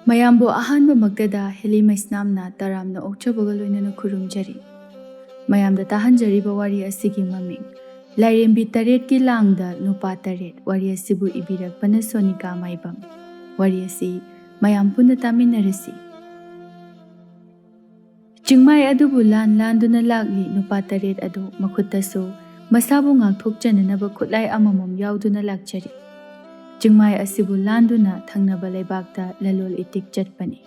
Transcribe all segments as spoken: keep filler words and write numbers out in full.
ꯃꯌꯥꯝꯕꯨ ꯑꯍꯥꯟꯕꯃꯛꯇꯗ ꯍꯦꯂꯤ ꯃꯩꯁꯅꯥꯝꯅ ꯇꯔꯥꯝꯅ ꯑꯣꯛꯆꯕꯒ ꯂꯣꯏꯅꯅ ꯈꯨꯔꯨꯝꯖꯔꯤ꯫ ꯃꯌꯥꯝꯗ ꯇꯥꯍꯟꯖꯔꯤꯕ ꯋꯥꯔꯤ ꯑꯁꯤꯒꯤ ꯃꯃꯤꯡ ꯂꯥꯏꯔꯦꯝꯕꯤ ꯇꯔꯦꯠꯀꯤ ꯂꯥꯡꯗ ꯅꯨꯄꯥ ꯇꯔꯦꯠ꯫ ꯋꯥꯔꯤ ꯑꯁꯤꯕꯨ ꯏꯕꯤꯔꯛꯄꯅ ꯁꯣꯅꯤꯀꯥ ꯃꯥꯏꯕꯝ꯫ ꯋꯥꯔꯤ ꯑꯁꯤ ꯃꯌꯥꯝ ꯄꯨꯟꯅ ꯇꯥꯃꯤꯟꯅꯔꯁꯤ꯫ ꯆꯤꯡꯃꯥꯏ ꯑꯗꯨꯕꯨ ꯂꯥꯟ ꯂꯥꯟꯗꯨꯅ ꯂꯥꯛꯂꯤ ꯅꯨꯄꯥ ꯇꯔꯦꯠ ꯑꯗꯨ ꯃꯈꯨꯠꯇꯁꯨ ꯃꯁꯥꯕꯨ ꯉꯥꯛꯊꯣꯛꯆꯅꯅꯕ ꯈꯨꯠꯂꯥꯏ ꯑꯃꯃꯝ ꯌꯥꯎꯗꯨꯅ ꯂꯥꯛꯆꯔꯤ꯫ ꯆꯤꯡꯃꯥꯏ ꯑꯁꯤꯕꯨ ꯂꯥꯟꯗꯨꯅ ꯊꯪꯅꯕ ꯂꯩꯕꯥꯛꯇ ꯂꯂꯣꯜ ꯏꯇꯤꯛ ꯆꯠꯄꯅꯤ꯫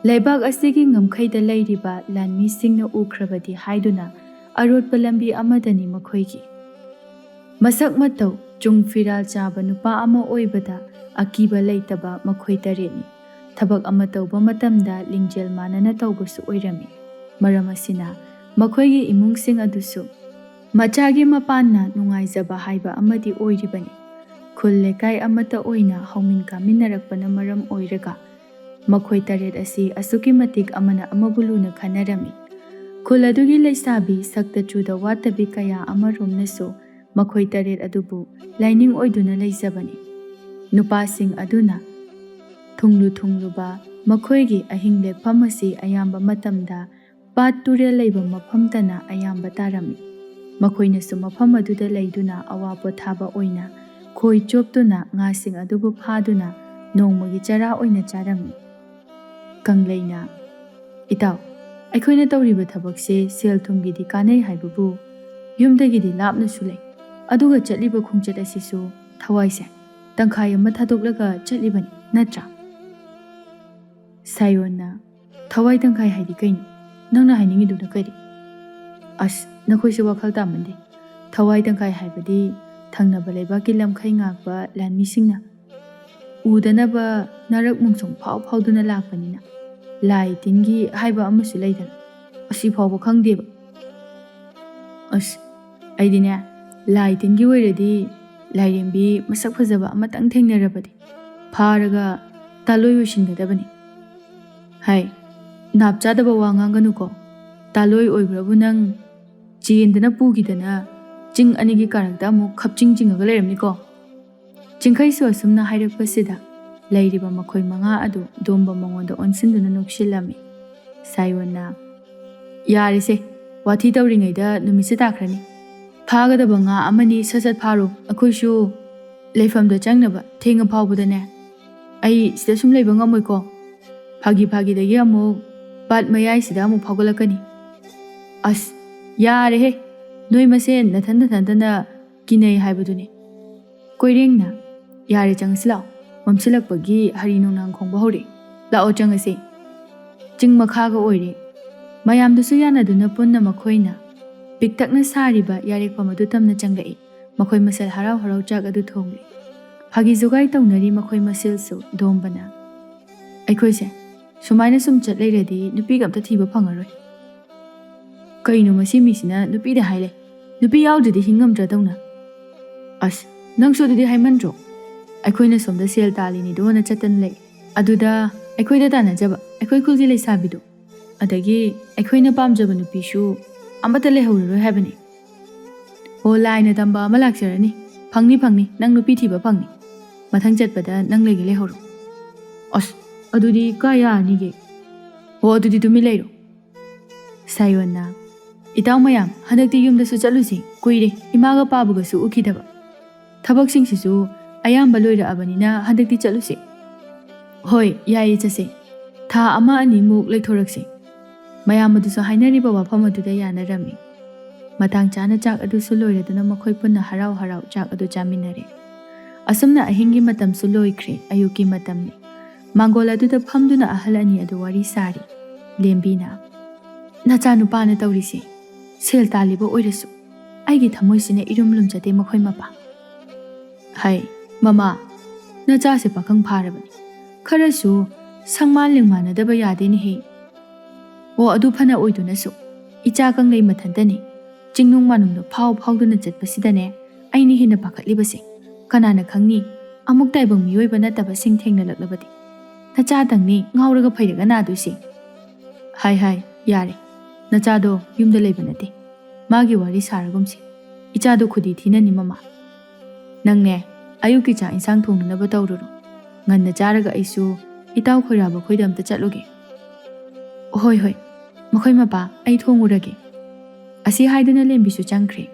ꯂꯩꯕꯥꯛ ꯑꯁꯤꯒꯤ ꯉꯝꯈꯩꯗ ꯂꯩꯔꯤꯕ ꯂꯥꯟꯃꯤꯁꯤꯡꯅ ꯎꯈ꯭ꯔꯕꯗꯤ ꯍꯥꯏꯗꯨꯅ ꯑꯔꯣꯠꯄ ꯂꯝꯕꯤ ꯑꯃꯗꯅꯤ ꯃꯈꯣꯏꯒꯤ꯫ ꯃꯁꯛ ꯃꯇꯧ ꯆꯨꯡ ꯐꯤꯔꯥꯜ ꯆꯥꯕ ꯅꯨꯄꯥ ꯑꯃ ꯑꯣꯏꯕꯗ ꯑꯀꯤꯕ ꯂꯩꯇꯕ ꯃꯈꯣꯏ ꯇꯔꯦꯠꯅꯤ꯫ ꯊꯕꯛ ꯑꯃ ꯇꯧꯕ ꯃꯇꯝꯗ ꯂꯤꯡꯖꯦꯜ ꯃꯥꯟꯅꯅ ꯇꯧꯕꯁꯨ ꯑꯣꯏꯔꯝꯃꯤ꯫ ꯃꯔꯝ ꯑꯁꯤꯅ ꯃꯈꯣꯏꯒꯤ ꯏꯃꯨꯡꯁꯤꯡ ꯑꯗꯨꯁꯨ ꯃꯆꯥꯒꯤ ꯃꯄꯥꯟꯅ ꯅꯨꯡꯉꯥꯏꯖꯕ ꯍꯥꯏꯕ ꯑꯃꯗꯤ ꯑꯣꯏꯔꯤꯕꯅꯤ꯫ ꯈꯨꯜ ꯂꯩꯀꯥꯏ ꯑꯃꯠꯇ ꯑꯣꯏꯅ ꯍꯧꯃꯤꯟ ꯀꯥꯃꯤꯟꯅꯔꯛꯄꯅ ꯃꯔꯝ ꯑꯣꯏꯔꯒ ꯃꯈꯣꯏ ꯇꯔꯦꯠ ꯑꯁꯤ ꯑꯁꯨꯛꯀꯤ ꯃꯇꯤꯛ ꯑꯃꯅ ꯑꯃꯕꯨ ꯂꯨꯅ ꯈꯟꯅꯔꯝꯃꯤ꯫ ꯈꯨꯜ ꯑꯗꯨꯒꯤ ꯂꯩꯁꯥꯕꯤ ꯁꯛꯇ ꯆꯨꯗ ꯋꯥꯠꯇꯕꯤ ꯀꯌꯥ ꯑꯃꯔꯣꯝꯅꯁꯨ ꯃꯈꯣꯏ ꯇꯔꯦꯠ ꯑꯗꯨꯕꯨ ꯂꯥꯏꯅꯤꯡ ꯑꯣꯏꯗꯨꯅ ꯂꯩꯖꯕꯅꯤ꯫ ꯅꯨꯄꯥꯁꯤꯡ ꯑꯗꯨꯅ ꯊꯨꯡꯂꯨ ꯊꯨꯡꯂꯨꯕ ꯃꯈꯣꯏꯒꯤ ꯑꯍꯤꯡ ꯂꯦꯛꯐꯝ ꯑꯁꯤ ꯑꯌꯥꯝꯕ ꯃꯇꯝꯗ ꯄꯥꯠ ꯇꯨꯔꯦꯜ ꯂꯩꯕ ꯃꯐꯝꯇꯅ ꯑꯌꯥꯝꯕ ꯇꯥꯔꯝꯃꯤ꯫ ꯃꯈꯣꯏꯅꯁꯨ ꯃꯐꯝ ꯑꯗꯨꯗ ꯂꯩꯗꯨꯅ ꯑꯋꯥ ꯄꯣꯊꯥꯕ ꯑꯣꯏꯅ ꯈꯣꯏ ꯆꯣꯞꯇꯨꯅ ꯉꯥꯁꯤꯡ ꯑꯗꯨꯕꯨ ꯐꯥꯗꯨꯅ ꯅꯣꯡꯃꯒꯤ ꯆꯔꯥ ꯑꯣꯏꯅ ꯆꯥꯔꯝꯃꯤ꯫ ꯀꯪꯂꯩꯅ, "ꯏꯇꯥꯎ, ꯑꯩꯈꯣꯏꯅ ꯇꯧꯔꯤꯕ ꯊꯕꯛꯁꯦ ꯁꯦꯜ ꯊꯨꯝꯒꯤꯗꯤ ꯀꯥꯟꯅꯩ ꯍꯥꯏꯕꯕꯨ ꯌꯨꯝꯗꯒꯤꯗꯤ ꯂꯥꯞꯅꯁꯨ ꯂꯩ, ꯑꯗꯨꯒ ꯆꯠꯂꯤꯕ ꯈꯣꯡꯆꯠ ꯑꯁꯤꯁꯨ ꯊꯋꯥꯏꯁꯦ ꯇꯪꯈꯥꯏ ꯑꯃ ꯊꯥꯗꯣꯛꯂꯒ ꯆꯠꯂꯤꯕꯅꯤ, ꯅꯠꯇ꯭ꯔꯥ?" ꯁꯥꯌꯣꯟꯅ, "ꯊꯋꯥꯏ ꯇꯪꯈꯥꯏ ꯍꯥꯏꯗꯤ ꯀꯩꯅꯣ? ꯅꯪꯅ ꯍꯥꯏꯅꯤꯡꯉꯤꯗꯨꯅ ꯀꯔꯤ?" "ꯑꯁ, ꯅꯈꯣꯏꯁꯨ ꯋꯥꯈꯜ ꯇꯥꯃꯟꯗꯦ꯫ ꯊꯋꯥꯏ ꯇꯪꯈꯥꯏ ꯍꯥꯏꯕꯗꯤ ꯊꯪꯅꯕ ꯂꯩꯕꯥꯛꯀꯤ ꯂꯝꯈꯩ ꯉꯥꯛꯄ ꯂꯥꯟꯃꯤꯁꯤꯡꯅ ꯎꯗꯅꯕ ꯅꯥꯔꯛ ꯃꯣꯡꯁꯣꯡ ꯐꯥꯎ ꯐꯥꯎꯗꯨꯅ ꯂꯥꯛꯄꯅꯤꯅ ꯂꯥꯏ ꯇꯤꯟꯒꯤ ꯍꯥꯏꯕ ꯑꯃꯁꯨ ꯂꯩꯗꯅ, ꯑꯁꯤ ꯐꯥꯎꯕ ꯈꯪꯗꯦꯕ꯫ ꯑꯁ, ꯑꯩꯗꯤꯅꯦ, ꯂꯥꯏ ꯇꯤꯟꯒꯤ ꯑꯣꯏꯔꯗꯤ ꯂꯥꯏꯔꯦꯝꯕꯤ ꯃꯁꯛ ꯐꯖꯕ ꯑꯃꯇꯪ ꯊꯦꯡꯅꯔꯕꯗꯤ ꯐꯥꯔꯒ ꯇꯥꯂꯣꯏ ꯑꯣꯏꯁꯤꯟꯒꯗꯕꯅꯤ꯫ ꯍꯥꯏ, ꯅꯥꯞ ꯆꯥꯗꯕ ꯋꯥ ꯉꯥꯡꯒꯅꯨꯀꯣ꯫ ꯇꯥꯂꯣꯏ ꯑꯣꯏꯕ꯭ꯔꯕꯨ ꯅꯪ ꯆꯦꯟꯗꯅ ꯄꯨꯈꯤꯗꯅ ꯆꯤꯡ ꯑꯅꯤꯒꯤ ꯀꯥꯔꯛꯇ ꯑꯃꯨꯛ ꯈꯞꯆꯤꯡ ꯆꯤꯡꯉꯒ ꯂꯩꯔꯝꯅꯤꯀꯣ?" ꯆꯤꯡꯈꯩꯁꯨ ꯑꯁꯨꯝꯅ ꯍꯥꯏꯔꯛꯄꯁꯤꯗ ꯂꯩꯔꯤꯕ ꯃꯈꯣꯏ ꯃꯉꯥ ꯑꯗꯨ ꯗꯣꯝꯕ ꯃꯉꯣꯟꯗ ꯑꯣꯟꯁꯤꯟꯗꯨꯅ ꯅꯣꯛꯁꯤꯜꯂꯝꯃꯤ꯫ ꯁꯥꯏꯌꯣꯟꯅ, "ꯌꯥꯔꯦꯁꯦ, ꯋꯥꯊꯤ ꯇꯧꯔꯤꯉꯩꯗ ꯅꯨꯃꯤꯠꯁꯦ ꯇꯥꯈ꯭ꯔꯅꯤ꯫ ꯐꯥꯒꯗꯕ ꯉꯥ ꯑꯃꯅꯤ ꯁꯠ ꯁꯠ ꯐꯥꯔꯣ, ꯑꯩꯈꯣꯏꯁꯨ ꯂꯩꯐꯝꯗ ꯆꯪꯅꯕ ꯊꯦꯡꯉ ꯐꯥꯎꯕꯗꯅꯦ꯫ ꯑꯩ ꯁꯤꯗ ꯁꯨꯝ ꯂꯩꯕ ꯉꯝꯃꯣꯏꯀꯣ꯫ ꯐꯥꯒꯤ ꯐꯥꯒꯤꯗꯒꯤ ꯑꯃꯨꯛ ꯄꯥꯠ ꯃꯌꯥꯏꯁꯤꯗ ꯑꯃꯨꯛ ꯐꯥꯎꯒꯠꯂꯛꯀꯅꯤ꯫ ꯑꯁ, ꯌꯥꯔꯦꯍꯦ, ꯅꯣꯏ ꯃꯁꯦꯟ ꯅꯊꯟ ꯅꯊꯟꯇꯅ ꯀꯤꯅꯩ ꯍꯥꯏꯕꯗꯨꯅꯤ꯫" ꯀꯣꯏꯔꯦꯡꯅ, "ꯌꯥꯔꯦ, ꯆꯪꯉꯁꯤ ꯂꯥꯛꯑꯣ, ꯃꯝꯁꯤꯜꯂꯛꯄꯒꯤ ꯍꯔꯤ ꯅꯣꯡꯅꯥꯡ ꯈꯣꯡꯕ ꯍꯧꯔꯦ, ꯂꯥꯛꯑꯣ ꯆꯪꯉꯁꯤ꯫" ꯆꯤꯡ ꯃꯈꯥꯒ ꯑꯣꯏꯔꯦ꯫ ꯃꯌꯥꯝꯗꯨꯁꯨ ꯌꯥꯅꯗꯨꯅ ꯄꯨꯟꯅ ꯃꯈꯣꯏꯅ ꯄꯤꯛꯇꯛꯅ ꯁꯥꯔꯤꯕ ꯌꯥꯔꯦꯛꯐꯝ ꯑꯗꯨ ꯇꯝꯅ ꯆꯪꯂꯛꯏ꯫ ꯃꯈꯣꯏ ꯃꯁꯦꯜ ꯍꯔꯥꯎ ꯍꯔꯥꯎ ꯆꯥꯛ ꯑꯗꯨ ꯊꯣꯡꯂꯤ꯫ ꯐꯥꯒꯤ ꯖꯨꯒꯥꯏ ꯇꯧꯅꯔꯤ ꯃꯈꯣꯏ ꯃꯁꯦꯜꯁꯨ꯫ ꯗꯣꯝꯕꯅ, "ꯑꯩꯈꯣꯏꯁꯦ ꯁꯨꯃꯥꯏꯅ ꯁꯨꯝ ꯆꯠ ꯂꯩꯔꯗꯤ ꯅꯨꯄꯤꯒ ꯑꯝꯇ ꯊꯤꯕ ꯐꯪꯉꯔꯣꯏ꯫ ꯀꯩꯅꯣ ꯃꯁꯤ ꯃꯤꯁꯤꯅ ꯅꯨꯄꯤꯗ ꯍꯥꯏ ꯂꯩ? ꯅꯨꯄꯤ ꯌꯥꯎꯗ꯭ꯔꯗꯤ ꯍꯤꯡꯉꯝꯗ꯭ꯔꯗꯧꯅ꯫ ꯑꯁ, ꯅꯪꯁꯨ ꯑꯗꯨꯗꯤ ꯍꯥꯏꯃꯟꯗ꯭ꯔꯣ? ꯑꯩꯈꯣꯏꯅ ꯁꯣꯝꯗ ꯁꯦꯜ ꯇꯥꯜꯂꯤꯅꯤꯗꯣꯅ ꯆꯠꯇꯅ ꯂꯩ꯫ ꯑꯗꯨꯗ ꯑꯩꯈꯣꯏꯗ ꯇꯥꯟꯅꯖꯕ ꯑꯩꯈꯣꯏ ꯈꯨꯜꯒꯤ ꯂꯩꯁꯥꯕꯤꯗꯣ, ꯑꯗꯒꯤ ꯑꯩꯈꯣꯏꯅ ꯄꯥꯝꯖꯕ ꯅꯨꯄꯤꯁꯨ ꯑꯃꯠꯇ ꯂꯩꯍꯧꯔꯔꯣꯏ ꯍꯥꯏꯕꯅꯤ꯫" "ꯑꯣ, ꯂꯥꯏꯅ ꯇꯝꯕ ꯑꯃ ꯂꯥꯛꯆꯔꯅꯤ꯫ ꯐꯪꯅꯤ, ꯐꯪꯅꯤ, ꯅꯪ ꯅꯨꯄꯤ ꯊꯤꯕ ꯐꯪꯅꯤ꯫ ꯃꯊꯪ ꯆꯠꯄꯗ ꯅꯪ ꯂꯩꯒꯦ ꯂꯩꯍꯧꯔꯣ꯫" "ꯑꯁ, ꯑꯗꯨꯗꯤ ꯀꯥꯏ ꯌꯥꯔꯅꯤꯒꯦ?" "ꯍꯣ, ꯑꯗꯨꯗꯤ ꯇꯨꯃꯤꯟ ꯂꯩꯔꯣ꯫" ꯁꯥꯌꯣꯟꯅ, "ꯏꯇꯥꯎ ꯃꯌꯥꯝ, ꯍꯟꯗꯛꯇꯤ ꯌꯨꯝꯗꯁꯨ ꯆꯠꯂꯨꯁꯤ꯫ ꯀꯨꯏꯔꯦ ꯏꯃꯥꯒ ꯄꯥꯕꯒꯁꯨ ꯎꯈꯤꯗꯕ꯫ ꯊꯕꯛꯁꯤꯡꯁꯤꯁꯨ ꯑꯌꯥꯝꯕ ꯂꯣꯏꯔꯛꯑꯕꯅꯤꯅ ꯍꯟꯗꯛꯇꯤ ꯆꯠꯂꯨꯁꯤ꯫" "ꯍꯣꯏ, ꯌꯥꯏꯌꯦ, ꯆꯠꯁꯦ꯫ ꯊꯥ ꯑꯃ ꯑꯅꯤꯃꯨꯛ ꯂꯩꯊꯣꯔꯛꯁꯤ꯫" ꯃꯌꯥꯝ ꯑꯗꯨꯁꯨ ꯍꯥꯏꯅꯔꯤꯕ ꯋꯥꯐꯝ ꯑꯗꯨꯗ ꯌꯥꯅꯔꯝꯃꯤ꯫ ꯃꯇꯥꯡ ꯆꯥꯅ ꯆꯥꯛ ꯑꯗꯨꯁꯨ ꯂꯣꯏꯔꯗꯨꯅ ꯃꯈꯣꯏ ꯄꯨꯟꯅ ꯍꯔꯥꯎ ꯍꯔꯥꯎ ꯆꯥꯛ ꯑꯗꯨ ꯆꯥꯃꯤꯟꯅꯔꯦ꯫ ꯑꯁꯨꯝꯅ ꯑꯍꯤꯡꯒꯤ ꯃꯇꯝꯁꯨ ꯂꯣꯏꯈ꯭ꯔꯦ, ꯑꯌꯨꯛꯀꯤ ꯃꯇꯝꯅꯤ꯫ ꯃꯥꯡꯒꯣꯜ ꯑꯗꯨꯗ ꯐꯝꯗꯨꯅ ꯑꯍꯜ ꯑꯅꯤ ꯑꯗꯨ ꯋꯥꯔꯤ ꯁꯥꯔꯤ꯫ ꯂꯦꯝꯕꯤꯅ, "ꯅꯆꯥꯅꯨꯄꯥꯅ ꯇꯧꯔꯤꯁꯦ, ꯁꯦꯜ ꯇꯥꯜꯂꯤꯕ ꯑꯣꯏꯔꯁꯨ ꯑꯩꯒꯤ ꯊꯃꯣꯏꯁꯤꯅ ꯏꯔꯨꯝ ꯂꯨꯝꯖꯗꯦ ꯃꯈꯣꯏ ꯃꯄꯥ꯫" "ꯍꯥꯏ, ꯃꯃꯥ, ꯅꯆꯥꯁꯦ ꯄꯥꯈꯪ ꯐꯥꯔꯕꯅꯤ꯫ ꯈꯔꯁꯨ ꯁꯪꯃꯥꯟ ꯂꯦꯡꯃꯥꯟꯅꯗꯕ ꯌꯥꯗꯦꯅꯦꯍꯦ꯫ ꯑꯣ, ꯑꯗꯨ ꯐꯅ ꯑꯣꯏꯗꯨꯅꯁꯨ, ꯏꯆꯥ ꯀꯪꯂꯩ ꯃꯊꯟꯇꯅꯤ꯫ ꯆꯤꯡꯅꯨꯡ ꯃꯥꯅꯨꯡꯗ ꯐꯥꯎ ꯐꯥꯎꯗꯨꯅ ꯆꯠꯄꯁꯤꯗꯅꯦ ꯑꯩꯅ ꯍꯦꯟꯅ ꯄꯥꯈꯠꯂꯤꯕꯁꯦ꯫ ꯀꯅꯥꯅ ꯈꯪꯅꯤ, ꯑꯃꯨꯛ ꯇꯥꯏꯕꯪ ꯃꯤꯑꯣꯏꯕ ꯅꯠꯇꯕꯁꯤꯡ ꯊꯦꯡꯅꯂꯛꯂꯕꯗꯤ꯫ ꯅꯆꯥꯗꯪꯅꯤ ꯉꯥꯎꯔꯒ ꯐꯩꯔꯒ ꯅꯥꯗꯣꯏꯁꯦ꯫" "ꯍꯥꯏ ꯍꯥꯏ, ꯌꯥꯔꯦ꯫ ꯅꯆꯥꯗꯣ ꯌꯨꯝꯗ ꯂꯩꯕ ꯅꯠꯇꯦ꯫ ꯃꯥꯒꯤ ꯋꯥꯔꯤ ꯁꯥꯔꯒꯨꯝꯁꯤ꯫ ꯏꯆꯥꯗꯣ ꯈꯨꯗꯤ ꯊꯤꯅꯅꯤ ꯃꯃꯥ꯫ ꯅꯪꯅꯦ, ꯑꯌꯨꯛꯀꯤ ꯆꯥꯛ ꯏꯟꯁꯥꯡ ꯊꯣꯡꯅꯅꯕ ꯇꯧꯔꯨꯔꯣ꯫ ꯉꯟꯅ ꯆꯥꯔꯒ ꯑꯩꯁꯨ ꯏꯇꯥꯎ ꯈꯣꯏꯔꯥꯕ ꯈꯣꯏꯗ ꯑꯝꯇ ꯆꯠꯂꯨꯒꯦ꯫ "ꯍꯣꯏ, ꯍꯣꯏ, ꯃꯈꯣꯏ ꯃꯄꯥ, ꯑꯩ ꯊꯣꯡꯉꯨꯔꯒꯦ"꯫ ꯑꯁꯤ ꯍꯥꯏꯗꯨꯅ ꯂꯦꯝꯕꯤꯁꯨ ꯆꯪꯈ꯭ꯔꯦ꯫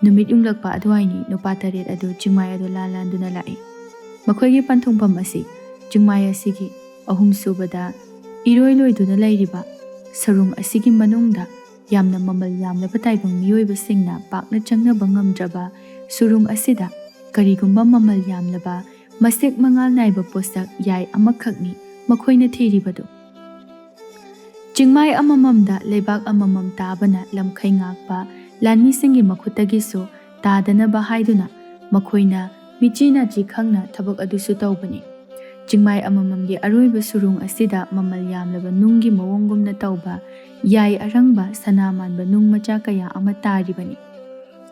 ꯅꯨꯃꯤꯠ ꯌꯨꯡꯂꯛꯄ ꯑꯗꯨꯋꯥꯏꯅꯤ ꯅꯨꯄꯥ ꯇꯔꯦꯠ ꯑꯗꯨ ꯆꯤꯡꯃꯥꯏ ꯑꯗꯨ ꯂꯥꯟ ꯂꯥꯟꯗꯨꯅ ꯂꯥꯛꯏ꯫ ꯃꯈꯣꯏꯒꯤ ꯄꯟꯊꯨꯡꯐꯝ ꯑꯁꯤ ꯆꯤꯡꯃꯥꯏ ꯑꯁꯤꯒꯤ ꯑꯍꯨꯝꯁꯨꯕꯗ ꯏꯔꯣꯏ ꯂꯣꯏꯗꯨꯅ ꯂꯩꯔꯤꯕ ꯁꯔꯨꯡ ꯑꯁꯤꯒꯤ ꯃꯅꯨꯡꯗ ꯌꯥꯝꯅ ꯃꯃꯜ ꯌꯥꯝꯂꯕ ꯇꯥꯏꯕꯪ ꯃꯤꯑꯣꯏꯕꯁꯤꯡꯅ ꯄꯥꯛꯅ ꯆꯪꯅꯕ ꯉꯝꯗ꯭ꯔꯕ ꯁꯨꯔꯨꯡ ꯑꯁꯤꯗ ꯀꯔꯤꯒꯨꯝꯕ ꯃꯃꯜ ꯌꯥꯝꯂꯕ ꯃꯁꯦꯛ ꯃꯉꯥꯜ ꯅꯥꯏꯕ ꯄꯣꯠꯁꯛ ꯌꯥꯏ ꯑꯃꯈꯛꯅꯤ ꯃꯈꯣꯏꯅ ꯊꯤꯔꯤꯕꯗꯨ꯫ ꯆꯤꯡꯃꯥꯏ ꯑꯃꯃꯝꯗ ꯂꯩꯕꯥꯛ ꯑꯃꯃꯝ ꯇꯥꯕꯅ ꯂꯝꯈꯩ ꯉꯥꯛꯄ ꯂꯥꯟꯃꯤꯁꯤꯡꯒꯤ ꯃꯈꯨꯠꯇꯒꯤꯁꯨ ꯇꯥꯗꯅꯕ ꯍꯥꯏꯗꯨꯅ ꯃꯈꯣꯏꯅ ꯃꯤꯆꯤ ꯅꯥꯆꯤ ꯈꯪꯅ ꯊꯕꯛ ꯑꯗꯨꯁꯨ ꯇꯧꯕꯅꯤ꯫ ꯆꯤꯡꯃꯥꯏ ꯑꯃꯃꯝꯒꯤ ꯑꯔꯣꯏꯕ ꯁꯨꯔꯨꯡ ꯑꯁꯤꯗ ꯃꯃꯜ ꯌꯥꯝꯂꯕ ꯅꯨꯡꯒꯤ ꯃꯑꯣꯡꯒꯨꯝꯅ ꯇꯧꯕ ꯌꯥꯏ ꯑꯔꯪꯕ ꯁꯅꯥ ꯃꯥꯟꯕ ꯅꯨꯡ ꯃꯆꯥ ꯀꯌꯥ ꯑꯃ ꯇꯥꯔꯤꯕꯅꯤ꯫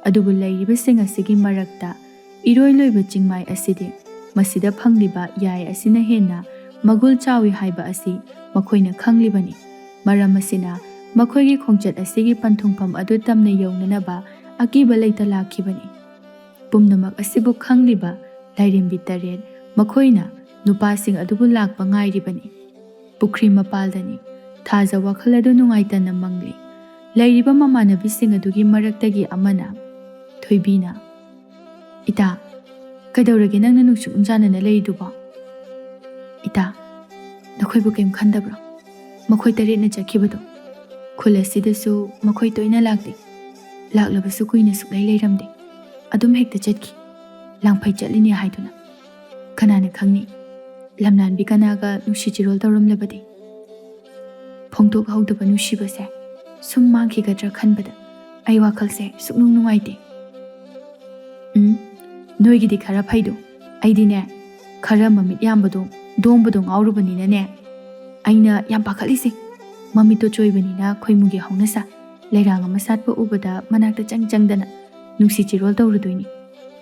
ꯑꯗꯨꯕꯨ ꯂꯩꯔꯤꯕꯁꯤꯡ ꯑꯁꯤꯒꯤ ꯃꯔꯛꯇ ꯏꯔꯣꯏ ꯂꯣꯏꯕ ꯆꯤꯡꯃꯥꯏ ꯑꯁꯤꯗꯤ ꯃꯁꯤꯗ ꯐꯪꯂꯤꯕ ꯌꯥꯏ ꯑꯁꯤꯅ ꯍꯦꯟꯅ ꯃꯒꯨꯜ ꯆꯥꯎꯏ ꯍꯥꯏꯕ ꯑꯁꯤ ꯃꯈꯣꯏꯅ ꯈꯪꯂꯤꯕꯅꯤ꯫ ꯃꯔꯝ ꯑꯁꯤꯅ ꯃꯈꯣꯏꯒꯤ ꯈꯣꯡꯆꯠ ꯑꯁꯤꯒꯤ ꯄꯟꯊꯨꯡꯐꯝ ꯑꯗꯨ ꯇꯝꯅ ꯌꯧꯅꯅꯕ ꯑꯀꯤꯕ ꯂꯩꯇ ꯂꯥꯛꯈꯤꯕꯅꯤ꯫ ꯄꯨꯝꯅꯃꯛ ꯑꯁꯤꯕꯨ ꯈꯪꯂꯤꯕ ꯂꯥꯏꯔꯦꯝꯕꯤ ꯇꯔꯦꯠ ꯃꯈꯣꯏꯅ ꯅꯨꯄꯥꯁꯤꯡ ꯑꯗꯨꯕꯨ ꯂꯥꯛꯄ ꯉꯥꯏꯔꯤꯕꯅꯤ꯫ ꯄꯨꯈ꯭ꯔꯤ ꯃꯄꯥꯜꯗꯅꯤ꯫ ꯊꯥꯖ ꯋꯥꯈꯜ ꯑꯗꯨ ꯅꯨꯡꯉꯥꯏꯇꯅ ꯃꯪꯂꯤ꯫ ꯂꯩꯔꯤꯕ ꯃꯃꯥꯟꯅꯕꯤꯁꯤꯡ ꯑꯗꯨꯒꯤ ꯃꯔꯛꯇꯒꯤ ꯑꯃꯅ ꯊꯣꯏꯕꯤꯅ, "ꯏꯇꯥ, ꯀꯩꯗꯧꯔꯒꯦ ꯅꯪꯅ ꯅꯨꯡꯁꯨꯛ ꯅꯨꯡꯖꯥꯅꯅ ꯂꯩꯔꯤꯗꯨꯕꯣ?" "ꯏꯇꯥ, ꯅꯈꯣꯏꯕꯨ ꯀꯩꯝ ꯈꯟꯗꯕ꯭ꯔꯣ? ꯃꯈꯣꯏ ꯇꯔꯦꯠꯅ ꯆꯠꯈꯤꯕꯗꯣ꯫ ꯈꯨꯜ ꯑꯁꯤꯗꯁꯨ ꯃꯈꯣꯏ ꯇꯣꯏꯅ ꯂꯥꯛꯇꯦ꯫ ꯂꯥꯛꯂꯕꯁꯨ ꯀꯨꯏꯅ ꯁꯨꯛꯂꯩ ꯂꯩꯔꯝꯗꯦ꯫ ꯑꯗꯨꯝ ꯍꯦꯛꯇ ꯆꯠꯈꯤ꯫ ꯂꯥꯡꯐꯩ ꯆꯠꯂꯤꯅꯦ ꯍꯥꯏꯗꯨꯅ꯫ ꯀꯅꯥꯅ ꯈꯪꯅꯤ? ꯂꯝꯂꯥꯟꯕꯤ ꯀꯅꯥꯒ ꯅꯨꯡꯁꯤ ꯆꯤꯔꯣꯜ ꯇꯧꯔꯝꯂꯕꯗꯤ?" ꯐꯣꯡꯗꯣꯛꯍꯧꯗꯕ ꯅꯨꯡꯁꯤꯕꯁꯦ ꯁꯨꯝ ꯃꯥꯡꯈꯤꯒꯗ꯭ꯔꯥ ꯈꯟꯕꯗ ꯑꯩ ꯋꯥꯈꯜꯁꯦ ꯁꯨꯛꯅꯨꯡ ꯅꯨꯡꯉꯥꯏꯇꯦ꯫ ꯎꯝ, ꯅꯣꯏꯒꯤꯗꯤ ꯈꯔ ꯐꯩꯗꯣ꯫ ꯑꯩꯗꯤꯅꯦ, ꯈꯔ ꯃꯃꯤꯠ ꯌꯥꯝꯕꯗꯣ, ꯗꯣꯝꯕꯗꯣ ꯉꯥꯎꯔꯨꯕꯅꯤꯅꯅꯦ, ꯑꯩꯅ ꯌꯥꯝ ꯄꯥꯈꯠꯂꯤꯁꯦ꯫ ꯃꯃꯤꯠꯇꯣ ꯆꯣꯏꯕꯅꯤꯅ ꯈꯣꯏꯃꯨꯒꯤ ꯍꯧꯅꯁꯥ, ꯂꯩꯔꯥꯡ ꯑꯃ ꯁꯥꯠꯄ ꯎꯕꯗ ꯃꯅꯥꯛꯇ ꯆꯪ ꯆꯪꯗꯅ ꯅꯨꯡꯁꯤ ꯆꯤꯔꯣꯜ ꯇꯧꯔꯨꯗꯣꯏꯅꯤ꯫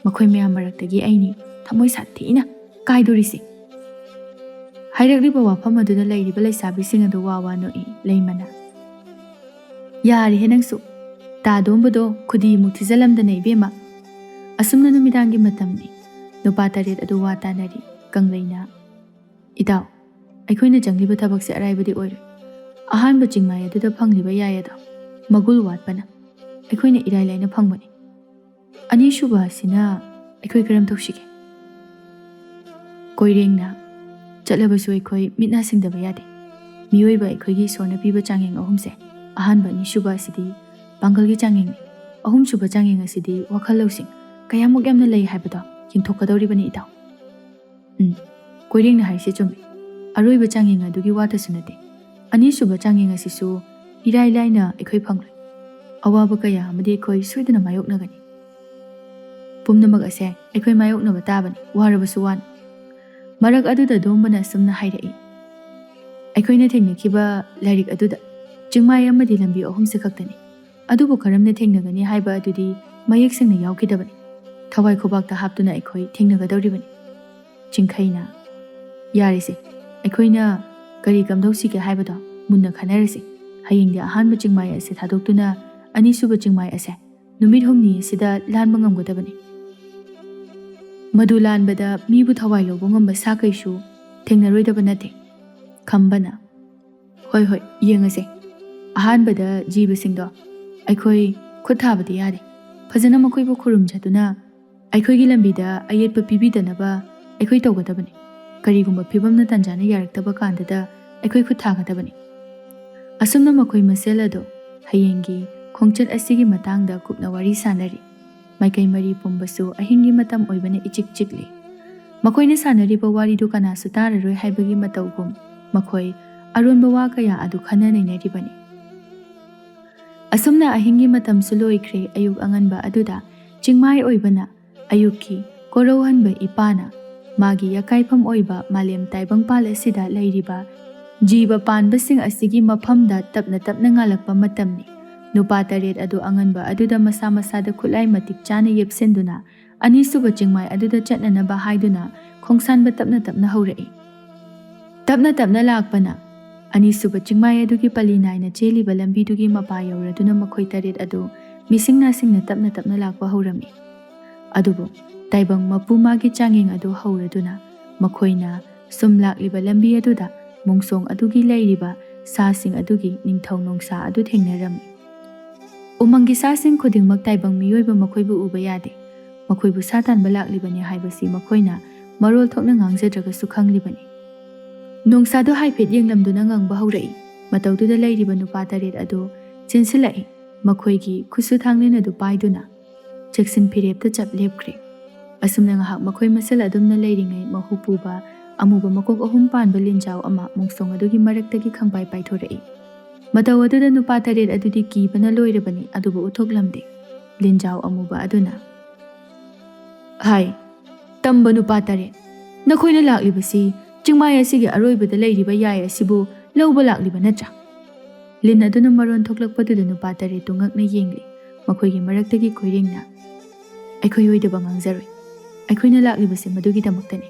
ꯃꯈꯣꯏ ꯃꯌꯥꯝ ꯃꯔꯛꯇꯒꯤ ꯑꯩꯅꯤ ꯊꯃꯣꯏ ꯁꯥꯊꯤꯅ ꯀꯥꯏꯗꯣꯔꯤꯁꯦ꯫ ꯍꯥꯏꯔꯛꯂꯤꯕ ꯋꯥꯐꯝ ꯑꯗꯨꯗ ꯂꯩꯔꯤꯕ ꯂꯩꯁꯥꯕꯤꯁꯤꯡ ꯑꯗꯨ ꯋꯥ ꯋꯥ ꯅꯣꯛꯏ꯫ ꯂꯩꯃꯅ, "ꯌꯥꯔꯦꯍꯦ ꯅꯪꯁꯨ꯫ ꯇꯥꯗꯣꯝꯕꯗꯣ ꯈꯨꯗꯤꯃꯨꯛ ꯊꯤꯖꯜꯂꯝꯗꯅ ꯏꯕꯦꯝꯃ꯫ ꯑꯁꯨꯝꯅ ꯅꯨꯃꯤꯗꯥꯡꯒꯤ ꯃꯇꯝꯅꯤ꯫ ꯅꯨꯄꯥ ꯇꯔꯦꯠ ꯑꯗꯨ ꯋꯥ ꯇꯥꯅꯔꯤ"꯫ ꯀꯪꯂꯩꯅ, ꯏꯇꯥꯎ, ꯑꯩꯈꯣꯏꯅ ꯆꯪꯂꯤꯕ ꯊꯕꯛꯁꯦ ꯑꯔꯥꯏꯕꯗꯤ ꯑꯣꯏꯔꯣꯏ꯫ ꯑꯍꯥꯟꯕ ꯆꯤꯡꯃꯥꯏ ꯑꯗꯨꯗ ꯐꯪꯂꯤꯕ ꯌꯥꯏ ꯑꯗꯣ ꯃꯒꯨꯜ ꯋꯥꯠꯄꯅ ꯑꯩꯈꯣꯏꯅ ꯏꯔꯥꯏ ꯂꯥꯏꯅ ꯐꯪꯕꯅꯤ꯫ ꯑꯅꯤꯁꯨꯕ ꯑꯁꯤꯅ ꯑꯩꯈꯣꯏ ꯀꯔꯝ ꯇꯧꯁꯤꯒꯦ? ꯀꯣꯏꯔꯦꯡꯅ, ꯆꯠꯂꯕꯁꯨ ꯑꯩꯈꯣꯏ ꯃꯤꯠ ꯅꯥ ꯁꯤꯡꯗꯕ ꯌꯥꯗꯦ꯫ ꯃꯤꯑꯣꯏꯕ ꯑꯩꯈꯣꯏꯒꯤ ꯏꯁꯣꯔꯅ ꯄꯤꯕ ꯆꯥꯡꯌꯦꯡ ꯑꯍꯨꯝꯁꯦ, ꯑꯍꯥꯟꯕ, ꯑꯅꯤꯁꯨꯕ ꯑꯁꯤꯗꯤ ꯄꯥꯡꯒꯜꯒꯤ ꯆꯥꯡꯌꯦꯡꯅꯤ꯫ ꯑꯍꯨꯝꯁꯨꯕ ꯆꯥꯡꯌꯦꯡ ꯑꯁꯤꯗꯤ ꯋꯥꯈꯜ ꯂꯧꯁꯤꯡ ꯀꯌꯥꯃꯨꯛ ꯌꯥꯝꯅ ꯂꯩ ꯍꯥꯏꯕꯗꯣ ꯌꯦꯡꯊꯣꯛꯀꯗꯧꯔꯤꯕꯅꯤ ꯏꯇꯥꯎ꯫ ꯎꯝ, ꯀꯣꯏꯔꯦꯡꯅ ꯍꯥꯏꯔꯤꯁꯦ ꯆꯨꯝꯃꯤ꯫ ꯑꯔꯣꯏꯕ ꯆꯥꯡꯌꯦꯡ ꯑꯗꯨꯒꯤ ꯋꯥꯇꯁꯨ ꯅꯠꯇꯦ꯫ ꯑꯅꯤꯁꯨꯕ ꯆꯥꯡꯌꯦꯡ ꯑꯁꯤꯁꯨ ꯏꯔꯥꯏ ꯂꯥꯏꯅ ꯑꯩꯈꯣꯏ ꯐꯪꯂꯣꯏ꯫ ꯑꯋꯥꯕ ꯀꯌꯥ ꯑꯃꯗꯤ ꯑꯩꯈꯣꯏ ꯁꯣꯏꯗꯅ ꯃꯥꯌꯣꯛꯅꯒꯅꯤ꯫ ꯄꯨꯝꯅꯃꯛ ꯑꯁꯦ ꯑꯩꯈꯣꯏ ꯃꯥꯌꯣꯛꯅꯕ ꯇꯥꯕꯅꯤ, ꯋꯥꯔꯕꯁꯨ ꯋꯥꯅ꯫ ꯃꯔꯛ ꯑꯗꯨꯗ ꯗꯣꯝꯕꯅ ꯑꯁꯨꯝꯅ ꯍꯥꯏꯔꯛꯏ, ꯑꯩꯈꯣꯏꯅ ꯊꯦꯡꯅꯈꯤꯕ ꯂꯥꯏꯔꯤꯛ ꯑꯗꯨꯗ ꯆꯤꯡꯃꯥꯏ ꯑꯃꯗꯤ ꯂꯝꯕꯤ ꯑꯍꯨꯝꯁꯦ ꯈꯛꯇꯅꯤ꯫ ꯑꯗꯨꯕꯨ ꯀꯔꯝꯅ ꯊꯦꯡꯅꯒꯅꯤ ꯍꯥꯏꯕ ꯑꯗꯨꯗꯤ ꯃꯌꯦꯛ ꯁꯦꯡꯅ ꯌꯥꯎꯈꯤꯗꯕꯅꯤ꯫ ꯊꯋꯥꯏ ꯈꯨꯕꯥꯛꯇ ꯍꯥꯞꯇꯨꯅ ꯑꯩꯈꯣꯏ ꯊꯦꯡꯅꯒꯗꯧꯔꯤꯕꯅꯤ꯫ ꯆꯤꯡꯈꯩꯅ, ꯌꯥꯔꯦꯁꯦ, ꯑꯩꯈꯣꯏꯅ ꯀꯔꯤ ꯀꯝꯗꯧꯁꯤꯒꯦ ꯍꯥꯏꯕꯗꯣ ꯃꯨꯟꯅ ꯈꯟꯅꯔꯁꯤ꯫ ꯍꯌꯦꯡꯗꯤ ꯑꯍꯥꯟꯕ ꯆꯤꯡꯃꯥꯏ ꯑꯁꯦ ꯊꯥꯗꯣꯛꯇꯨꯅ ꯑꯅꯤꯁꯨꯕ ꯆꯤꯡꯃꯥꯏ ꯑꯁꯦ ꯅꯨꯃꯤꯠ ꯍꯨꯝꯅꯤ ꯑꯁꯤꯗ ꯂꯥꯟꯕ ꯉꯝꯒꯗꯕꯅꯤ꯫ ꯃꯗꯨ ꯂꯥꯟꯕꯗ ꯃꯤꯕꯨ ꯊꯋꯥꯏ ꯂꯧꯕ ꯉꯝꯕ ꯁꯥ ꯀꯩꯁꯨ ꯊꯦꯡꯅꯔꯣꯏꯗꯕ ꯅꯠꯇꯦ꯫ ꯈꯝꯕꯅ, ꯍꯣꯏ ꯍꯣꯏ, ꯌꯦꯡꯉꯁꯦ꯫ ꯑꯍꯥꯟꯕꯗ ꯖꯤꯕꯁꯤꯡꯗꯣ ꯑꯩꯈꯣꯏ ꯈꯨꯠ ꯊꯥꯕꯗꯤ ꯌꯥꯗꯦ꯫ ꯐꯖꯅ ꯃꯈꯣꯏꯕꯨ ꯈꯨꯔꯨꯝꯖꯗꯨꯅ ꯑꯩꯈꯣꯏꯒꯤ ꯂꯝꯕꯤꯗ ꯑꯌꯦꯠꯄ ꯄꯤꯕꯤꯗꯅꯕ ꯑꯩꯈꯣꯏ ꯇꯧꯒꯗꯕꯅꯤ꯫ ꯀꯔꯤꯒꯨꯝꯕ ꯐꯤꯕꯝꯅ ꯇꯥꯟꯖꯥꯅ ꯌꯥꯔꯛꯇꯕ ꯀꯥꯟꯗꯗ ꯑꯩꯈꯣꯏ ꯈꯨꯠ ꯊꯥꯒꯗꯕꯅꯤ꯫ ꯑꯁꯨꯝꯅ ꯃꯈꯣꯏ ꯃꯁꯦꯜ ꯑꯗꯨ ꯍꯌꯦꯡꯒꯤ ꯈꯣꯡꯆꯠ ꯑꯁꯤꯒꯤ ꯃꯇꯥꯡꯗ ꯀꯨꯞꯅ ꯋꯥꯔꯤ ꯁꯥꯅꯔꯤ꯫ ꯃꯥꯏꯀꯩ ꯃꯔꯤ ꯄꯨꯝꯕꯁꯨ ꯑꯍꯤꯡꯒꯤ ꯃꯇꯝ ꯑꯣꯏꯕꯅ ꯏꯆꯤꯛ ꯆꯤꯛꯂꯤ꯫ ꯃꯈꯣꯏꯅ ꯁꯥꯟꯅꯔꯤꯕ ꯋꯥꯔꯤꯗꯨ ꯀꯅꯥꯁꯨ ꯇꯥꯔꯔꯣꯏ ꯍꯥꯏꯕꯒꯤ ꯃꯇꯧꯒꯨꯝ ꯃꯈꯣꯏ ꯑꯔꯣꯟꯕ ꯋꯥ ꯀꯌꯥ ꯑꯗꯨ ꯈꯟꯅ ꯅꯩꯅꯔꯤꯕꯅꯤ꯫ ꯑꯁꯨꯝꯅ ꯑꯍꯤꯡꯒꯤ ꯃꯇꯝꯁꯨ ꯂꯣꯏꯈ꯭ꯔꯦ꯫ ꯑꯌꯨꯛ ꯑꯉꯟꯕ ꯑꯗꯨꯗ ꯆꯤꯡꯃꯥꯏ ꯑꯣꯏꯕꯅ ꯑꯌꯨꯛꯀꯤ ꯀꯣꯔꯧꯍꯟꯕ ꯏꯄꯥꯅ ꯃꯥꯒꯤ ꯌꯥꯀꯥꯏꯐꯝ ꯑꯣꯏꯕ ꯃꯥꯂꯦꯝ ꯇꯥꯏꯕꯪꯄꯥꯜ ꯑꯁꯤꯗ ꯂꯩꯔꯤꯕ ꯖꯤꯕ ꯄꯥꯟꯕꯁꯤꯡ ꯑꯁꯤꯒꯤ ꯃꯐꯝꯗ ꯇꯞꯅ ꯇꯞꯅ ꯉꯥꯜꯂꯛꯄ ꯃꯇꯝꯅꯤ꯫ ꯅꯨꯄꯥ ꯇꯔꯦꯠ ꯑꯗꯨ ꯑꯉꯟꯕ ꯑꯗꯨꯗ ꯃꯁꯥ ꯃꯁꯥꯗ ꯈꯨꯠꯂꯥꯏ ꯃꯇꯤꯛ ꯆꯥꯅ ꯌꯦꯞꯁꯤꯟꯗꯨꯅ ꯑꯅꯤꯁꯨꯕ ꯆꯤꯡꯃꯥꯏ ꯑꯗꯨꯗ ꯆꯠꯅꯅꯕ ꯍꯥꯏꯗꯨꯅ ꯈꯣꯡꯁꯥꯟꯕ ꯇꯞꯅ ꯇꯞꯅ ꯍꯧꯔꯛꯏ꯫ ꯇꯞꯅ ꯇꯞꯅ ꯂꯥꯛꯄꯅ ꯑꯅꯤꯁꯨꯕ ꯆꯤꯡꯃꯥꯏ ꯑꯗꯨꯒꯤ ꯄꯜꯂꯤ ꯅꯥꯏꯅ ꯆꯦꯜꯂꯤꯕ ꯂꯝꯕꯤꯗꯨꯒꯤ ꯃꯄꯥ ꯌꯧꯔꯗꯨꯅ ꯃꯈꯣꯏ ꯇꯔꯦꯠ ꯑꯗꯨ ꯃꯤꯁꯤꯡ ꯅꯥꯁꯤꯡꯅ ꯇꯞꯅ ꯇꯞꯅ ꯂꯥꯛꯄ ꯍꯧꯔꯝꯃꯤ꯫ ꯑꯗꯨꯕꯨ ꯇꯥꯏꯕꯪ ꯃꯄꯨ ꯃꯥꯒꯤ ꯆꯥꯡꯌꯦꯡ ꯑꯗꯨ ꯍꯧꯔꯗꯨꯅ ꯃꯈꯣꯏꯅ ꯁꯨꯝ ꯂꯥꯛꯂꯤꯕ ꯂꯝꯕꯤ ꯑꯗꯨꯗ ꯃꯣꯡꯁꯣꯡ ꯑꯗꯨꯒꯤ ꯂꯩꯔꯤꯕ ꯁꯥꯁꯤꯡ ꯑꯗꯨꯒꯤ ꯅꯤꯡꯊꯧ ꯅꯣꯡꯁꯥ ꯑꯗꯨ ꯊꯦꯡꯅꯔꯝꯃꯤ꯫ ꯎꯃꯪꯒꯤ ꯁꯥꯁꯤꯡ ꯈꯨꯗꯤꯡꯃꯛ ꯇꯥꯏꯕꯪ ꯃꯤꯑꯣꯏꯕ ꯃꯈꯣꯏꯕꯨ ꯎꯕ ꯌꯥꯗꯦ꯫ ꯃꯈꯣꯏꯕꯨ ꯁꯥ ꯇꯥꯟꯕ ꯂꯥꯛꯂꯤꯕꯅꯤ ꯍꯥꯏꯕꯁꯤ ꯃꯈꯣꯏꯅ ꯃꯔꯣꯜ ꯊꯣꯛꯅ ꯉꯥꯡꯖꯗ꯭ꯔꯒꯁꯨ ꯈꯪꯂꯤꯕꯅꯤ꯫ ꯅꯣꯡꯁꯥꯗꯣ ꯍꯥꯏꯐꯦꯠ ꯌꯦꯡꯂꯝꯗꯨꯅ ꯉꯪꯕ ꯍꯧꯔꯛꯏ꯫ ꯃꯇꯧꯗꯨꯗ ꯂꯩꯔꯤꯕ ꯅꯨꯄꯥ ꯇꯔꯦꯠ ꯑꯗꯨ ꯆꯦꯟꯁꯤꯜꯂꯛꯏ꯫ ꯃꯈꯣꯏꯒꯤ ꯈꯨꯠꯁꯨ ꯊꯥꯡꯂꯦꯟ ꯑꯗꯨ ꯄꯥꯏꯗꯨꯅ ꯆꯦꯛꯁꯤꯟ ꯐꯤꯔꯦꯞꯇ ꯆꯞ ꯂꯦꯞꯈ꯭ꯔꯦ꯫ ꯑꯁꯨꯝꯅ ꯉꯥꯏꯍꯥꯛ ꯃꯈꯣꯏ ꯃꯁꯦꯜ ꯑꯗꯨꯝꯅ ꯂꯩꯔꯤꯉꯩ, ꯃꯍꯨ ꯄꯨꯕ ꯑꯃꯨꯕ ꯃꯀꯣꯛ ꯑꯍꯨꯝ ꯄꯥꯟꯕ ꯂꯤꯟꯖꯥꯎ ꯑꯃ ꯃꯣꯡꯁꯣꯡ ꯑꯗꯨꯒꯤ ꯃꯔꯛꯇꯒꯤ ꯈꯪꯄꯥꯏ ꯄꯥꯏꯊꯣꯔꯛꯏ꯫ ꯃꯇꯧ ꯑꯗꯨꯗ ꯅꯨꯄꯥ ꯇꯔꯦꯠ ꯑꯗꯨꯗꯤ ꯀꯤꯕꯅ ꯂꯣꯏꯔꯕꯅꯤ, ꯑꯗꯨꯕꯨ ꯎꯠꯊꯣꯛꯂꯝꯗꯦ꯫ ꯂꯤꯟꯖꯥꯎ ꯑꯃꯨꯕ ꯑꯗꯨꯅ, "ꯍꯥꯏ, ꯇꯝꯕ ꯅꯨꯄꯥ ꯇꯔꯦꯠ, ꯅꯈꯣꯏꯅ ꯂꯥꯛꯂꯤꯕꯁꯤ ꯆꯤꯡꯃꯥꯏ ꯑꯁꯤꯒꯤ ꯑꯔꯣꯏꯕꯗ ꯂꯩꯔꯤꯕ ꯌꯥꯏ ꯑꯁꯤꯕꯨ ꯂꯧꯕ ꯂꯥꯛꯂꯤꯕ ꯅꯠꯇ꯭ꯔꯥ?" ꯂꯤꯟ ꯑꯗꯨꯅ ꯃꯔꯣꯟ ꯊꯣꯛꯂꯛꯄꯗꯨꯗ ꯅꯨꯄꯥ ꯇꯔꯦꯠꯇꯨ ꯉꯛꯅ ꯌꯦꯡꯂꯤ꯫ ꯃꯈꯣꯏꯒꯤ ꯃꯔꯛꯇꯒꯤ ꯀꯣꯏꯔꯦꯡꯅ, "ꯑꯩꯈꯣꯏ ꯑꯣꯏꯗꯕ ꯉꯥꯡꯖꯔꯣꯏ꯫ ꯑꯩꯈꯣꯏꯅ ꯂꯥꯛꯂꯤꯕꯁꯤ ꯃꯗꯨꯒꯤꯗꯃꯛꯇꯅꯤ꯫"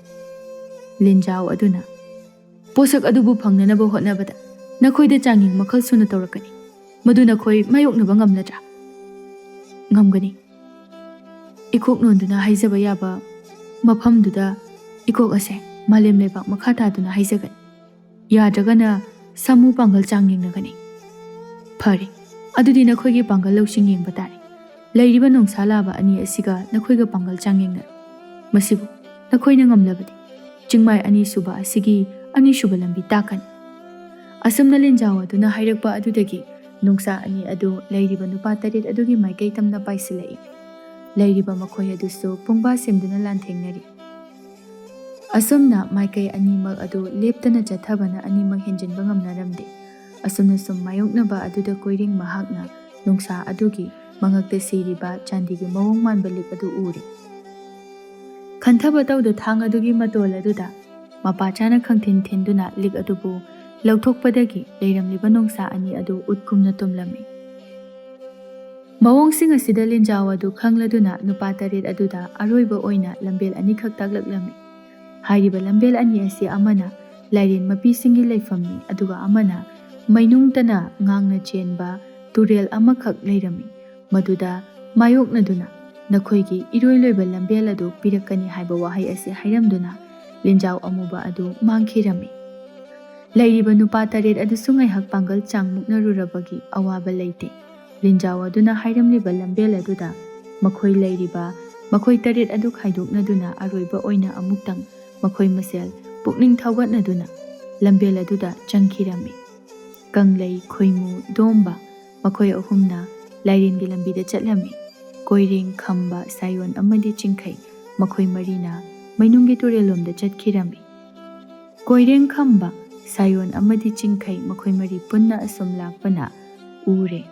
ꯂꯤꯟꯖꯥꯎ ꯑꯗꯨꯅ, "ꯄꯣꯠꯁꯛ ꯑꯗꯨꯕꯨ ꯐꯪꯅꯅꯕ ꯍꯣꯠꯅꯕꯗ ꯅꯈꯣꯏꯗ ꯆꯥꯡꯌꯦꯡ ꯃꯈꯜ ꯁꯨꯅ ꯇꯧꯔꯛꯀꯅꯤ꯫ ꯃꯗꯨ ꯅꯈꯣꯏ ꯃꯥꯌꯣꯛꯅꯕ ꯉꯝꯂꯗ꯭ꯔꯥ?" "ꯉꯝꯒꯅꯤ꯫ ꯏꯀꯣꯛ ꯅꯣꯟꯗꯨꯅ ꯍꯥꯏꯖꯕ ꯌꯥꯕ ꯃꯐꯝꯗꯨꯗ ꯏꯀꯣꯛ ꯑꯁꯦ ꯃꯥꯂꯦꯝ ꯂꯩꯕꯥꯛ ꯃꯈꯥ ꯇꯥꯗꯨꯅ ꯍꯥꯏꯖꯒꯅꯤ꯫ ꯌꯥꯗ꯭ꯔꯒꯅ ꯁꯥꯃꯨ ꯄꯥꯡꯒꯜ ꯆꯥꯡ ꯌꯦꯡꯅꯒꯅꯤ꯫" "ꯐꯔꯦ, ꯑꯗꯨꯗꯤ ꯅꯈꯣꯏꯒꯤ ꯄꯥꯡꯒꯜ ꯂꯧꯁꯤꯡ ꯌꯦꯡꯕ ꯇꯥꯔꯦ꯫ ꯂꯩꯔꯤꯕ ꯅꯣꯡꯁꯥ ꯂꯥꯕ ꯑꯅꯤ ꯑꯁꯤꯒ ꯅꯈꯣꯏꯒ ꯄꯥꯡꯒꯜ ꯆꯥꯡ ꯌꯦꯡꯅꯔꯣ꯫ ꯃꯁꯤꯕꯨ ꯅꯈꯣꯏꯅ ꯉꯝꯂꯕꯗꯤ ꯆꯤꯡꯃꯥꯏ ꯑꯅꯤꯁꯨꯕ ꯑꯁꯤꯒꯤ ꯑꯅꯤꯁꯨꯕ ꯂꯝꯕꯤ ꯇꯥꯛꯀꯅꯤ꯫" ꯑꯁꯨꯝꯅ ꯂꯤꯟꯖꯥꯎ ꯑꯗꯨꯅ ꯍꯥꯏꯔꯛꯄ ꯑꯗꯨꯗꯒꯤ ꯅꯣꯡꯁꯥ ꯑꯅꯤ ꯑꯗꯨ ꯂꯩꯔꯤꯕ ꯅꯨꯄꯥ ꯇꯔꯦꯠ ꯑꯗꯨꯒꯤ ꯃꯥꯏꯀꯩ ꯇꯝꯅ ꯄꯥꯏꯁꯤꯜꯂꯛꯏ꯫ ꯂꯩꯔꯤꯕ ꯃꯈꯣꯏ ꯑꯗꯨꯁꯨ ꯄꯨꯡꯕꯥ ꯁꯦꯝꯗꯨꯅ ꯂꯥꯟꯊꯦꯡꯅꯔꯤ꯫ ꯑꯁꯨꯝꯅ ꯃꯥꯏꯀꯩ ꯑꯅꯤꯃꯛ ꯑꯗꯨ ꯂꯦꯞꯇꯅ ꯆꯠꯊꯕꯅ ꯑꯅꯤꯃꯛ ꯍꯦꯟꯖꯤꯟꯕ ꯉꯝꯅꯔꯝꯗꯦ꯫ ꯑꯁꯨꯝꯅ ꯁꯨꯝ ꯃꯥꯌꯣꯛꯅꯕ ꯑꯗꯨꯗ ꯀꯣꯏꯔꯦꯡ ꯃꯍꯥꯛꯅ ꯅꯣꯡꯁꯥ ꯑꯗꯨꯒꯤ ꯃꯉꯛꯇ ꯁꯤꯔꯤꯕ ꯆꯥꯟꯗꯤꯒꯤ ꯃꯑꯣꯡ ꯃꯥꯟꯕ ꯂꯤꯛ ꯑꯗꯨ ꯎꯔꯦ꯫ ꯈꯟꯊꯕ ꯇꯧꯗ ꯊꯥꯡ ꯑꯗꯨꯒꯤ ꯃꯇꯣꯜ ꯑꯗꯨꯗ ꯃꯄꯥ ꯆꯥꯅ ꯈꯪꯊꯤꯟ ꯊꯤꯟꯗꯨꯅ ꯂꯤꯛ ꯑꯗꯨꯕꯨ ꯂꯧꯊꯣꯛꯄꯗꯒꯤ ꯂꯩꯔꯝꯂꯤꯕ ꯅꯣꯡꯁꯥ ꯑꯅꯤ ꯑꯗꯨ ꯎꯠꯀꯨꯝꯅ ꯇꯨꯝꯂꯝꯃꯤ꯫ ꯃꯑꯣꯡꯁꯤꯡ ꯑꯁꯤꯗ ꯂꯤꯟꯖꯥꯎ ꯑꯗꯨ ꯈꯪꯂꯗꯨꯅ ꯅꯨꯄꯥ ꯇꯔꯦꯠ ꯑꯗꯨꯗ ꯑꯔꯣꯏꯕ ꯑꯣꯏꯅ ꯂꯝꯕꯦꯜ ꯑꯅꯤꯈꯛ ꯇꯥꯛꯂꯛꯂꯝꯃꯤ꯫ ꯍꯥꯏꯔꯤꯕ ꯂꯝꯕꯦꯜ ꯑꯅꯤ ꯑꯁꯤ ꯑꯃꯅ ꯂꯥꯏꯔꯦꯟ ꯃꯄꯤꯁꯤꯡꯒꯤ ꯂꯩꯐꯝꯅꯤ, ꯑꯗꯨꯒ ꯑꯃꯅ ꯃꯩꯅꯨꯡꯇꯅ ꯉꯥꯡꯅ ꯆꯦꯟꯕ ꯇꯨꯔꯦꯜ ꯑꯃꯈꯛ ꯂꯩꯔꯝꯃꯤ꯫ ꯃꯗꯨꯗ ꯃꯥꯌꯣꯛꯅꯗꯨꯅ ꯅꯈꯣꯏꯒꯤ ꯏꯔꯣꯏ ꯂꯣꯏꯕ ꯂꯝꯕꯦꯜ ꯑꯗꯨ ꯄꯤꯔꯛꯀꯅꯤ ꯍꯥꯏꯕ ꯋꯥꯍꯩ ꯑꯁꯤ ꯍꯥꯏꯔꯝꯗꯨꯅ ꯂꯤꯟꯖꯥꯎ ꯑꯃꯨꯕ ꯑꯗꯨ ꯃꯥꯡꯈꯤꯔꯝꯃꯤ꯫ ꯂꯩꯔꯤꯕ ꯅꯨꯄꯥ ꯇꯔꯦꯠ ꯑꯗꯨꯁꯨ ꯉꯥꯏꯍꯥꯛ ꯄꯥꯡꯒꯜ ꯆꯥꯡ ꯃꯨꯛꯅꯔꯨꯔꯕꯒꯤ ꯑꯋꯥꯕ ꯂꯩꯇꯦ꯫ ꯂꯤꯟꯖꯥꯎ ꯑꯗꯨꯅ ꯍꯥꯏꯔꯝꯂꯤꯕ ꯂꯝꯕꯦꯜ ꯑꯗꯨꯗ ꯃꯈꯣꯏ ꯂꯩꯔꯤꯕ ꯃꯈꯣꯏ ꯇꯔꯦꯠ ꯑꯗꯨ ꯈꯥꯏꯗꯣꯛꯅꯗꯨꯅ ꯑꯔꯣꯏꯕ ꯑꯣꯏꯅ ꯑꯃꯨꯛꯇꯪ ꯃꯈꯣꯏ ꯃꯁꯦꯜ ꯄꯨꯛꯅꯤꯡ ꯊꯧꯒꯠꯅꯗꯨꯅ ꯂꯝꯕꯦꯜ ꯑꯗꯨꯗ ꯆꯪꯈꯤꯔꯝꯃꯤ꯫ ꯀꯪꯂꯩ, ꯈꯣꯏꯃꯨ, ꯗꯣꯝꯕ ꯃꯈꯣꯏ ꯑꯍꯨꯝꯅ ꯂꯥꯏꯔꯦꯟꯒꯤ ꯂꯝꯕꯤꯗ ꯆꯠꯂꯝꯃꯤ꯫ ꯀꯣꯏꯔꯦꯡ, ꯈꯝꯕ, ꯁꯥꯌꯣꯟ ꯑꯃꯗꯤ ꯆꯤꯡꯈꯩ ꯃꯈꯣꯏ ꯃꯔꯤꯅ ꯃꯩꯅꯨꯡꯒꯤ ꯇꯨꯔꯦꯜꯂꯣꯝꯗ ꯆꯠꯈꯤꯔꯝꯃꯤ꯫ ꯀꯣꯏꯔꯦꯡ, ꯈꯝꯕ, ꯁꯥꯌꯣꯟ ꯑꯃꯗꯤ ꯆꯤꯡꯈꯩ ꯃꯈꯣꯏ ꯃꯔꯤ ꯄꯨꯟꯅ ꯑꯁꯨꯝ ꯂꯥꯛꯄꯅ ꯎꯔꯦ꯫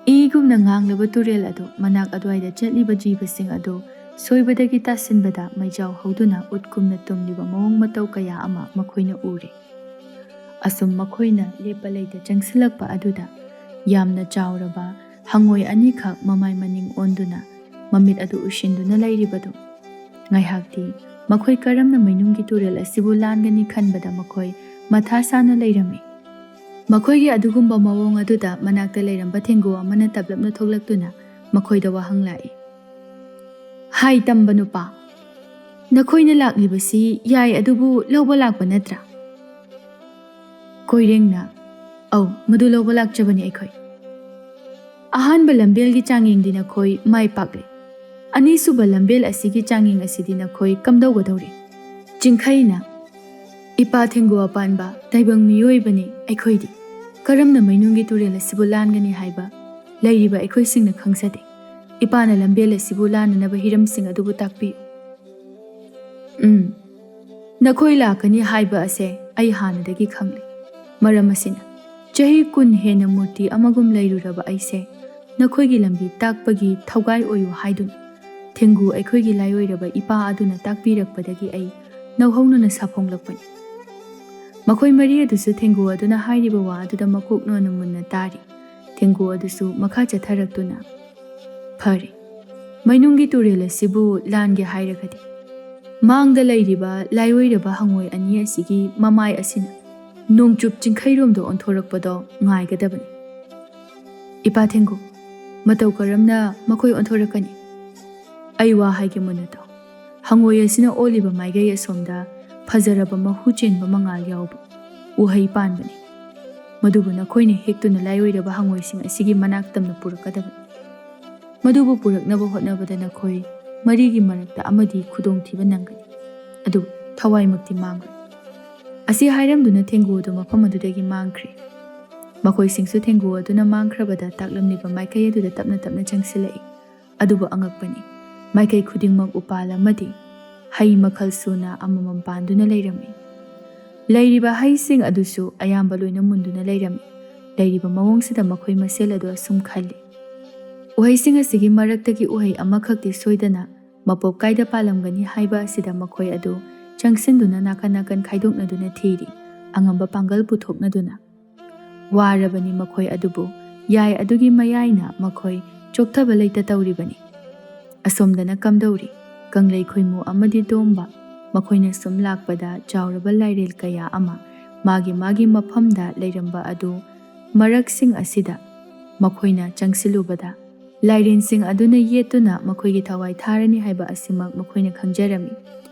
ꯏꯒꯨꯝꯅ ꯉꯥꯡꯂꯕ ꯇꯨꯔꯦꯜ ꯑꯗꯨ ꯃꯅꯥꯛ ꯑꯗꯨꯋꯥꯏꯗ ꯆꯠꯂꯤꯕ ꯖꯤꯕꯁꯤꯡ ꯑꯗꯨ ꯁꯣꯏꯕꯗꯒꯤ ꯇꯥꯁꯤꯟꯕꯗ ꯃꯩꯖꯥꯎ ꯍꯧꯗꯨꯅ ꯎꯠꯀꯨꯝꯅ ꯇꯨꯝꯂꯤꯕ ꯃꯑꯣꯡ ꯃꯇꯧ ꯀꯌꯥ ꯑꯃ ꯃꯈꯣꯏꯅ ꯎꯔꯦ꯫ ꯑꯁꯨꯝ ꯃꯈꯣꯏꯅ ꯂꯦꯞꯄ ꯂꯩꯇ ꯆꯪꯁꯤꯜꯂꯛꯄ ꯑꯗꯨꯗ ꯌꯥꯝꯅ ꯆꯥꯎꯔꯕ ꯍꯪꯉꯣꯏ ꯑꯅꯤꯈꯛ ꯃꯃꯥꯏ ꯃꯅꯤꯡ ꯑꯣꯟꯗꯨꯅ ꯃꯃꯤꯠ ꯑꯗꯨ ꯎꯏꯁꯤꯟꯗꯨꯅ ꯂꯩꯔꯤꯕꯗꯨ꯫ ꯉꯥꯏꯍꯥꯛꯇꯤ ꯃꯈꯣꯏ ꯀꯔꯝꯅ ꯃꯩꯅꯨꯡꯒꯤ ꯇꯨꯔꯦꯜ ꯑꯁꯤꯕꯨ ꯂꯥꯟꯒꯅꯤ ꯈꯟꯕꯗ ꯃꯈꯣꯏ ꯃꯊꯥ ꯁꯥꯅ ꯂꯩꯔꯝꯃꯤ꯫ ꯃꯈꯣꯏꯒꯤ ꯑꯗꯨꯒꯨꯝꯕ ꯃꯑꯣꯡ ꯑꯗꯨꯗ ꯃꯅꯥꯛꯇ ꯂꯩꯔꯝꯕ ꯊꯦꯡꯒꯨ ꯑꯃꯅ ꯇꯞꯂꯞꯅ ꯊꯣꯛꯂꯛꯇꯨꯅ ꯃꯈꯣꯏꯗ ꯋꯥꯍꯪ ꯂꯥꯛꯏ꯫ "ꯍꯥꯏ ꯇꯝꯕ ꯅꯨꯄꯥ, ꯅꯈꯣꯏꯅ ꯂꯥꯛꯂꯤꯕꯁꯤ ꯌꯥꯏ ꯑꯗꯨꯕꯨ ꯂꯧꯕ ꯂꯥꯛꯄ ꯅꯠꯇ꯭ꯔꯥ?" ꯀꯣꯏꯔꯦꯡꯅ, "ꯑꯧ, ꯃꯗꯨ ꯂꯧꯕ ꯂꯥꯛꯆꯕꯅꯤ ꯑꯩꯈꯣꯏ꯫ ꯑꯍꯥꯟꯕ ꯂꯝꯕꯦꯜꯒꯤ ꯆꯥꯡꯌꯦꯡꯗꯤ ꯅꯈꯣꯏ ꯃꯥꯏ ꯄꯥꯛꯂꯦ꯫ ꯑꯅꯤꯁꯨꯕ ꯂꯝꯕꯦꯜ ꯑꯁꯤꯒꯤ ꯆꯥꯡꯌꯦꯡ ꯑꯁꯤꯗꯤ ꯅꯈꯣꯏ ꯀꯝꯗꯧꯒꯗꯧꯔꯤ?" ꯆꯤꯡꯈꯩꯅ, "ꯏꯄꯥ ꯊꯦꯡꯒꯨ ꯑꯄꯥꯟꯕ, ꯇꯥꯏꯕꯪ ꯃꯤꯑꯣꯏꯕꯅꯤ ꯑꯩꯈꯣꯏꯗꯤ꯫ ꯀꯔꯝꯅ ꯃꯩꯅꯨꯡꯒꯤ ꯇꯨꯔꯦꯜ ꯑꯁꯤꯕꯨ ꯂꯥꯟꯒꯅꯤ ꯍꯥꯏꯕ ꯂꯩꯔꯤꯕ ꯑꯩꯈꯣꯏꯁꯤꯡꯅ ꯈꯪꯖꯗꯦ꯫ ꯏꯄꯥꯅ ꯂꯝꯕꯦꯜ ꯑꯁꯤꯕꯨ ꯂꯥꯟꯅꯅꯕ ꯍꯤꯔꯝꯁꯤꯡ ꯑꯗꯨꯕꯨ ꯇꯥꯛꯄꯤꯌꯨ꯫" "ꯎꯝ, ꯅꯈꯣꯏ ꯂꯥꯛꯀꯅꯤ ꯍꯥꯏꯕ ꯑꯁꯦ ꯑꯩ ꯍꯥꯟꯅꯗꯒꯤ ꯈꯪꯂꯦ꯫ ꯃꯔꯝ ꯑꯁꯤꯅ, ꯆꯍꯤ ꯀꯨꯟ ꯍꯦꯟꯅ ꯃꯨꯔꯇꯤ ꯑꯃꯒꯨꯝ ꯂꯩꯔꯨꯔꯕ ꯑꯩꯁꯦ ꯅꯈꯣꯏꯒꯤ ꯂꯝꯕꯤ ꯇꯥꯛꯄꯒꯤ ꯊꯧꯒꯥꯏ ꯑꯣꯏꯌꯨ ꯍꯥꯏꯗꯨꯅ ꯊꯦꯡꯒꯨ ꯑꯩꯈꯣꯏꯒꯤ ꯂꯥꯏꯑꯣꯏꯔꯕ ꯏꯄꯥ ꯑꯗꯨꯅ ꯇꯥꯛꯄꯤꯔꯛꯄꯗꯒꯤ ꯑꯩ ꯅꯧꯍꯧꯅꯅ ꯁꯥꯐꯣꯡꯂꯛꯄꯅꯤ꯫" ꯃꯈꯣꯏ ꯃꯔꯤ ꯑꯗꯨꯁꯨ ꯊꯦꯡꯒꯨ ꯑꯗꯨꯅ ꯍꯥꯏꯔꯤꯕ ꯋꯥ ꯑꯗꯨꯗ ꯃꯀꯣꯛ ꯅꯣꯟꯅ ꯃꯨꯟꯅ ꯇꯥꯔꯤ꯫ ꯊꯦꯡꯒꯨ ꯑꯗꯨꯁꯨ ꯃꯈꯥ ꯆꯠꯊꯔꯛꯇꯨꯅ, "ꯐꯔꯦ, ꯃꯩꯅꯨꯡꯒꯤ ꯇꯨꯔꯦꯜ ꯑꯁꯤꯕꯨ ꯂꯥꯟꯒꯦ ꯍꯥꯏꯔꯒꯗꯤ ꯃꯥꯡꯗ ꯂꯩꯔꯤꯕ ꯂꯥꯏꯑꯣꯏꯔꯕ ꯍꯪꯉꯣꯏ ꯑꯅꯤ ꯑꯁꯤꯒꯤ ꯃꯃꯥꯏ ꯑꯁꯤꯅ ꯅꯣꯡꯆꯨꯞ ꯆꯤꯡꯈꯩꯔꯣꯝꯗ ꯑꯣꯟꯊꯣꯔꯛꯄꯗꯣ ꯉꯥꯏꯒꯗꯕꯅꯤ꯫ ꯏꯄꯥ ꯊꯦꯡꯒꯨ, ꯃꯇꯧ ꯀꯔꯝꯅ ꯃꯈꯣꯏ ꯑꯣꯟꯊꯣꯔꯛꯀꯅꯤ? ꯑꯩ ꯋꯥ ꯍꯥꯏꯒꯦ ꯃꯨꯟꯅ ꯇꯥꯎ꯫ ꯍꯪꯉꯣꯏ ꯑꯁꯤꯅ ꯑꯣꯜꯂꯤꯕ ꯃꯥꯏꯀꯩ ꯑꯁꯣꯝꯗ ꯐꯖꯔꯕ ꯃꯍꯨ ꯆꯦꯟꯕ ꯃꯉꯥꯜ ꯌꯥꯎꯕ ꯎꯍꯩ ꯄꯥꯟꯕꯅꯤ꯫ ꯃꯗꯨꯕꯨ ꯅꯈꯣꯏꯅ ꯍꯦꯛꯇꯨꯅ ꯂꯥꯏꯔꯣꯏꯔꯕ ꯍꯪꯉꯣꯏꯁꯤꯡ ꯑꯁꯤꯒꯤ ꯃꯅꯥꯛ ꯇꯝꯅ ꯄꯨꯔꯛꯀꯗꯕꯅꯤ꯫ ꯃꯗꯨꯕꯨ ꯄꯨꯔꯛꯅꯕ ꯍꯣꯠꯅꯕꯗ ꯅꯈꯣꯏ ꯃꯔꯤꯒꯤ ꯃꯔꯛꯇ ꯑꯃꯗꯤ ꯈꯨꯗꯣꯡꯊꯤꯕ ꯅꯪꯒꯅꯤ, ꯑꯗꯨꯕꯨ ꯊꯋꯥꯏꯃꯛꯇꯤ ꯃꯥꯡꯂꯣꯏ꯫ ꯑꯁꯤ ꯍꯥꯏꯔꯝꯗꯨꯅ ꯊꯦꯡꯒꯨ ꯑꯗꯨ ꯃꯐꯝ ꯑꯗꯨꯗꯒꯤ ꯃꯥꯡꯈ꯭ꯔꯦ꯫ ꯃꯈꯣꯏꯁꯤꯡꯁꯨ ꯊꯦꯡꯒꯨ ꯑꯗꯨꯅ ꯃꯥꯡꯈ꯭ꯔꯕꯗ ꯇꯥꯛꯂꯝꯂꯤꯕ ꯃꯥꯏꯀꯩ ꯑꯗꯨꯗ ꯇꯞꯅ ꯇꯞꯅ ꯆꯪꯁꯤꯜꯂꯛꯏ꯫ ꯑꯗꯨꯕꯨ ꯑꯉꯛꯄꯅꯤ, ꯃꯥꯏꯀꯩ ꯈꯨꯗꯤꯡꯃꯛ ꯎꯄꯥꯜ ꯑꯃꯗꯤ ꯍꯩ ꯃꯈꯜ ꯁꯨꯅ ꯑꯃꯃꯝ ꯄꯥꯟꯗꯨꯅ ꯂꯩꯔꯝꯃꯤ꯫ ꯂꯩꯔꯤꯕ ꯍꯩꯁꯤꯡ ꯑꯗꯨꯁꯨ ꯑꯌꯥꯝꯕ ꯂꯣꯏꯅ ꯃꯨꯟꯗꯨꯅ ꯂꯩꯔꯝꯃꯤ꯫ ꯂꯩꯔꯤꯕ ꯃꯑꯣꯡꯁꯤꯗ ꯃꯈꯣꯏ ꯃꯁꯦꯜ ꯑꯗꯨ ꯑꯁꯨꯝ ꯈꯜꯂꯤ, "ꯎꯍꯩꯁꯤꯡ ꯑꯁꯤꯒꯤ ꯃꯔꯛꯇꯒꯤ ꯎꯍꯩ ꯑꯃꯈꯛꯇꯤ ꯁꯣꯏꯗꯅ ꯃꯄꯣꯞ ꯀꯥꯏꯗ ꯄꯥꯜꯂꯝꯒꯅꯤ ꯍꯥꯏꯕ ꯑꯁꯤꯗ ꯃꯈꯣꯏ ꯑꯗꯨ ꯆꯪꯁꯤꯟꯗꯨꯅ ꯅꯥꯀꯟ ꯅꯥꯀꯟ ꯈꯥꯏꯗꯣꯛꯅꯗꯨꯅ ꯊꯤꯔꯤ꯫ ꯑꯉꯝꯕ ꯄꯥꯡꯒꯜ ꯄꯨꯊꯣꯛꯅꯗꯨꯅ ꯋꯥꯔꯕꯅꯤ ꯃꯈꯣꯏ ꯑꯗꯨꯕꯨ꯫ ꯌꯥꯏ ꯑꯗꯨꯒꯤ ꯃꯌꯥꯏꯅ ꯃꯈꯣꯏ ꯆꯣꯛꯊꯕ ꯂꯩꯇ ꯇꯧꯔꯤꯕꯅꯤ꯫ ꯑꯁꯣꯝꯗꯅ ꯀꯝꯗꯧꯔꯤ? ꯀꯪꯂꯩ ꯈꯣꯏꯃꯨ ꯑꯃꯗꯤ ꯇꯣꯝꯕ꯫ ꯃꯈꯣꯏꯅ ꯁꯨꯝ ꯂꯥꯛꯄꯗ ꯆꯥꯎꯔꯕ ꯂꯥꯏꯔꯦꯜ ꯀꯌꯥ ꯑꯃ ꯃꯥꯒꯤ ꯃꯥꯒꯤ ꯃꯐꯝꯗ ꯂꯩꯔꯝꯕ ꯑꯗꯨ ꯃꯔꯛꯁꯤꯡ ꯑꯁꯤꯗ ꯃꯈꯣꯏꯅ ꯆꯪꯁꯤꯜꯂꯨꯕꯗ ꯂꯥꯏꯔꯦꯟꯁꯤꯡ ꯑꯗꯨꯅ ꯌꯦꯠꯇꯨꯅ ꯃꯈꯣꯏꯒꯤ ꯊꯋꯥꯏ ꯊꯥꯔꯅꯤ ꯍꯥꯏꯕ ꯑꯁꯤꯃꯛ ꯃꯈꯣꯏꯅ ꯈꯪꯖꯔꯝꯃꯤ꯫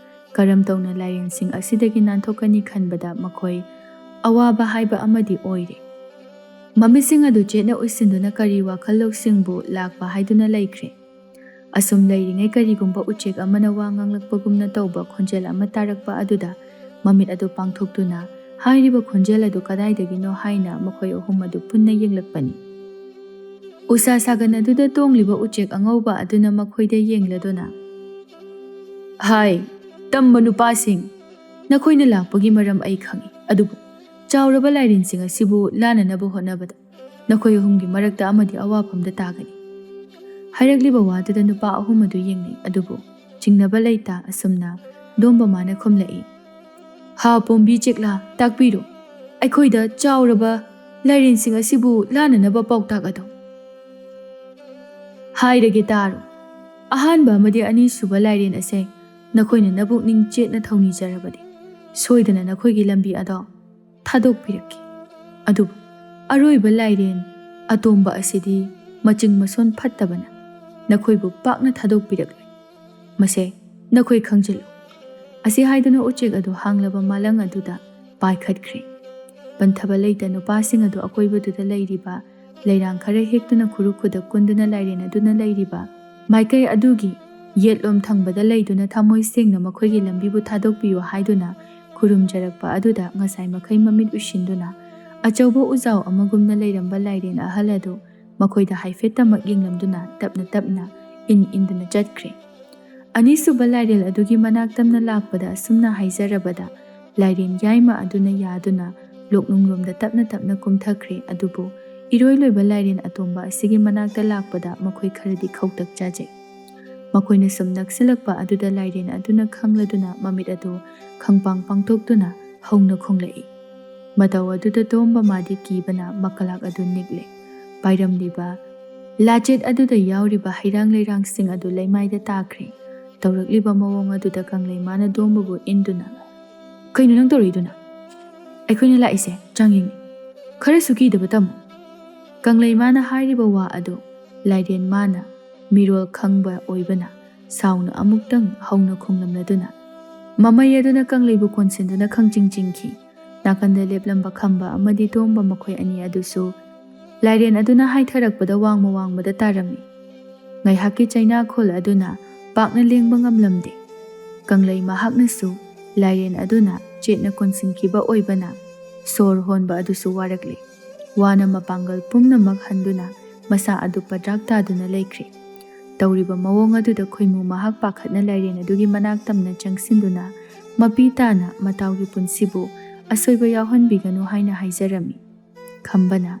ꯀꯔꯝ ꯇꯧꯅ ꯂꯥꯏꯔꯦꯟꯁꯤꯡ ꯑꯁꯤꯗꯒꯤ ꯅꯥꯟꯊꯣꯛꯀꯅꯤ ꯈꯟꯕꯗ ꯃꯈꯣꯏ ꯑꯋꯥꯕ ꯍꯥꯏꯕ ꯑꯃꯗꯤ ꯑꯣꯏꯔꯦ꯫ ꯃꯃꯤꯠꯁꯤꯡ ꯑꯗꯨ ꯆꯦꯠꯅ ꯎꯏꯁꯤꯟꯗꯨꯅ ꯀꯔꯤ ꯋꯥꯈꯜ ꯂꯧꯁꯤꯡꯕꯨ ꯂꯥꯛꯄ ꯍꯥꯏꯗꯨꯅ ꯂꯩꯈ꯭ꯔꯦ꯫ ꯑꯁꯨꯝ ꯂꯩꯔꯤꯉꯩ ꯀꯔꯤꯒꯨꯝꯕ ꯎꯆꯦꯛ ꯑꯃꯅ ꯋꯥ ꯉꯥꯡꯂꯛꯄꯒꯨꯝꯅ ꯇꯧꯕ ꯈꯣꯟꯖꯦꯜ ꯑꯃ ꯇꯥꯔꯛꯄ ꯑꯗꯨꯗ ꯃꯃꯤꯠ ꯑꯗꯨ ꯄꯥꯡꯊꯣꯛꯇꯨꯅ ꯍꯥꯏꯔꯤꯕ ꯈꯣꯟꯖꯦꯜ ꯑꯗꯨ ꯀꯗꯥꯏꯗꯒꯤꯅꯣ ꯍꯥꯏꯅ ꯃꯈꯣꯏ ꯑꯍꯨꯝ ꯑꯗꯨ ꯄꯨꯟꯅ ꯌꯦꯡꯂꯛꯄꯅꯤ꯫ ꯎꯁꯥ ꯁꯥꯒꯟ ꯑꯗꯨꯗ ꯇꯣꯡꯂꯤꯕ ꯎꯆꯦꯛ ꯑꯉꯧꯕ ꯑꯗꯨꯅ ꯃꯈꯣꯏꯗ ꯌꯦꯡꯂꯗꯨꯅ, "ꯍꯥꯏ, ꯇꯝꯕ ꯅꯨꯄꯥꯁꯤꯡ, ꯅꯈꯣꯏꯅ ꯂꯥꯛꯄꯒꯤ ꯃꯔꯝ ꯑꯩ ꯈꯪꯏ, ꯑꯗꯨꯕꯨ ꯆꯥꯎꯔꯕ ꯂꯥꯏꯔꯦꯟꯁꯤꯡ ꯑꯁꯤꯕꯨ ꯂꯥꯟꯅꯅꯕ ꯍꯣꯠꯅꯕꯗ ꯅꯈꯣꯏ ꯑꯍꯨꯝꯒꯤ ꯃꯔꯛꯇ ꯑꯃꯗꯤ ꯑꯋꯥꯐꯝꯗ ꯇꯥꯒꯅꯤ꯫" ꯍꯥꯏꯔꯛꯂꯤꯕ ꯋꯥꯗꯨꯗ ꯅꯨꯄꯥ ꯑꯍꯨꯝ ꯑꯗꯨ ꯌꯦꯡꯅꯩ, ꯑꯗꯨꯕꯨ ꯆꯤꯡꯅꯕ ꯂꯩꯇ꯫ ꯑꯁꯨꯝꯅ ꯗꯣꯝꯕꯃꯥꯅ ꯈꯨꯝꯂꯛꯏ, "ꯍꯥ ꯄꯣꯝꯕꯤ ꯆꯦꯛꯂꯥ, ꯇꯥꯛꯄꯤꯔꯣ, ꯑꯩꯈꯣꯏꯗ ꯆꯥꯎꯔꯕ ꯂꯥꯏꯔꯦꯟꯁꯤꯡ ꯑꯁꯤꯕꯨ ꯂꯥꯟꯅꯅꯕ ꯄꯥꯎꯇꯥꯛ ꯑꯗꯨ꯫" "ꯍꯥꯏꯔꯒꯦ ꯇꯥꯔꯣ, ꯑꯍꯥꯟꯕ ꯑꯃꯗꯤ ꯑꯅꯤꯁꯨꯕ ꯂꯥꯏꯔꯦꯟ ꯑꯁꯦ ꯅꯈꯣꯏꯅ ꯅꯕꯨꯛꯅꯤꯡ ꯆꯦꯠꯅ ꯊꯧꯅꯤꯖꯔꯕꯗꯤ ꯁꯣꯏꯗꯅ ꯅꯈꯣꯏꯒꯤ ꯂꯝꯕꯤ ꯑꯗꯣ ꯊꯥꯗꯣꯛꯄꯤꯔꯛꯈꯤ꯫ ꯑꯗꯨꯕꯨ ꯑꯔꯣꯏꯕ ꯂꯥꯏꯔꯦꯟ ꯑꯇꯣꯝꯕ ꯑꯁꯤꯗꯤ ꯃꯆꯤꯡ ꯃꯁꯣꯟ ꯐꯠꯇꯕꯅ ꯅꯈꯣꯏꯕꯨ ꯄꯥꯛꯅ ꯊꯥꯗꯣꯛꯄꯤꯔꯛꯂꯣꯏ꯫ ꯃꯁꯦ "ꯅꯈꯣꯏ ꯈꯪꯖꯤꯜꯂꯨ꯫" ꯑꯁꯤ ꯍꯥꯏꯗꯨꯅ ꯎꯆꯦꯛ ꯑꯗꯨ ꯍꯥꯡꯂꯕ ꯃꯥꯂꯪ ꯑꯗꯨꯗ ꯄꯥꯏꯈꯠꯈ꯭ꯔꯦ꯫ ꯄꯟꯊꯕ ꯂꯩꯇ ꯅꯨꯄꯥꯁꯤꯡ ꯑꯗꯨ ꯑꯀꯣꯏꯕꯗꯨꯗ ꯂꯩꯔꯤꯕ ꯂꯩꯔꯥꯡ ꯈꯔ ꯍꯦꯛꯇꯨꯅ ꯈꯨꯔꯨ ꯈꯨꯗꯛ ꯀꯨꯟꯗꯨꯅ ꯂꯥꯏꯔꯦꯟ ꯑꯗꯨꯅ ꯂꯩꯔꯤꯕ ꯃꯥꯏꯀꯩ ꯑꯗꯨꯒꯤ ꯌꯦꯠꯂꯣꯝ ꯊꯪꯕꯗ ꯂꯩꯗꯨꯅ ꯊꯃꯣꯏ ꯁꯦꯡꯅ ꯃꯈꯣꯏꯒꯤ ꯂꯝꯕꯤꯕꯨ ꯊꯥꯗꯣꯛꯄꯤꯌꯨ ꯍꯥꯏꯗꯨꯅ ꯈꯨꯔꯨꯝꯖꯔꯛꯄ ꯑꯗꯨꯗ ꯉꯁꯥꯏ ꯃꯈꯩ ꯃꯃꯤꯠ ꯎꯏꯁꯤꯟꯗꯨꯅ ꯑꯆꯧꯕ ꯎꯖꯥꯎ ꯑꯃꯒꯨꯝꯅ ꯂꯩꯔꯝꯕ ꯂꯥꯏꯔꯦꯟ ꯑꯍꯜ ꯑꯗꯨ ꯃꯈꯣꯏꯗ ꯍꯥꯏꯐꯦꯠꯇꯃꯛ ꯌꯦꯡꯂꯝꯗꯨꯅ ꯇꯞꯅ ꯇꯞꯅ ꯏꯟ ꯏꯟꯗꯨꯅ ꯆꯠꯈ꯭ꯔꯦ꯫ ꯑꯅꯤꯁꯨꯕ ꯂꯥꯏꯔꯦꯜ ꯑꯗꯨꯒꯤ ꯃꯅꯥꯛ ꯇꯝꯅ ꯂꯥꯛꯄꯗ ꯑꯁꯨꯝꯅ ꯍꯥꯏꯖꯔꯕꯗ ꯂꯥꯏꯔꯦꯟ ꯌꯥꯏꯃ ꯑꯗꯨꯅ ꯌꯥꯗꯨꯅ ꯂꯣꯛꯅꯨꯡꯂꯣꯝꯗ ꯇꯞꯅ ꯇꯞꯅ ꯀꯨꯝꯊꯈ꯭ꯔꯦ꯫ ꯑꯗꯨꯕꯨ ꯏꯔꯣꯏ ꯂꯣꯏꯕ ꯂꯥꯏꯔꯦꯟ ꯑꯇꯣꯝꯕ ꯑꯁꯤꯒꯤ ꯃꯅꯥꯛꯇ ꯂꯥꯛꯄꯗ ꯃꯈꯣꯏ ꯈꯔꯗꯤ ꯈꯧꯇꯛ ꯆꯥꯖꯩ꯫ ꯃꯈꯣꯏꯅ ꯁꯨꯝ ꯅꯛꯁꯤꯜꯂꯛꯄ ꯑꯗꯨꯗ ꯂꯥꯏꯔꯦꯟ ꯑꯗꯨꯅ ꯈꯪꯂꯗꯨꯅ ꯃꯃꯤꯠ ꯑꯗꯨ ꯈꯪꯄꯥꯡ ꯄꯥꯡꯊꯣꯛꯇꯨꯅ ꯍꯧꯅ ꯈꯣꯡꯂꯛꯏ꯫ ꯃꯇꯧ ꯑꯗꯨꯗ ꯇꯣꯝꯕ ꯃꯥꯗꯤ ꯀꯤꯕꯅ ꯃꯀꯂꯥꯛ ꯑꯗꯨ ꯅꯤꯛꯂꯦ꯫ ꯄꯥꯏꯔꯝꯂꯤꯕ ꯂꯥꯆꯦꯠ ꯑꯗꯨꯗ ꯌꯥꯎꯔꯤꯕ ꯍꯩꯔꯥꯡ ꯂꯩꯔꯥꯡꯁꯤꯡ ꯑꯗꯨ ꯂꯩꯃꯥꯏꯗ ꯇꯥꯈ꯭ꯔꯦ꯫ ꯇꯧꯔꯛꯂꯤꯕ ꯃꯑꯣꯡ ꯑꯗꯨꯗ ꯀꯪꯂꯩ ꯃꯥꯅ ꯇꯣꯝꯕꯕꯨ ꯏꯟꯗꯨꯅ, "ꯀꯩꯅꯣ ꯅꯪ ꯇꯧꯔꯛꯏꯗꯨꯅ? ꯑꯩꯈꯣꯏꯅ ꯂꯥꯛꯏꯁꯦ ꯆꯥꯡꯌꯦꯡꯅꯤ꯫ ꯈꯔꯁꯨ ꯀꯤꯗꯕ ꯇꯝꯃꯨ꯫" ꯀꯪꯂꯩ ꯃꯥꯅ ꯍꯥꯏꯔꯤꯕ ꯋꯥ ꯑꯗꯨ ꯂꯥꯏꯔꯦꯟ ꯃꯥꯅ ꯃꯤꯔꯣꯜ ꯈꯪꯕ ꯑꯣꯏꯕꯅ ꯁꯥꯎꯅ ꯑꯃꯨꯛꯇꯪ ꯍꯧꯅ ꯈꯣꯡꯂꯝꯂꯗꯨꯅ ꯃꯃꯩ ꯑꯗꯨꯅ ꯀꯪꯂꯩꯕꯨ ꯀꯣꯟꯁꯤꯟꯗꯨꯅ ꯈꯪꯆꯤꯡ ꯆꯤꯡꯈꯤ꯫ ꯅꯥꯀꯟꯗ ꯂꯦꯞꯂꯝꯕ ꯈꯝꯕ ꯑꯃꯗꯤ ꯇꯣꯝꯕ ꯃꯈꯣꯏ ꯑꯅꯤ ꯑꯗꯨꯁꯨ ꯂꯥꯏꯔꯦꯟ ꯑꯗꯨꯅ ꯍꯥꯏꯊꯔꯛꯄꯗ ꯋꯥꯡꯃ ꯋꯥꯡꯃꯗ ꯇꯥꯔꯝꯃꯤ꯫ ꯉꯥꯏꯍꯥꯛꯀꯤ ꯆꯩꯅꯥꯈꯣꯜ ꯑꯗꯨꯅ ꯄꯥꯛꯅ ꯂꯦꯡꯕ ꯉꯝꯂꯝꯗꯦ꯫ ꯀꯪꯂꯩ ꯃꯍꯥꯛꯅꯁꯨ ꯂꯥꯏꯔꯦꯟ ꯑꯗꯨꯅ ꯆꯦꯠꯅ ꯀꯣꯟꯁꯤꯟꯈꯤꯕ ꯑꯣꯏꯕꯅ ꯁꯣꯔ ꯍꯣꯟꯕ ꯑꯗꯨꯁꯨ ꯋꯥꯔꯛꯂꯦ꯫ ꯋꯥꯅ ꯃꯄꯥꯡꯒꯜ ꯄꯨꯝꯅꯃꯛ ꯍꯟꯗꯨꯅ ꯃꯁꯥ ꯑꯗꯨ ꯄꯗ꯭ꯔꯥꯛ ꯇꯥꯗꯨꯅ ꯂꯩꯈ꯭ꯔꯦ꯫ ꯇꯧꯔꯤꯕ ꯃꯑꯣꯡ ꯑꯗꯨꯗ ꯈꯣꯏꯃꯨ ꯃꯍꯥꯛ ꯄꯥꯈꯠꯅ ꯂꯥꯏꯔꯦꯟ ꯑꯗꯨꯒꯤ ꯃꯅꯥꯛ ꯇꯝꯅ ꯆꯪꯁꯤꯟꯗꯨꯅ ꯃꯄꯤ ꯇꯥꯅ ꯃꯇꯥꯎꯒꯤ ꯄꯨꯟꯁꯤꯕꯨ ꯑꯁꯣꯏꯕ ꯌꯥꯎꯍꯟꯕꯤꯒꯅꯨ ꯍꯥꯏꯅ ꯍꯥꯏꯖꯔꯝꯃꯤ꯫ ꯈꯝꯕꯅ,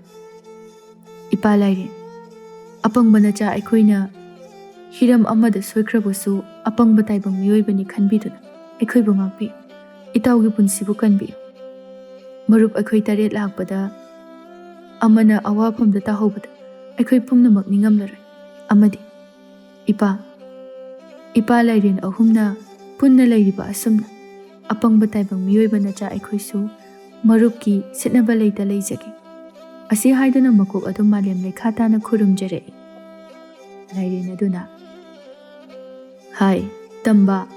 "ꯏꯄꯥ ꯂꯥꯏꯔꯦꯟ, ꯑꯄꯪꯕ ꯅꯆꯥ ꯑꯩꯈꯣꯏꯅ ꯍꯤꯔꯝ ꯑꯃꯗ ꯁꯣꯏꯈ꯭ꯔꯕꯁꯨ ꯑꯄꯪꯕ ꯇꯥꯏꯕꯪ ꯃꯤꯑꯣꯏꯕꯅꯤ ꯈꯟꯕꯤꯗꯨꯅ ꯑꯩꯈꯣꯏꯕꯨ ꯉꯥꯛꯄꯤꯌꯨ꯫ ꯏꯇꯥꯎꯒꯤ ꯄꯨꯟꯁꯤꯕꯨ ꯀꯟꯕꯤꯌꯨ꯫ ꯃꯔꯨꯞ ꯑꯩꯈꯣꯏ ꯇꯔꯦꯠ ꯂꯥꯛꯄꯗ ꯑꯃꯅ ꯑꯋꯥꯐꯝꯗ ꯇꯥꯍꯧꯕꯗ ꯑꯩꯈꯣꯏ ꯄꯨꯝꯅꯃꯛ ꯅꯤꯡꯉꯝꯂꯔꯣꯏ꯫ ꯑꯃꯗꯤ ꯏꯄꯥ, ꯏꯄꯥ ꯂꯥꯏꯔꯦꯟ ꯑꯍꯨꯝꯅ ꯄꯨꯟꯅ ꯂꯩꯔꯤꯕ ꯑꯁꯨꯝꯅ ꯑꯄꯪꯕ ꯇꯥꯏꯕꯪ ꯃꯤꯑꯣꯏꯕ ꯅꯆꯥ ꯑꯩꯈꯣꯏꯁꯨ ꯃꯔꯨꯞꯀꯤ ꯁꯤꯠꯅꯕ ꯂꯩꯇ ꯂꯩꯖꯒꯦ꯫" ꯑꯁꯤ ꯍꯥꯏꯗꯨꯅ ꯃꯀꯣꯛ ꯑꯗꯨ ꯃꯥꯂꯦꯝ ꯂꯩꯈꯥ ꯇꯥꯅ ꯈꯨꯔꯨꯝꯖꯔꯛꯏ꯫ ꯂꯥꯏꯔꯦꯟ ꯑꯗꯨꯅ, "ꯍꯥꯏ, "ꯇꯝꯕ,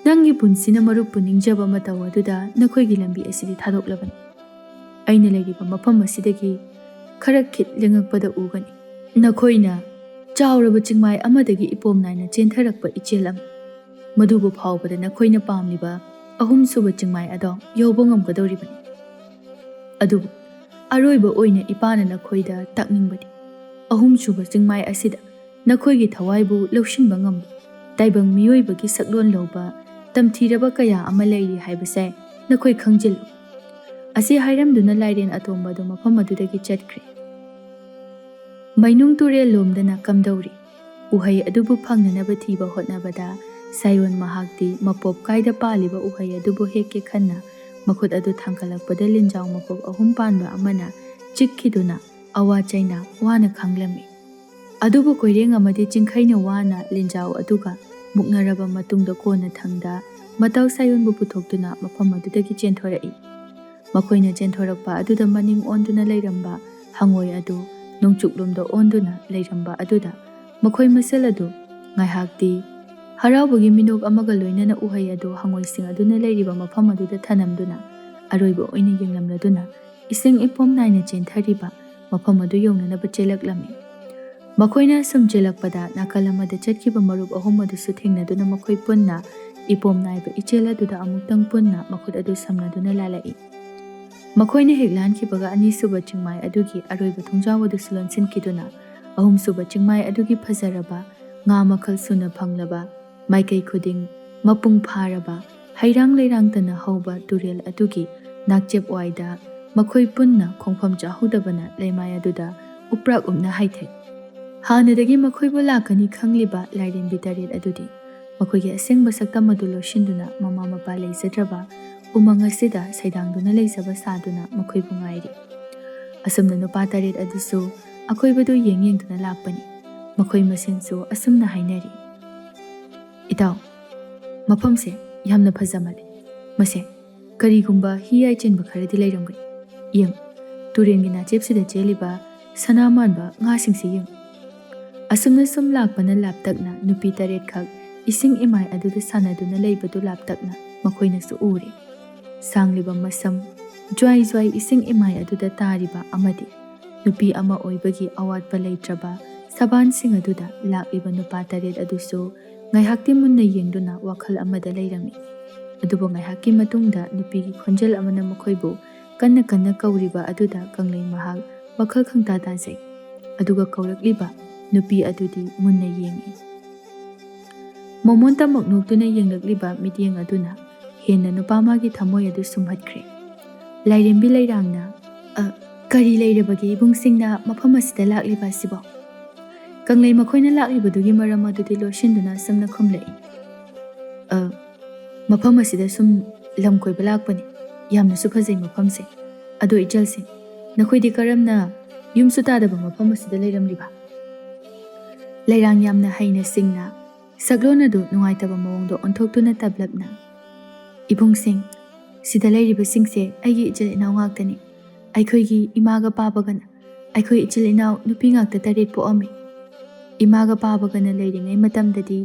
ꯅꯪꯒꯤ ꯄꯨꯟꯁꯤꯅ ꯃꯔꯨꯞꯄꯨ ꯅꯤꯡꯖꯕ ꯃꯇꯧ ꯑꯗꯨꯗ ꯅꯈꯣꯏꯒꯤ ꯂꯝꯕꯤ ꯑꯁꯤꯗꯤ ꯊꯥꯗꯣꯛꯂꯕꯅꯤ꯫ ꯑꯩꯅ ꯂꯩꯔꯤꯕ ꯃꯐꯝ ꯑꯁꯤꯗꯒꯤ ꯈꯔ ꯈꯤꯠ ꯂꯦꯡꯉꯛꯄꯗ ꯎꯒꯅꯤ꯫ ꯅꯈꯣꯏꯅ ꯆꯥꯎꯔꯕ ꯆꯤꯡꯃꯥꯏ ꯑꯃꯗꯒꯤ ꯏꯄꯣꯝ ꯅꯥꯏꯅ ꯆꯦꯟꯊꯔꯛꯄ ꯏꯆꯦꯜ ꯑꯃ꯫ ꯃꯗꯨꯕꯨ ꯐꯥꯎꯕꯗ ꯅꯈꯣꯏꯅ ꯄꯥꯝꯂꯤꯕ ꯑꯍꯨꯝꯁꯨꯕ ꯆꯤꯡꯃꯥꯏ ꯑꯗꯣ ꯌꯧꯕ ꯉꯝꯒꯗꯧꯔꯤꯕꯅꯤ꯫ ꯑꯗꯨꯕꯨ ꯑꯔꯣꯏꯕ ꯑꯣꯏꯅ ꯏꯄꯥꯅ ꯅꯈꯣꯏꯗ ꯇꯥꯛꯅꯤꯡꯕꯗꯤ, ꯑꯍꯨꯝꯁꯨꯕ ꯆꯤꯡꯃꯥꯏ ꯑꯁꯤꯗ ꯅꯈꯣꯏꯒꯤ ꯊꯋꯥꯏꯕꯨ ꯂꯧꯁꯤꯟꯕ ꯉꯝꯕ ꯇꯥꯏꯕꯪ ꯃꯤꯑꯣꯏꯕꯒꯤ ꯁꯛꯂꯣꯟ ꯂꯧꯕ ꯇꯝꯊꯤꯔꯕ ꯀꯌꯥ ꯑꯃ ꯂꯩꯔꯤ ꯍꯥꯏꯕꯁꯦ ꯅꯈꯣꯏ ꯈꯪꯖꯤꯜꯂꯨ"꯫ ꯑꯁꯤ ꯍꯥꯏꯔꯝꯗꯨꯅ ꯂꯥꯏꯔꯦꯟ ꯑꯇꯣꯝꯕ ꯑꯗꯨ ꯃꯐꯝ ꯑꯗꯨꯗꯒꯤ ꯆꯠꯈ꯭ꯔꯦ꯫ ꯃꯩꯅꯨꯡ ꯇꯨꯔꯦꯜ ꯂꯣꯝꯗꯅ ꯀꯝꯗꯧꯔꯤ? ꯎꯍꯩ ꯑꯗꯨꯕꯨ ꯐꯪꯅꯅꯕ ꯊꯤꯕ ꯍꯣꯠꯅꯕꯗ ꯁꯥꯌꯣꯟ ꯃꯍꯥꯛꯇꯤ ꯃꯄꯣꯞ ꯀꯥꯏꯗ ꯄꯥꯜꯂꯤꯕ ꯎꯍꯩ ꯑꯗꯨꯕꯨ ꯍꯦꯛꯀꯦ ꯈꯟꯅ ꯃꯈꯨꯠ ꯑꯗꯨ ꯊꯥꯡꯒꯠꯂꯛꯄꯗ ꯂꯤꯟꯖꯥꯎ ꯃꯄꯣꯞ ꯑꯍꯨꯝ ꯄꯥꯟꯕ ꯑꯃꯅ ꯆꯤꯛꯈꯤꯗꯨꯅ ꯑꯋꯥ ꯆꯩꯅ ꯋꯥꯅ ꯈꯥꯡꯂꯝꯃꯤ꯫ ꯑꯗꯨꯕꯨ ꯀꯣꯏꯔꯦꯡ ꯑꯃꯗꯤ ꯆꯤꯡꯈꯩꯅ ꯋꯥꯅ ꯂꯤꯟꯖꯥꯎ ꯑꯗꯨꯒ ꯃꯨꯛꯅꯔꯕ ꯃꯇꯨꯡꯗ ꯀꯣꯟꯅ ꯊꯪꯗ ꯃꯇꯥꯎ ꯁꯥꯌꯣꯟꯕꯨ ꯄꯨꯊꯣꯛꯇꯨꯅ ꯃꯐꯝ ꯑꯗꯨꯗꯒꯤ ꯆꯦꯟꯊꯣꯔꯛꯏ꯫ ꯃꯈꯣꯏꯅ ꯆꯦꯟꯊꯣꯔꯛꯄ ꯑꯗꯨꯗ ꯃꯅꯤꯡ ꯑꯣꯟꯗꯨꯅ ꯂꯩꯔꯝꯕ ꯍꯪꯉꯣꯏ ꯑꯗꯨ ꯅꯣꯡꯆꯨꯞꯂꯣꯝꯗ ꯑꯣꯟꯗꯨꯅ ꯂꯩꯔꯝꯕ ꯑꯗꯨꯗ ꯃꯈꯣꯏ ꯃꯁꯦꯜ ꯑꯗꯨ ꯉꯥꯏꯍꯥꯛꯇꯤ ꯍꯔꯥꯎꯕꯒꯤ ꯃꯤꯅꯣꯛ ꯑꯃꯒ ꯂꯣꯏꯅꯅ ꯎꯍꯩ ꯑꯗꯨ ꯍꯪꯉꯣꯏꯁꯤꯡ ꯑꯗꯨꯅ ꯂꯩꯔꯤꯕ ꯃꯐꯝ ꯑꯗꯨꯗ ꯊꯅꯝꯗꯨꯅ ꯑꯔꯣꯏꯕ ꯑꯣꯏꯅ ꯌꯦꯡꯂꯝꯂꯗꯨꯅ ꯏꯁꯤꯡ ꯏꯄꯣꯝ ꯅꯥꯏꯅ ꯆꯦꯟꯊꯔꯤꯕ ꯃꯐꯝ ꯑꯗꯨ ꯌꯧꯅꯅꯕ ꯆꯦꯜꯂꯛꯂꯝꯃꯤ꯫ ꯃꯈꯣꯏꯅ ꯁꯨꯝ ꯆꯦꯜꯂꯛꯄꯗ ꯅꯥꯀꯜ ꯑꯃꯗ ꯆꯠꯈꯤꯕ ꯃꯔꯨꯞ ꯑꯍꯨꯝ ꯑꯗꯨꯁꯨ ꯊꯦꯡꯅꯗꯨꯅ ꯃꯈꯣꯏ ꯄꯨꯟꯅ ꯏꯄꯣꯝ ꯅꯥꯏꯕ ꯏꯆꯦꯜ ꯑꯗꯨꯗ ꯑꯃꯨꯛꯇꯪ ꯄꯨꯟꯅ ꯃꯈꯨꯠ ꯑꯗꯨ ꯁꯝꯅꯗꯨꯅ ꯂꯥꯜꯂꯛꯏ꯫ ꯃꯈꯣꯏꯅ ꯍꯦꯛ ꯂꯥꯟꯈꯤꯕꯒ ꯑꯅꯤꯁꯨꯕ ꯆꯤꯡꯃꯥꯏ ꯑꯗꯨꯒꯤ ꯑꯔꯣꯏꯕ ꯊꯣꯡꯖꯥꯎ ꯑꯗꯨꯁꯨ ꯂꯣꯟꯁꯤꯟꯈꯤꯗꯨꯅ ꯑꯍꯨꯝꯁꯨꯕ ꯆꯤꯡꯃꯥꯏ ꯑꯗꯨꯒꯤ ꯐꯖꯔꯕ ꯉꯥ ꯃꯈꯜ ꯁꯨꯅ ꯐꯪꯂꯕ ꯃꯥꯏꯀꯩ ꯈꯨꯗꯤꯡ ꯃꯄꯨꯡ ꯐꯥꯔꯕ ꯍꯩꯔꯥꯡ ꯂꯩꯔꯥꯡꯇꯅ ꯍꯧꯕ ꯇꯨꯔꯦꯜ ꯑꯗꯨꯒꯤ ꯅꯥꯛꯆꯦꯞ ꯋꯥꯏꯗ ꯃꯈꯣꯏ ꯄꯨꯟꯅ ꯈꯣꯡꯐꯝ ꯆꯥꯍꯧꯗꯕꯅ ꯂꯩꯃꯥꯏ ꯑꯗꯨꯗ ꯎꯄ꯭ꯔꯥꯛ ꯎꯞꯅ ꯍꯥꯏꯊꯩ꯫ ꯍꯥꯟꯅꯗꯒꯤ ꯃꯈꯣꯏꯕꯨ ꯂꯥꯛꯀꯅꯤ ꯈꯪꯂꯤꯕ ꯂꯥꯏꯔꯦꯝꯕꯤ ꯇꯔꯦꯠ ꯑꯗꯨꯗꯤ ꯃꯈꯣꯏꯒꯤ ꯑꯁꯦꯡꯕ ꯁꯛꯇꯝ ꯑꯗꯨ ꯂꯣꯠꯁꯤꯟꯗꯨꯅ ꯃꯃꯥ ꯃꯄꯥ ꯂꯩꯖꯗ꯭ꯔꯕ ꯎꯃꯪ ꯑꯁꯤꯗ ꯁꯩꯗꯥꯡꯗꯨꯅ ꯂꯩꯖꯕ ꯁꯥꯗꯨꯅ ꯃꯈꯣꯏꯕꯨ ꯉꯥꯏꯔꯤ꯫ ꯑꯁꯨꯝꯅ ꯅꯨꯄꯥ ꯇꯔꯦꯠ ꯑꯗꯨꯁꯨ ꯑꯀꯣꯏꯕꯗꯨ ꯌꯦꯡ ꯌꯦꯡꯗꯨꯅ ꯂꯥꯛꯄꯅꯤ꯫ ꯃꯈꯣꯏ ꯃꯁꯦꯟꯁꯨ ꯑꯁꯨꯝꯅ ꯍꯥꯏꯅꯔꯤ, "ꯏꯇꯥꯎ, ꯃꯐꯝꯁꯦ ꯌꯥꯝꯅ ꯐꯖꯃꯜꯂꯦ꯫ ꯃꯁꯦ ꯀꯔꯤꯒꯨꯝꯕ ꯍꯤ ꯌꯥꯏ ꯆꯦꯟꯕ ꯈꯔꯗꯤ ꯂꯩꯔꯝꯒꯅꯤ꯫ ꯌꯦꯡ, ꯇꯨꯔꯦꯟꯒꯤ ꯅꯥꯆꯦꯞꯁꯤꯗ ꯆꯦꯜꯂꯤꯕ ꯁꯅꯥ ꯃꯥꯟꯕ ꯉꯥꯁꯤꯡꯁꯤ ꯌꯦꯡ"꯫ ꯑꯁꯨꯝꯅ ꯁꯨꯝ ꯂꯥꯛꯄꯅ ꯂꯥꯞꯇꯛꯅ ꯅꯨꯄꯤ ꯇꯔꯦꯠꯈꯛ ꯏꯁꯤꯡ ꯏꯃꯥꯏ ꯑꯗꯨꯗ ꯁꯥꯟꯅꯗꯨꯅ ꯂꯩꯕꯗꯨ ꯂꯥꯞꯇꯛꯅ ꯃꯈꯣꯏꯅꯁꯨ ꯎꯔꯦ꯫ ꯁꯥꯡꯂꯤꯕ ꯃꯁꯝ ꯖ꯭ꯋꯥꯏ ꯖ꯭ꯋꯥꯏ ꯏꯁꯤꯡ ꯏꯃꯥꯏ ꯑꯗꯨꯗ ꯇꯥꯔꯤꯕ ꯑꯃꯗꯤ ꯅꯨꯄꯤ ꯑꯃ ꯑꯣꯏꯕꯒꯤ ꯑꯋꯥꯠꯄ ꯂꯩꯇ꯭ꯔꯕ ꯁꯕꯥꯟꯁꯤꯡ ꯑꯗꯨꯗ ꯂꯥꯛꯂꯤꯕ ꯅꯨꯄꯥ ꯇꯔꯦꯠ ꯑꯗꯨꯁꯨ ꯉꯥꯏꯍꯥꯛꯇꯤ ꯃꯨꯟꯅ ꯌꯦꯡꯗꯨꯅ ꯋꯥꯈꯜ ꯑꯃꯗ ꯂꯩꯔꯝꯃꯤ꯫ ꯑꯗꯨꯕꯨ ꯉꯥꯏꯍꯥꯛꯀꯤ ꯃꯇꯨꯡꯗ ꯅꯨꯄꯤꯒꯤ ꯈꯣꯟꯖꯦꯜ ꯑꯃꯅ ꯃꯈꯣꯏꯕꯨ ꯀꯟꯅ ꯀꯟꯅ ꯀꯧꯔꯤꯕ ꯑꯗꯨꯗ ꯀꯪꯂꯩ ꯃꯍꯥꯛ ꯋꯥꯈꯜ ꯈꯪꯇꯥ ꯇꯥꯖꯩ꯫ ꯑꯗꯨꯒ ꯀꯧꯔꯛꯂꯤꯕ ꯅꯨꯄꯤ ꯑꯗꯨꯗꯤ ꯃꯨꯟꯅ ꯌꯦꯡꯏ꯫ ꯃꯣꯃꯣꯟꯇꯃꯛ ꯅꯣꯛꯇꯨꯅ ꯌꯦꯡꯂꯛꯂꯤꯕ ꯃꯤꯠꯌꯦꯡ ꯑꯗꯨꯅ ꯍꯦꯟꯅ ꯅꯨꯄꯥ ꯃꯥꯒꯤ ꯊꯃꯣꯏ ꯑꯗꯨ ꯁꯨꯝꯍꯠꯈ꯭ꯔꯦ꯫ ꯂꯥꯏꯔꯦꯝꯕꯤ ꯂꯩꯔꯥꯡꯅ, "ꯑ, ꯀꯔꯤ ꯂꯩꯔꯕꯒꯦ ꯏꯕꯨꯡꯁꯤꯡꯅ ꯃꯐꯝ ꯑꯁꯤꯗ ꯂꯥꯛꯂꯤꯕ ꯑꯁꯤꯕꯣ?" ꯀꯪꯂꯩ ꯃꯈꯣꯏꯅ ꯂꯥꯛꯂꯤꯕꯗꯨꯒꯤ ꯃꯔꯝ ꯑꯗꯨꯗꯤ ꯂꯣꯠꯁꯤꯟꯗꯨꯅ ꯑꯁꯨꯝꯅ ꯈꯨꯝꯂꯛꯏ, "ꯑ, ꯃꯐꯝ ꯑꯁꯤꯗ ꯁꯨꯝ ꯂꯝ ꯀꯣꯏꯕ ꯂꯥꯛꯄꯅꯤ꯫ ꯌꯥꯝꯅꯁꯨ ꯐꯖꯩ ꯃꯐꯝꯁꯦ꯫ ꯑꯗꯣ ꯏꯆꯜꯁꯤꯡ, ꯅꯈꯣꯏꯗꯤ ꯀꯔꯝꯅ ꯌꯨꯝꯁꯨ ꯇꯥꯗꯕ ꯃꯐꯝ ꯑꯁꯤꯗ ꯂꯩꯔꯝꯂꯤꯕ?" ꯂꯩꯔꯥꯡ ꯌꯥꯝꯅ ꯍꯩꯅ ꯁꯤꯡꯅ ꯁꯛꯂꯣꯟ ꯑꯗꯨ ꯅꯨꯡꯉꯥꯏꯇꯕ ꯃꯑꯣꯡꯗ ꯑꯣꯟꯊꯣꯛꯇꯨꯅ ꯇꯞꯂꯞꯅ, "ꯏꯕꯨꯡꯁꯤꯡ, ꯁꯤꯗ ꯂꯩꯔꯤꯕꯁꯤꯡꯁꯦ ꯑꯩꯒꯤ ꯏꯆꯤꯜ ꯏꯅꯥꯎ ꯉꯥꯛꯇꯅꯤ꯫ ꯑꯩꯈꯣꯏꯒꯤ ꯏꯃꯥꯒ ꯄꯥꯕꯒꯅ ꯑꯩꯈꯣꯏ ꯏꯆꯤꯜ ꯏꯅꯥꯎ ꯅꯨꯄꯤ ꯉꯥꯛꯇ ꯇꯔꯦꯠ ꯄꯣꯛꯑꯝꯃꯤ꯫ ꯏꯃꯥꯒ ꯄꯥꯕꯒꯅ ꯂꯩꯔꯤꯉꯩ ꯃꯇꯝꯗꯗꯤ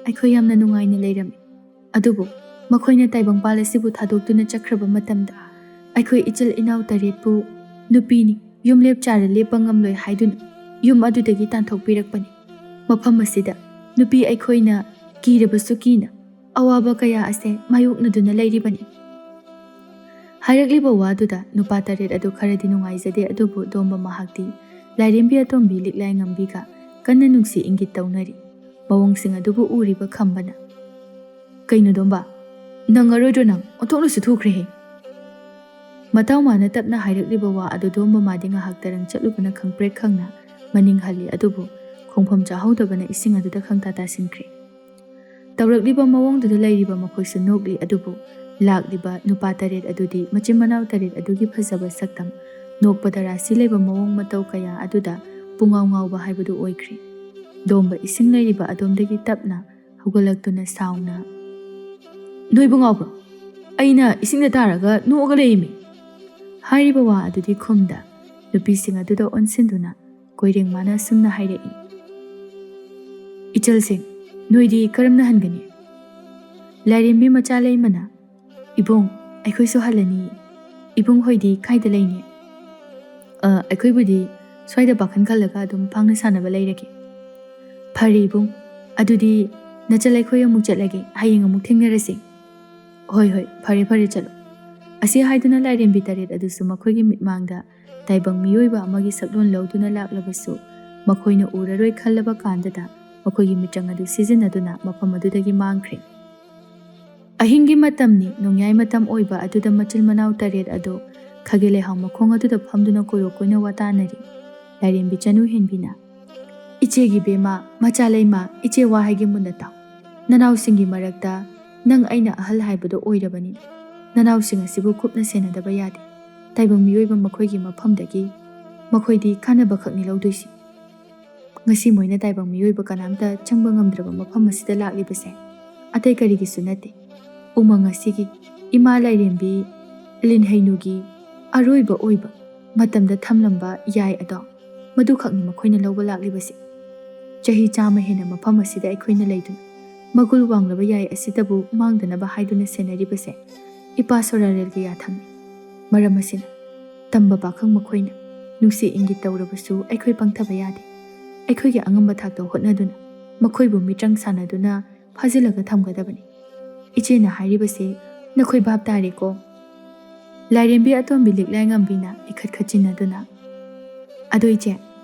ꯑꯩꯈꯣꯏ ꯌꯥꯝꯅ ꯅꯨꯡꯉꯥꯏꯅ ꯂꯩꯔꯝꯃꯤ꯫ ꯑꯗꯨꯕꯨ ꯃꯈꯣꯏꯅ ꯇꯥꯏꯕꯪꯄꯥꯜ ꯑꯁꯤꯕꯨ ꯊꯥꯗꯣꯛꯇꯨꯅ ꯆꯠꯈ꯭ꯔꯕ ꯃꯇꯝꯗ ꯑꯩꯈꯣꯏ ꯏꯆꯤꯜ ꯏꯅꯥꯎ ꯇꯔꯦꯠꯄꯨ ꯅꯨꯄꯤꯅꯤ, ꯌꯨꯝꯂꯦꯞ ꯆꯥꯔ ꯂꯦꯞꯄ ꯉꯝꯂꯣꯏ ꯍꯥꯏꯗꯨꯅ ꯌꯨꯝ ꯑꯗꯨꯗꯒꯤ ꯇꯥꯟꯊꯣꯛꯄꯤꯔꯛꯄꯅꯤ꯫ ꯃꯐꯝ ꯑꯁꯤꯗ ꯅꯨꯄꯤ ꯑꯩꯈꯣꯏꯅ ꯀꯤꯔꯕꯁꯨ ꯀꯤꯅ ꯑꯋꯥꯕ ꯀꯌꯥ ꯑꯁꯦ ꯃꯥꯌꯣꯛꯅꯗꯨꯅ ꯂꯩꯔꯤꯕꯅꯤ꯫" ꯍꯥꯏꯔꯛꯂꯤꯕ ꯋꯥꯗꯨꯗ ꯅꯨꯄꯥ ꯇꯔꯦꯠ ꯑꯗꯨ ꯈꯔꯗꯤ ꯅꯨꯡꯉꯥꯏꯖꯗꯦ, ꯑꯗꯨꯕꯨ ꯗꯣꯝꯕ ꯃꯍꯥꯛꯇꯤ ꯂꯥꯏꯔꯦꯝꯕꯤ ꯑꯇꯣꯝꯕꯤ ꯂꯤꯛꯂꯥꯏ ꯉꯝꯕꯤꯒ ꯀꯟꯅ ꯅꯨꯡꯁꯤ ꯏꯪꯒꯤꯠ ꯇꯧꯅꯔꯤ꯫ ꯃꯑꯣꯡꯁꯤꯡ ꯑꯗꯨꯕꯨ ꯎꯔꯤꯕ ꯈꯝꯕꯅ, "ꯀꯩꯅꯣ ꯗꯣꯝꯕ, ꯅꯪꯉꯔꯣꯏꯗ꯭ꯔꯣ ꯅꯪ? ꯑꯣꯟꯊꯣꯛꯅꯁꯨ ꯊꯨꯈ꯭ꯔꯦꯍꯦ!" ꯃꯇꯥꯎ ꯃꯥꯅ ꯇꯞꯅ ꯍꯥꯏꯔꯛꯂꯤꯕ ꯋꯥ ꯑꯗꯨ ꯗꯣꯝꯕ ꯃꯥꯗꯤ ꯉꯥꯏꯍꯥꯛ ꯇꯔꯪ ꯆꯠꯂꯨꯕꯅ ꯈꯪꯄ꯭ꯔꯦꯛ ꯈꯪꯅ ꯃꯅꯤꯡ ꯍꯜꯂꯤ, ꯑꯗꯨꯕꯨ ꯈꯣꯡꯐꯝ ꯆꯥꯍꯧꯗꯕꯅ ꯏꯁꯤꯡ ꯑꯗꯨꯗ ꯈꯪꯇꯥ ꯇꯥꯁꯤꯟꯈ꯭ꯔꯦ꯫ ꯇꯧꯔꯛꯂꯤꯕ ꯃꯑꯣꯡꯗꯨꯗ ꯂꯩꯔꯤꯕ ꯃꯈꯣꯏꯁꯨ ꯅꯣꯛꯂꯤ, ꯑꯗꯨꯕꯨ ꯂꯥꯛꯂꯤꯕ ꯅꯨꯄꯥ ꯇꯔꯦꯠ ꯑꯗꯨꯗꯤ ꯃꯆꯤꯟ ꯃꯅꯥꯎ ꯇꯔꯦꯠ ꯑꯗꯨꯒꯤ ꯐꯖꯕ ꯁꯛꯇꯝ, ꯅꯣꯛꯄꯗ ꯔꯥꯁꯤ ꯂꯩꯕ ꯃꯑꯣꯡ ꯃꯇꯧ ꯀꯌꯥ ꯑꯗꯨꯗ ꯄꯨꯡꯉꯥꯎ ꯉꯥꯎꯕ ꯍꯥꯏꯕꯗꯨ ꯑꯣꯏꯈ꯭ꯔꯦ꯫ ꯗꯣꯝꯕ ꯏꯁꯤꯡ ꯂꯩꯔꯤꯕ ꯑꯗꯣꯝꯗꯒꯤ ꯇꯞꯅ ꯍꯧꯒꯠꯂꯛꯇꯨꯅ ꯁꯥꯎꯅ, "ꯅꯣꯏꯕꯨ ꯉꯥꯎꯕ꯭ꯔꯣ? ꯑꯩꯅ ꯏꯁꯤꯡꯗ ꯇꯥꯔꯒ ꯅꯣꯛꯑꯒ ꯂꯩꯔꯤꯃꯤ!" ꯍꯥꯏꯔꯤꯕ ꯋꯥ ꯑꯗꯨꯗꯤ ꯈꯨꯝꯗ ꯅꯨꯄꯤꯁꯤꯡ ꯑꯗꯨꯗ ꯑꯣꯟꯁꯤꯟꯗꯨꯅ ꯀꯣꯏꯔꯦꯡ ꯃꯥꯅ ꯑꯁꯨꯝꯅ ꯍꯥꯏꯔꯛꯏ, "ꯏꯆꯜꯁꯤꯡ, "ꯅꯣꯏꯗꯤ ꯀꯔꯝꯅ ꯍꯟꯒꯅꯤ?" ꯂꯥꯏꯔꯦꯝꯕꯤ ꯃꯆꯥ ꯂꯩꯃꯅ, "ꯏꯕꯨꯡ, ꯑꯩꯈꯣꯏꯁꯨ ꯍꯜꯂꯅꯤ꯫ ꯏꯕꯨꯡ ꯍꯣꯏꯗꯤ ꯀꯥꯏꯗ ꯂꯩꯅꯤ?" "ꯑ, ꯑꯩꯈꯣꯏꯕꯨꯗꯤ ꯁ꯭ꯋꯥꯏꯗ ꯄꯥꯈꯟ ꯈꯜꯂꯒ ꯑꯗꯨꯝ ꯐꯥꯡꯅ ꯁꯥꯟꯅꯕ ꯂꯩꯔꯒꯦ꯫" "ꯐꯔꯦ ꯏꯕꯨꯡ, ꯑꯗꯨꯗꯤ ꯅꯆꯜ ꯑꯩꯈꯣꯏ ꯑꯃꯨꯛ ꯆꯠꯂꯒꯦ, ꯍꯌꯦꯡ ꯑꯃꯨꯛ ꯊꯦꯡꯅꯔꯁꯤ꯫" "ꯍꯣꯏ, ꯍꯣꯏ, ꯐꯔꯦ, ꯐꯔꯦ, ꯆꯠꯂꯣ꯫" ꯑꯁꯤ ꯍꯥꯏꯗꯨꯅ ꯂꯥꯏꯔꯦꯝꯕꯤ ꯇꯔꯦꯠ ꯑꯗꯨꯁꯨ ꯃꯈꯣꯏꯒꯤ ꯃꯤꯠꯃꯥꯡꯗ ꯇꯥꯏꯕꯪ ꯃꯤꯑꯣꯏꯕ ꯑꯃꯒꯤ ꯁꯛꯂꯣꯟ ꯂꯧꯗꯨꯅ ꯂꯥꯛꯂꯕꯁꯨ, ꯃꯈꯣꯏꯅ ꯎꯔꯔꯣꯏ ꯈꯜꯂꯕ ꯀꯥꯟꯗꯗ ꯃꯈꯣꯏꯒꯤ ꯃꯤꯇ꯭ꯔꯪ ꯑꯗꯨ ꯁꯤꯖꯤꯟꯅꯗꯨꯅ ꯃꯐꯝ ꯑꯗꯨꯗꯒꯤ ꯃꯥꯡꯈ꯭ꯔꯦ꯫ ꯑꯍꯤꯡꯒꯤ ꯃꯇꯝꯅꯤ꯫ ꯅꯣꯡꯌꯥꯏ ꯃꯇꯝ ꯑꯣꯏꯕ ꯑꯗꯨꯗ ꯃꯆꯤꯟ ꯃꯅꯥꯎ ꯇꯔꯦꯠ ꯑꯗꯨ ꯈꯥꯒꯦ ꯂꯩꯍꯥꯎ ꯃꯈꯣꯡ ꯑꯗꯨꯗ ꯐꯝꯗꯨꯅ ꯀꯣꯏꯔꯣꯛ ꯀꯣꯏꯅ ꯋꯥ ꯇꯥꯅꯔꯤ꯫ ꯂꯥꯏꯔꯦꯝꯕꯤ ꯆꯅꯨ ꯍꯦꯟꯕꯤꯅ, "ꯏꯆꯦꯒꯤ ꯕꯦꯝꯃ, ꯃꯆꯥ ꯂꯩꯃ, ꯏꯆꯦ ꯋꯥ ꯍꯥꯏꯒꯦ ꯃꯨꯟꯅ ꯇꯥꯎ꯫ ꯅꯅꯥꯎꯁꯤꯡꯒꯤ ꯃꯔꯛꯇ ꯅꯪ ꯑꯩꯅ ꯑꯍꯜ ꯍꯥꯏꯕꯗꯣ ꯑꯣꯏꯔꯕꯅꯤꯅ, ꯅꯅꯥꯎꯁꯤꯡ ꯑꯁꯤꯕꯨ ꯀꯨꯞꯅ ꯁꯦꯟꯅꯗꯕ ꯌꯥꯗꯦ꯫ ꯇꯥꯏꯕꯪ ꯃꯤꯑꯣꯏꯕ ꯃꯈꯣꯏꯒꯤ ꯃꯐꯝꯗꯒꯤ ꯃꯈꯣꯏꯗꯤ ꯀꯥꯟꯅꯕ ꯈꯛꯅꯤ ꯂꯧꯗꯣꯏꯁꯤ꯫ ꯉꯁꯤ ꯃꯣꯏꯅ ꯇꯥꯏꯕꯪ ꯃꯤꯑꯣꯏꯕ ꯀꯅꯥꯝꯇ ꯆꯪꯕ ꯉꯝꯗ꯭ꯔꯕ ꯃꯐꯝ ꯑꯁꯤꯗ ꯂꯥꯛꯂꯤꯕꯁꯦ ꯑꯇꯩ ꯀꯔꯤꯒꯤꯁꯨ ꯅꯠꯇꯦ꯫ ꯎꯃꯪ ꯑꯁꯤꯒꯤ ꯏꯃꯥ ꯂꯥꯏꯔꯦꯝꯕꯤ ꯂꯤꯟꯍꯩꯅꯨꯒꯤ ꯑꯔꯣꯏꯕ ꯑꯣꯏꯕ ꯃꯇꯝꯗ ꯊꯝꯂꯝꯕ ꯌꯥꯏ ꯑꯗꯣ, ꯃꯗꯨꯈꯛꯅꯤ ꯃꯈꯣꯏꯅ ꯂꯧꯕ ꯂꯥꯛꯂꯤꯕꯁꯦ꯫ ꯆꯍꯤ ꯆꯥꯝꯃ ꯍꯦꯟꯅ ꯃꯐꯝ ꯑꯁꯤꯗ ꯑꯩꯈꯣꯏꯅ ꯂꯩꯗꯨꯅ ꯃꯒꯨꯜ ꯋꯥꯡꯂꯕ ꯌꯥꯏ ꯑꯁꯤꯗꯕꯨ ꯃꯥꯡꯗꯅꯕ ꯍꯥꯏꯗꯨꯅ ꯁꯦꯟꯅꯔꯤꯕꯁꯦ ꯏꯄꯥ ꯁꯣꯔꯥꯔꯦꯜꯒꯤ ꯌꯥꯊꯪꯅꯤ꯫ ꯃꯔꯝ ꯑꯁꯤꯅ ꯇꯝꯕ ꯄꯥꯈꯪ ꯃꯈꯣꯏꯅ ꯅꯨꯡꯁꯤ ꯏꯪꯒꯤꯠ ꯇꯧꯔꯕꯁꯨ ꯑꯩꯈꯣꯏ ꯄꯪꯊꯕ ꯌꯥꯗꯦ꯫ ꯑꯩꯈꯣꯏꯒꯤ ꯑꯉꯝꯕ ꯊꯥꯛꯇ ꯍꯣꯠꯅꯗꯨꯅ ꯃꯈꯣꯏꯕꯨ ꯃꯤꯇ꯭ꯔꯪ ꯁꯥꯟꯅꯗꯨꯅ ꯐꯥꯖꯤꯜꯂꯒ ꯊꯝꯒꯗꯕꯅꯤ꯫ ꯏꯆꯦꯅ ꯍꯥꯏꯔꯤꯕꯁꯤ ꯅꯈꯣꯏ ꯚꯥꯞ ꯇꯥꯔꯦꯀꯣ?" ꯂꯥꯏꯔꯦꯝꯕꯤ ꯑꯇꯣꯝꯕꯤ ꯂꯤꯛꯂꯥꯏ ꯉꯝꯕꯤꯅ ꯏꯈꯠ ꯈꯠꯆꯤꯟꯅꯗꯨꯅ, "ꯑꯗꯣ ꯏꯆꯦ,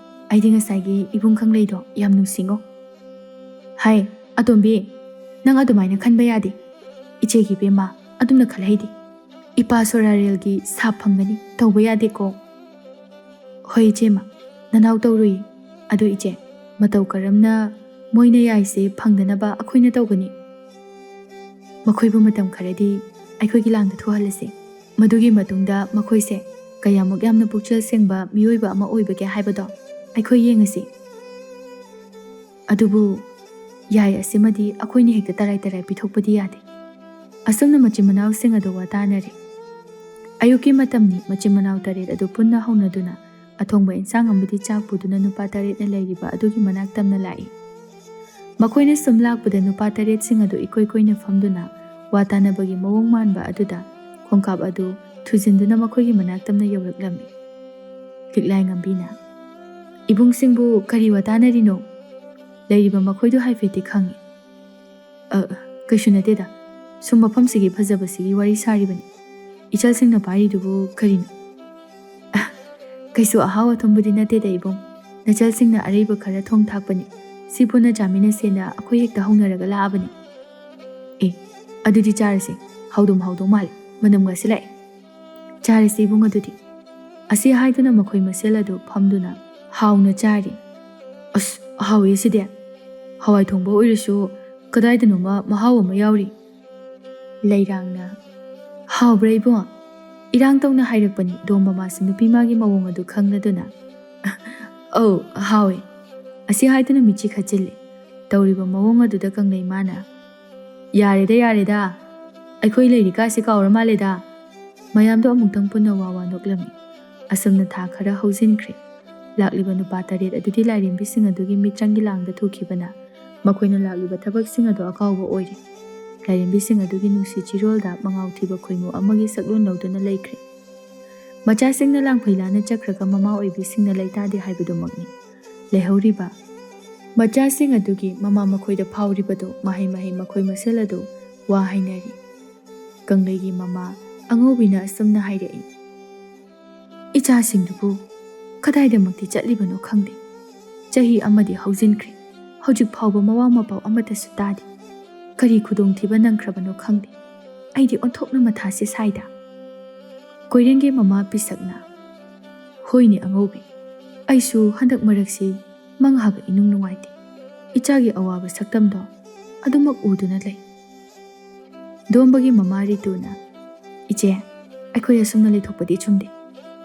ꯑꯩꯗꯤ ꯉꯁꯥꯏꯒꯤ ꯏꯕꯨꯡ ꯈꯪꯂꯩꯗꯣ ꯌꯥꯝ ꯅꯨꯡꯁꯤꯉꯣ꯫" "ꯍꯥꯏ, ꯑꯇꯣꯝꯕꯤ, ꯅꯪ ꯑꯗꯨꯃꯥꯏꯅ ꯈꯟꯕ ꯌꯥꯗꯦ꯫ ꯏꯆꯦꯒꯤ ꯏꯕꯦꯝꯃ, ꯑꯗꯨꯝꯅ ꯈꯜꯍꯩꯗꯦ꯫ ꯏꯄꯥ ꯁꯣꯔꯥꯔꯦꯜꯒꯤ ꯁꯥꯞ ꯐꯪꯒꯅꯤ, ꯇꯧꯕ ꯌꯥꯗꯦꯀꯣ꯫" "ꯍꯣꯏ ꯏꯆꯦꯃ, ꯅꯅꯥꯎ ꯇꯧꯔꯨꯏ꯫ ꯑꯗꯨ ꯏꯆꯦ, ꯃꯇꯧ ꯀꯔꯝꯅ ꯃꯣꯏꯅ ꯌꯥꯏꯁꯦ ꯐꯪꯗꯅꯕ ꯑꯩꯈꯣꯏꯅ ꯇꯧꯒꯅꯤ?" "ꯃꯈꯣꯏꯕꯨ ꯃꯇꯝ ꯈꯔꯗꯤ ꯑꯩꯈꯣꯏꯒꯤ ꯂꯥꯡꯗ ꯊꯣꯛꯍꯜꯂꯁꯤ꯫ ꯃꯗꯨꯒꯤ ꯃꯇꯨꯡꯗ ꯃꯈꯣꯏꯁꯦ ꯀꯌꯥꯃꯨꯛ ꯌꯥꯝꯅ ꯄꯨꯛꯆꯦꯜ ꯁꯦꯡꯕ ꯃꯤꯑꯣꯏꯕ ꯑꯃ ꯑꯣꯏꯕꯒꯦ ꯍꯥꯏꯕꯗꯣ ꯑꯩꯈꯣꯏ ꯌꯦꯡꯉꯁꯤ꯫ ꯑꯗꯨꯕꯨ ꯌꯥꯏ ꯑꯁꯤꯃꯗꯤ ꯑꯩꯈꯣꯏꯅ ꯍꯦꯛꯇ ꯇꯔꯥꯏ ꯇꯔꯥꯏ ꯄꯤꯊꯣꯛꯄꯗꯤ ꯌꯥꯗꯦ꯫" ꯑꯁꯨꯝꯅ ꯃꯆꯤꯟ ꯃꯅꯥꯎꯁꯤꯡ ꯑꯗꯨ ꯋꯥ ꯇꯥꯅꯔꯦ꯫ ꯑꯌꯨꯛꯀꯤ ꯃꯇꯝꯅꯤ꯫ ꯃꯆꯤꯟ ꯃꯅꯥꯎ ꯇꯔꯦꯠ ꯑꯗꯨ ꯄꯨꯟꯅ ꯍꯧꯅꯗꯨꯅ ꯑꯊꯣꯡꯕ ꯏꯟꯁꯥꯡ ꯑꯃꯗꯤ ꯆꯥꯛ ꯄꯨꯗꯨꯅ ꯅꯨꯄꯥ ꯇꯔꯦꯠꯅ ꯂꯩꯔꯤꯕ ꯑꯗꯨꯒꯤ ꯃꯅꯥꯛ ꯇꯝꯅ ꯂꯥꯛꯏ꯫ ꯃꯈꯣꯏꯅ ꯁꯨꯝ ꯂꯥꯛꯄꯗ ꯅꯨꯄꯥ ꯇꯔꯦꯠꯁꯤꯡ ꯑꯗꯨ ꯏꯀꯣꯏ ꯀꯣꯏꯅ ꯐꯝꯗꯨꯅ ꯋꯥ ꯇꯥꯅꯕꯒꯤ ꯃꯑꯣꯡ ꯃꯥꯟꯕ ꯑꯗꯨꯗ ꯈꯣꯡꯀꯥꯞ ꯑꯗꯨ ꯊꯨꯖꯤꯟꯗꯨꯅ ꯃꯈꯣꯏꯒꯤ ꯃꯅꯥꯛ ꯇꯝꯅ ꯌꯧꯔꯛꯂꯝꯃꯤ꯫ ꯂꯤꯛꯂꯥꯏ ꯉꯝꯕꯤꯅ, "ꯏꯕꯨꯡꯁꯤꯡꯕꯨ ꯀꯔꯤ ꯋꯥ ꯇꯥꯅꯔꯤꯅꯣ?" ꯂꯩꯔꯤꯕ ꯃꯈꯣꯏꯗꯨ ꯍꯥꯏꯐꯦꯠꯇꯤ ꯈꯪꯏ꯫ "ꯑ, ꯀꯩꯁꯨ ꯅꯠꯇꯦꯗ, ꯁꯨꯝ ꯃꯐꯝꯁꯤꯒꯤ ꯐꯖꯕꯁꯤꯒꯤ ꯋꯥꯔꯤ ꯁꯥꯔꯤꯕꯅꯤ꯫ ꯏꯆꯜꯁꯤꯡꯅ ꯄꯥꯏꯔꯤꯗꯨꯕꯨ ꯀꯔꯤꯅꯣ?" "ꯑ, ꯀꯩꯁꯨ ꯑꯍꯥꯎ ꯑꯊꯨꯝꯕꯨꯗꯤ ꯅꯠꯇꯦꯗ ꯏꯕꯨꯡ, ꯅꯆꯜꯁꯤꯡꯅ ꯑꯔꯩꯕ ꯈꯔ ꯊꯣꯡ ꯊꯥꯛꯄꯅꯤ, ꯁꯤ ꯄꯨꯟꯅ ꯆꯥꯃꯤꯟꯅꯁꯦꯅ ꯑꯩꯈꯣꯏ ꯍꯦꯛꯇ ꯍꯧꯅꯔꯒ ꯂꯥꯛꯑꯕꯅꯤ꯫" "ꯑꯦ, ꯑꯗꯨꯗꯤ ꯆꯥꯔꯁꯤ, ꯍꯥꯎꯗꯧ ꯍꯥꯎꯗꯧ ꯃꯥꯜꯂꯦ, ꯃꯅꯝꯒꯁꯤ ꯂꯥꯛꯑꯦ꯫ ꯆꯥꯔꯁꯤ ꯏꯕꯨꯡ ꯑꯗꯨꯗꯤ꯫" ꯑꯁꯤ ꯍꯥꯏꯗꯨꯅ ꯃꯈꯣꯏ ꯃꯁꯦꯜ ꯑꯗꯨ ꯐꯝꯗꯨꯅ ꯍꯥꯎꯅ ꯆꯥꯔꯤ꯫ "ꯑꯁ, ꯍꯥꯎꯏ ꯁꯤꯗꯤ꯫ ꯍꯋꯥꯏ ꯊꯣꯡꯕ ꯑꯣꯏꯔꯁꯨ ꯀꯗꯥꯏꯗꯅꯣꯃ ꯃꯍꯥꯎ ꯑꯃ ꯌꯥꯎꯔꯤ꯫" ꯂꯩꯔꯥꯡꯅ, "ꯍꯥꯎꯕ꯭ꯔꯥ ꯏꯕꯨꯡ?" ꯏꯔꯥꯡ ꯇꯧꯅ ꯍꯥꯏꯔꯛꯄꯅꯤ ꯗꯣꯝꯕ ꯃꯥꯁꯨ ꯅꯨꯄꯤ ꯃꯥꯒꯤ ꯃꯑꯣꯡ ꯑꯗꯨ ꯈꯪꯂꯗꯨꯅ꯫ "ꯑꯧ, ꯍꯥꯎꯏ꯫" ꯑꯁꯤ ꯍꯥꯏꯗꯨꯅ ꯃꯤꯠꯆꯤ ꯈꯠꯆꯤꯜꯂꯤ꯫ ꯇꯧꯔꯤꯕ ꯃꯑꯣꯡ ꯑꯗꯨꯗ ꯀꯪꯂꯩ ꯃꯥꯅ, "ꯌꯥꯔꯦꯗ, ꯌꯥꯔꯦꯗ, ꯑꯩꯈꯣꯏ ꯂꯩꯔꯤꯀꯥꯁꯦ ꯀꯥꯎꯔ ꯃꯥꯜꯂꯦꯗ꯫" ꯃꯌꯥꯝꯗꯣ ꯑꯃꯨꯛꯇꯪ ꯄꯨꯟꯅ ꯋꯥ ꯋꯥ ꯅꯣꯛꯂꯝꯃꯤ꯫ ꯑꯁꯨꯝꯅ ꯊꯥ ꯈꯔ ꯍꯧꯖꯤꯟꯈ꯭ꯔꯦ꯫ ꯂꯥꯛꯂꯤꯕ ꯅꯨꯄꯥ ꯇꯔꯦꯠ ꯑꯗꯨꯗꯤ ꯂꯥꯏꯔꯦꯝꯕꯤꯁꯤꯡ ꯑꯗꯨꯒꯤ ꯃꯤꯇ꯭ꯔꯪꯒꯤ ꯂꯥꯡꯗ ꯊꯨꯈꯤꯕꯅ ꯃꯈꯣꯏꯅ ꯂꯥꯛꯂꯤꯕ ꯊꯕꯛꯁꯤꯡ ꯑꯗꯨ ꯑꯀꯥꯎꯕ ꯑꯣꯏꯔꯦ꯫ ꯂꯥꯏꯔꯦꯝꯕꯤꯁꯤꯡ ꯑꯗꯨꯒꯤ ꯅꯨꯡꯁꯤ ꯆꯤꯔꯣꯜꯗ ꯃꯉꯥꯎ ꯊꯤꯕ ꯈꯣꯏꯃꯨ ꯑꯃꯒꯤ ꯁꯛꯂꯣꯟ ꯂꯧꯗꯨꯅ ꯂꯩꯈ꯭ꯔꯦ꯫ ꯃꯆꯥꯁꯤꯡꯅ ꯂꯥꯡꯐꯩ ꯂꯥꯟꯅ ꯆꯠꯈ꯭ꯔꯒ ꯃꯃꯥ ꯑꯣꯏꯕꯤꯁꯤꯡꯅ ꯂꯩꯇꯥꯗꯦ ꯍꯥꯏꯕꯗꯨꯃꯛꯅꯤ꯫ ꯂꯩꯍꯧꯔꯤꯕ ꯃꯆꯥꯁꯤꯡ ꯑꯗꯨꯒꯤ ꯃꯃꯥ ꯃꯈꯣꯏꯗ ꯐꯥꯎꯔꯤꯕꯗꯨ ꯃꯍꯩ ꯃꯍꯩ ꯃꯈꯣꯏ ꯃꯁꯦꯜ ꯑꯗꯨ ꯋꯥ ꯍꯥꯏꯅꯔꯤ꯫ ꯀꯪꯂꯩꯒꯤ ꯃꯃꯥ ꯑꯉꯧꯕꯤꯅ ꯑꯁꯨꯝꯅ ꯍꯥꯏꯔꯛꯏ, "ꯏꯆꯥꯁꯤꯡꯗꯨꯕꯨ ꯀꯗꯥꯏꯗꯃꯛꯇꯤ ꯆꯠꯂꯤꯕꯅꯣ ꯈꯪꯗꯦ꯫ ꯆꯍꯤ ꯑꯃꯗꯤ ꯍꯧꯖꯤꯟꯈ꯭ꯔꯦ, ꯍꯧꯖꯤꯛ ꯐꯥꯎꯕ ꯃꯋꯥ ꯃꯄꯥꯎ ꯑꯃꯠꯇꯁꯨ ꯇꯥꯗꯦ꯫ ꯀꯔꯤ ꯈꯨꯗꯣꯡꯊꯤꯕ ꯅꯪꯈ꯭ꯔꯕꯅꯣ ꯈꯪꯗꯦ꯫ ꯑꯩꯗꯤ ꯑꯣꯟꯊꯣꯛꯅ ꯃꯊꯥꯁꯦ ꯁꯥꯏꯗ꯫" ꯀꯣꯏꯔꯦꯡꯒꯤ ꯃꯃꯥ ꯄꯤꯁꯛꯅ, "ꯍꯣꯏꯅꯦ ꯑꯉꯧꯕꯤ, ꯑꯩꯁꯨ ꯍꯟꯗꯛ ꯃꯔꯛꯁꯤ ꯃꯪꯍꯥꯒ ꯏꯅꯨꯡ ꯅꯨꯡꯉꯥꯏꯇꯦ꯫ ꯏꯆꯥꯒꯤ ꯑꯋꯥꯕ ꯁꯛꯇꯝꯗꯣ ꯑꯗꯨꯃꯛ ꯎꯗꯨꯅ ꯂꯩ꯫" ꯗꯣꯝꯕꯒꯤ ꯃꯃꯥ ꯔꯤꯇꯨꯅ, "ꯏꯆꯦ, ꯑꯩꯈꯣꯏ ꯑꯁꯨꯝꯅ ꯂꯩꯊꯣꯛꯄꯗꯤ ꯆꯨꯝꯗꯦ꯫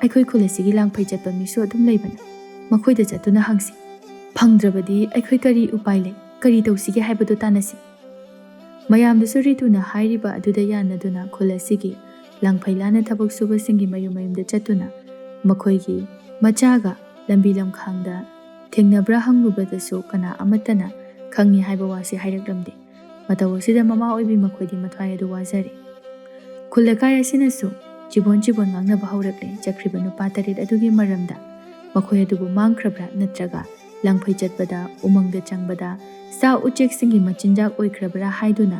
ꯑꯩꯈꯣꯏ ꯈꯨꯜ ꯑꯁꯤꯒꯤ ꯂꯥꯡꯐꯩ ꯆꯠꯄ ꯃꯤꯁꯨ ꯑꯗꯨꯝ ꯂꯩꯕꯅꯤ꯫ ꯃꯈꯣꯏꯗ ꯆꯠꯇꯨꯅ ꯍꯪꯁꯤ꯫ ꯐꯪꯗ꯭ꯔꯕꯗꯤ ꯑꯩꯈꯣꯏ ꯀꯔꯤ ꯎꯄꯥꯏ ꯂꯩ? ꯀꯔꯤ ꯇꯧꯁꯤꯒꯦ ꯍꯥꯏꯕꯗꯨ ꯇꯥꯟꯅꯁꯤ꯫" ꯃꯌꯥꯝꯗꯨꯁꯨ ꯔꯤꯇꯨꯅ ꯍꯥꯏꯔꯤꯕ ꯑꯗꯨꯗ ꯌꯥꯅꯗꯨꯅ ꯈꯨꯜ ꯑꯁꯤꯒꯤ ꯂꯥꯡꯐꯩ ꯂꯥꯟꯅ ꯊꯕꯛ ꯁꯨꯕꯁꯤꯡꯒꯤ ꯃꯌꯨꯝ ꯃꯌꯨꯝꯗ ꯆꯠꯇꯨꯅ ꯃꯈꯣꯏꯒꯤ ꯃꯆꯥꯒ ꯂꯝꯕꯤ ꯂꯝꯈꯥꯡꯗ ꯊꯦꯡꯅꯕ꯭ꯔꯥ ꯍꯪꯂꯨꯕꯗꯁꯨ ꯀꯅꯥ ꯑꯃꯠꯇꯅ ꯈꯪꯉꯤ ꯍꯥꯏꯕ ꯋꯥꯁꯤ ꯍꯥꯏꯔꯛꯂꯝꯗꯦ꯫ ꯃꯇꯧ ꯑꯁꯤꯗ ꯃꯃꯥ ꯑꯣꯏꯕꯤ ꯃꯈꯣꯏꯗꯤ ꯃꯊ꯭ꯋꯥꯏ ꯑꯗꯨ ꯋꯥꯖꯔꯦ꯫ ꯈꯨꯜ ꯂꯩꯀꯥꯏ ꯑꯁꯤꯅꯁꯨ ꯆꯤꯕꯣꯟ ꯆꯤꯕꯣꯟ ꯉꯥꯡꯅꯕ ꯍꯧꯔꯛꯂꯦ꯫ ꯆꯠꯈ꯭ꯔꯤꯕ ꯅꯨꯄꯥ ꯇꯔꯦꯠ ꯑꯗꯨꯒꯤ ꯃꯔꯝꯗ, ꯃꯈꯣꯏ ꯑꯗꯨꯕꯨ ꯃꯥꯡꯈ꯭ꯔꯕ꯭ꯔꯥ ꯅꯠꯇ꯭ꯔꯒ ꯂꯪꯐꯩ ꯆꯠꯄꯗ, ꯎꯃꯪꯗ ꯆꯪꯕꯗ ꯁꯥ ꯎꯆꯦꯛꯁꯤꯡꯒꯤ ꯃꯆꯤꯟꯖꯥꯛ ꯑꯣꯏꯈ꯭ꯔꯕ꯭ꯔꯥ ꯍꯥꯏꯗꯨꯅ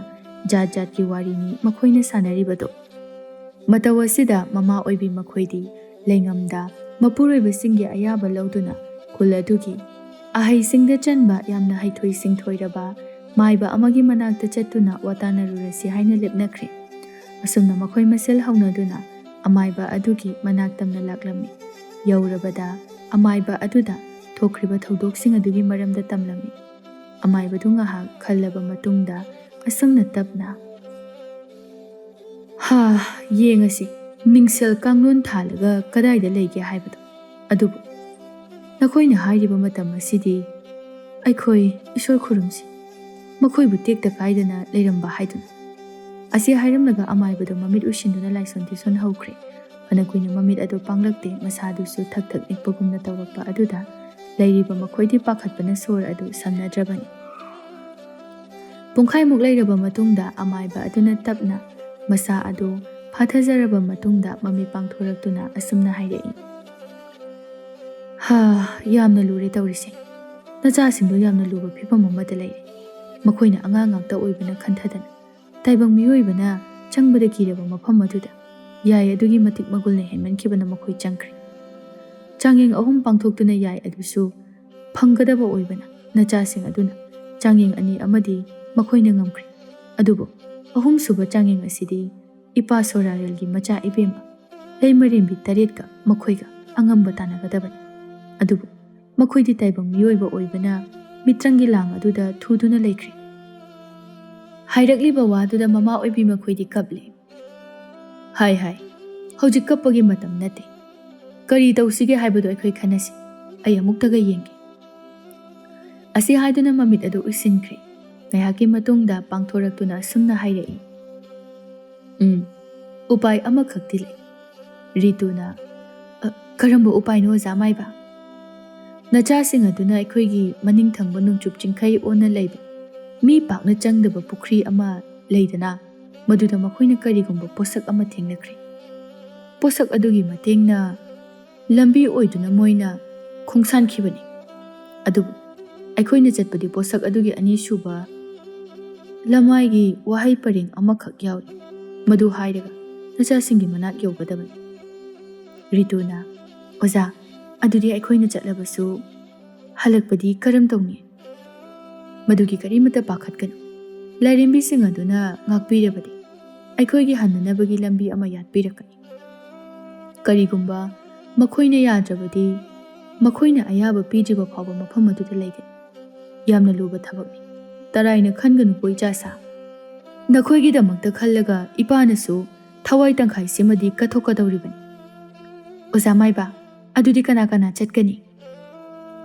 ꯖꯥꯠ ꯖꯥꯠꯀꯤ ꯋꯥꯔꯤꯅꯤ ꯃꯈꯣꯏꯅ ꯁꯥꯟꯅꯔꯤꯕꯗꯨ꯫ ꯃꯇꯧ ꯑꯁꯤꯗ ꯃꯃꯥ ꯑꯣꯏꯕꯤ ꯃꯈꯣꯏꯗꯤ ꯂꯩꯉꯝꯗ ꯃꯄꯨꯔꯣꯏꯕꯁꯤꯡꯒꯤ ꯑꯌꯥꯕ ꯂꯧꯗꯨꯅ ꯈꯨꯜ ꯑꯗꯨꯒꯤ ꯑꯍꯩꯁꯤꯡꯗ ꯆꯟꯕ ꯌꯥꯝꯅ ꯍꯩꯊꯣꯏ ꯁꯤꯡꯊꯣꯏꯔꯕ ꯃꯥꯏꯕ ꯑꯃꯒꯤ ꯃꯅꯥꯛꯇ ꯆꯠꯇꯨꯅ ꯋꯥꯇꯥꯅꯔꯨꯔꯁꯤ ꯍꯥꯏꯅ ꯂꯦꯞꯅꯈ꯭ꯔꯦ꯫ ꯑꯁꯨꯝꯅ ꯃꯈꯣꯏ ꯃꯁꯦꯜ ꯍꯧꯅꯗꯨꯅ ꯑꯃꯥꯏꯕ ꯑꯗꯨꯒꯤ ꯃꯅꯥꯛ ꯇꯝꯅ ꯂꯥꯛꯂꯝꯃꯤ꯫ ꯌꯧꯔꯕꯗ ꯑꯃꯥꯏꯕ ꯑꯗꯨꯗ ꯊꯣꯛꯈ꯭ꯔꯤꯕ ꯊꯧꯗꯣꯛꯁꯤꯡ ꯑꯗꯨꯒꯤ ꯃꯔꯝꯗ ꯇꯝꯂꯝꯃꯤ꯫ ꯑꯃꯥꯏꯕꯗꯨ ꯉꯥꯏꯍꯥꯛ ꯈꯜꯂꯕ ꯃꯇꯨꯡꯗ ꯑꯁꯨꯝꯅ ꯇꯞꯅ, "ꯍꯥ, ꯌꯦꯡꯉꯁꯤ, ꯃꯤꯡꯁꯦꯜ ꯀꯥꯡꯂꯣꯟ ꯊꯥꯜꯂꯒ ꯀꯗꯥꯏꯗ ꯂꯩꯒꯦ ꯍꯥꯏꯕꯗꯣ꯫ ꯑꯗꯨꯕꯨ ꯅꯈꯣꯏꯅ ꯍꯥꯏꯔꯤꯕ ꯃꯇꯝ ꯑꯁꯤꯗꯤ ꯑꯩꯈꯣꯏ ꯏꯁꯣꯔ ꯈꯨꯔꯨꯝꯁꯤ, ꯃꯈꯣꯏꯕꯨ ꯇꯦꯛꯇ ꯀꯥꯏꯗꯅ ꯂꯩꯔꯝꯕ ꯍꯥꯏꯗꯨꯅ"꯫ ꯑꯁꯤ ꯍꯥꯏꯔꯝꯂꯒ ꯑꯃꯥꯏꯕꯗꯨ ꯃꯃꯤꯠ ꯎꯏꯁꯤꯟꯗꯨꯅ ꯂꯥꯏꯁꯣꯟ ꯇꯤꯁꯣꯟ ꯍꯧꯈ꯭ꯔꯦ꯫ ꯐꯅ ꯀꯨꯏꯅ ꯃꯃꯤꯠ ꯑꯗꯨ ꯄꯥꯡꯂꯛꯇꯦ, ꯃꯁꯥꯗꯨꯁꯨ ꯊꯛ ꯊꯛ ꯅꯤꯛꯄꯒꯨꯝꯅ ꯇꯧꯔꯛꯄ ꯑꯗꯨꯗ ꯂꯩꯔꯤꯕ ꯃꯈꯣꯏꯗꯤ ꯄꯥꯈꯠꯄꯅ ꯁꯣꯔ ꯑꯗꯨ ꯁꯝꯅꯗ꯭ꯔꯕꯅꯤ꯫ ꯄꯨꯡꯈꯥꯏꯃꯨꯛ ꯂꯩꯔꯕ ꯃꯇꯨꯡꯗ ꯑꯃꯥꯏꯕ ꯑꯗꯨꯅ ꯇꯞꯅ ꯃꯁꯥ ꯑꯗꯨ ꯐꯥꯊꯖꯔꯕ ꯃꯇꯨꯡꯗ ꯃꯃꯤꯠ ꯄꯥꯡꯊꯣꯔꯛꯇꯨꯅ ꯑꯁꯨꯝꯅ ꯍꯥꯏꯔꯛꯏ, "ꯍꯥ, ꯌꯥꯝꯅ ꯂꯨꯔꯦ ꯇꯧꯔꯤꯁꯦ꯫ ꯅꯆꯥꯁꯤꯡꯗꯣ ꯌꯥꯝꯅ ꯂꯨꯕ ꯐꯤꯕꯝ ꯑꯃꯗ ꯂꯩꯔꯦ꯫ ꯃꯈꯣꯏꯅ ꯑꯉꯥꯡ ꯉꯥꯛꯇ ꯑꯣꯏꯕꯅ ꯈꯟꯊꯗꯅ ꯇꯥꯏꯕꯪ ꯃꯤꯑꯣꯏꯕꯅ ꯆꯪꯕꯗ ꯀꯤꯔꯕ ꯃꯐꯝ ꯑꯗꯨꯗ ꯌꯥꯏ ꯑꯗꯨꯒꯤ ꯃꯇꯤꯛ ꯃꯒꯨꯜꯅ ꯍꯦꯟꯃꯟꯈꯤꯕꯅ ꯃꯈꯣꯏ ꯆꯪꯈ꯭ꯔꯦ꯫ ꯆꯥꯡꯌꯦꯡ ꯑꯍꯨꯝ ꯄꯥꯡꯊꯣꯛꯇꯨꯅ ꯌꯥꯏ ꯑꯗꯨꯁꯨ ꯐꯪꯒꯗꯕ ꯑꯣꯏꯕꯅ ꯅꯆꯥꯁꯤꯡ ꯑꯗꯨꯅ ꯆꯥꯡꯌꯦꯡ ꯑꯅꯤ ꯑꯃꯗꯤ ꯃꯈꯣꯏꯅ ꯉꯝꯈ꯭ꯔꯦ꯫ ꯑꯗꯨꯕꯨ ꯑꯍꯨꯝꯁꯨꯕ ꯆꯥꯡꯌꯦꯡ ꯑꯁꯤꯗꯤ ꯏꯄꯥ ꯁꯣꯔꯥꯔꯦꯜꯒꯤ ꯃꯆꯥ ꯏꯕꯦꯝꯃ ꯂꯩꯃꯔꯦꯝꯕꯤ ꯇꯔꯦꯠꯀ ꯃꯈꯣꯏꯒ ꯑꯉꯝꯕ ꯇꯥꯟꯅꯒꯗꯕꯅꯤ꯫ ꯑꯗꯨꯕꯨ ꯃꯈꯣꯏꯗꯤ ꯇꯥꯏꯕꯪ ꯃꯤꯑꯣꯏꯕ ꯑꯣꯏꯕꯅ ꯃꯤꯇ꯭ꯔꯪꯒꯤ ꯂꯥꯡ ꯑꯗꯨꯗ ꯊꯨꯗꯨꯅ ꯂꯩꯈ꯭ꯔꯦ"꯫ ꯍꯥꯏꯔꯛꯂꯤꯕ ꯋꯥꯗꯨꯗ ꯃꯃꯥ ꯑꯣꯏꯕꯤ ꯃꯈꯣꯏꯗꯤ ꯀꯞꯂꯦ꯫ "ꯍꯥꯏ ꯍꯥꯏ, ꯍꯧꯖꯤꯛ ꯀꯞꯄꯒꯤ ꯃꯇꯝ ꯅꯠꯇꯦ꯫ ꯀꯔꯤ ꯇꯧꯁꯤꯒꯦ ꯍꯥꯏꯕꯗꯨ ꯑꯩꯈꯣꯏ ꯈꯟꯅꯁꯤ꯫ ꯑꯩ ꯑꯃꯨꯛꯇꯒ ꯌꯦꯡꯒꯦ"꯫ ꯑꯁꯤ ꯍꯥꯏꯗꯨꯅ ꯃꯃꯤꯠ ꯑꯗꯨ ꯎꯏꯁꯤꯟꯈ꯭ꯔꯦ꯫ ꯉꯥꯏꯍꯥꯛꯀꯤ ꯃꯇꯨꯡꯗ ꯄꯥꯡꯊꯣꯔꯛꯇꯨꯅ ꯑꯁꯨꯝꯅ ꯍꯥꯏꯔꯛꯏ, "ꯎꯝ, ꯎꯄꯥꯏ ꯑꯃꯈꯛꯇꯤ ꯂꯩ"꯫ ꯔꯤꯇꯨꯅ, "ꯑ, ꯀꯔꯝꯕ ꯎꯄꯥꯏꯅꯣ, ꯑꯣꯖꯥ ꯃꯥꯏꯕ?" ꯅꯆꯥꯁꯤꯡ ꯑꯗꯨꯅ ꯑꯩꯈꯣꯏꯒꯤ ꯃꯅꯤꯡ ꯊꯪꯕ ꯅꯣꯡꯆꯨꯞ ꯆꯤꯡꯈꯩ ꯑꯣꯟꯅ ꯂꯩꯕ ꯃꯤ ꯄꯥꯛꯅ ꯆꯪꯗꯕ ꯄꯨꯈ꯭ꯔꯤ ꯑꯃ ꯂꯩꯗꯅ, ꯃꯗꯨꯗ ꯃꯈꯣꯏꯅ ꯀꯔꯤꯒꯨꯝꯕ ꯄꯣꯠꯁꯛ ꯑꯃ ꯊꯦꯡꯅꯈ꯭ꯔꯦ꯫ ꯄꯣꯠꯁꯛ ꯑꯗꯨꯒꯤ ꯃꯇꯦꯡꯅ ꯂꯝꯕꯤ ꯑꯣꯏꯗꯨꯅ ꯃꯣꯏꯅ ꯈꯣꯡꯁꯥꯟꯈꯤꯕꯅꯤ꯫ ꯑꯗꯨꯕꯨ ꯑꯩꯈꯣꯏꯅ ꯆꯠꯄꯗꯤ ꯄꯣꯠꯁꯛ ꯑꯗꯨꯒꯤ ꯑꯅꯤꯁꯨꯕ ꯂꯃꯥꯏꯒꯤ ꯋꯥꯍꯩ ꯄꯔꯦꯡ ꯑꯃꯈꯛ ꯌꯥꯎꯏ꯫ ꯃꯗꯨ ꯍꯥꯏꯔꯒ ꯅꯆꯥꯁꯤꯡꯒꯤ ꯃꯅꯥꯛ ꯌꯧꯒꯗꯕꯅꯤ꯫ ꯔꯤꯇꯨꯅ, "ꯑꯣꯖꯥ, ꯑꯗꯨꯗꯤ ꯑꯩꯈꯣꯏꯅ ꯆꯠꯂꯕꯁꯨ ꯍꯜꯂꯛꯄꯗꯤ ꯀꯔꯝ ꯇꯧꯅꯤ?" "ꯃꯗꯨꯒꯤ ꯀꯔꯤꯃꯠꯇ ꯄꯥꯈꯠꯀꯅꯨ꯫ ꯂꯥꯏꯔꯦꯝꯕꯤꯁꯤꯡ ꯑꯗꯨꯅ ꯉꯥꯛꯄꯤꯔꯕꯗꯤ ꯑꯩꯈꯣꯏꯒꯤ ꯍꯟꯅꯅꯕꯒꯤ ꯂꯝꯕꯤ ꯑꯃ ꯌꯥꯠꯄꯤꯔꯛꯀꯅꯤ꯫ ꯀꯔꯤꯒꯨꯝꯕ ꯃꯈꯣꯏꯅ ꯌꯥꯗ꯭ꯔꯕꯗꯤ ꯃꯈꯣꯏꯅ ꯑꯌꯥꯕ ꯄꯤꯗ꯭ꯔꯤꯕ ꯐꯥꯎꯕ ꯃꯐꯝ ꯑꯗꯨꯗ ꯂꯩꯒꯅꯤ꯫ ꯌꯥꯝꯅ ꯂꯨꯕ ꯊꯕꯛꯅꯤ꯫ ꯇꯔꯥꯏꯅ ꯈꯟꯒꯅꯨꯀꯣ ꯏꯆꯥꯁꯥ꯫ ꯅꯈꯣꯏꯒꯤꯗꯃꯛꯇ ꯈꯜꯂꯒ ꯏꯄꯥꯅꯁꯨ ꯊꯋꯥꯏ ꯇꯪꯈꯥꯏꯁꯤꯃꯗꯤ ꯀꯠꯊꯣꯛꯀꯗꯧꯔꯤꯕꯅꯤ꯫" "ꯑꯣꯖꯥ ꯃꯥꯏꯕ, ꯑꯗꯨꯗꯤ ꯀꯅꯥ ꯀꯅꯥ ꯆꯠꯀꯅꯤ?"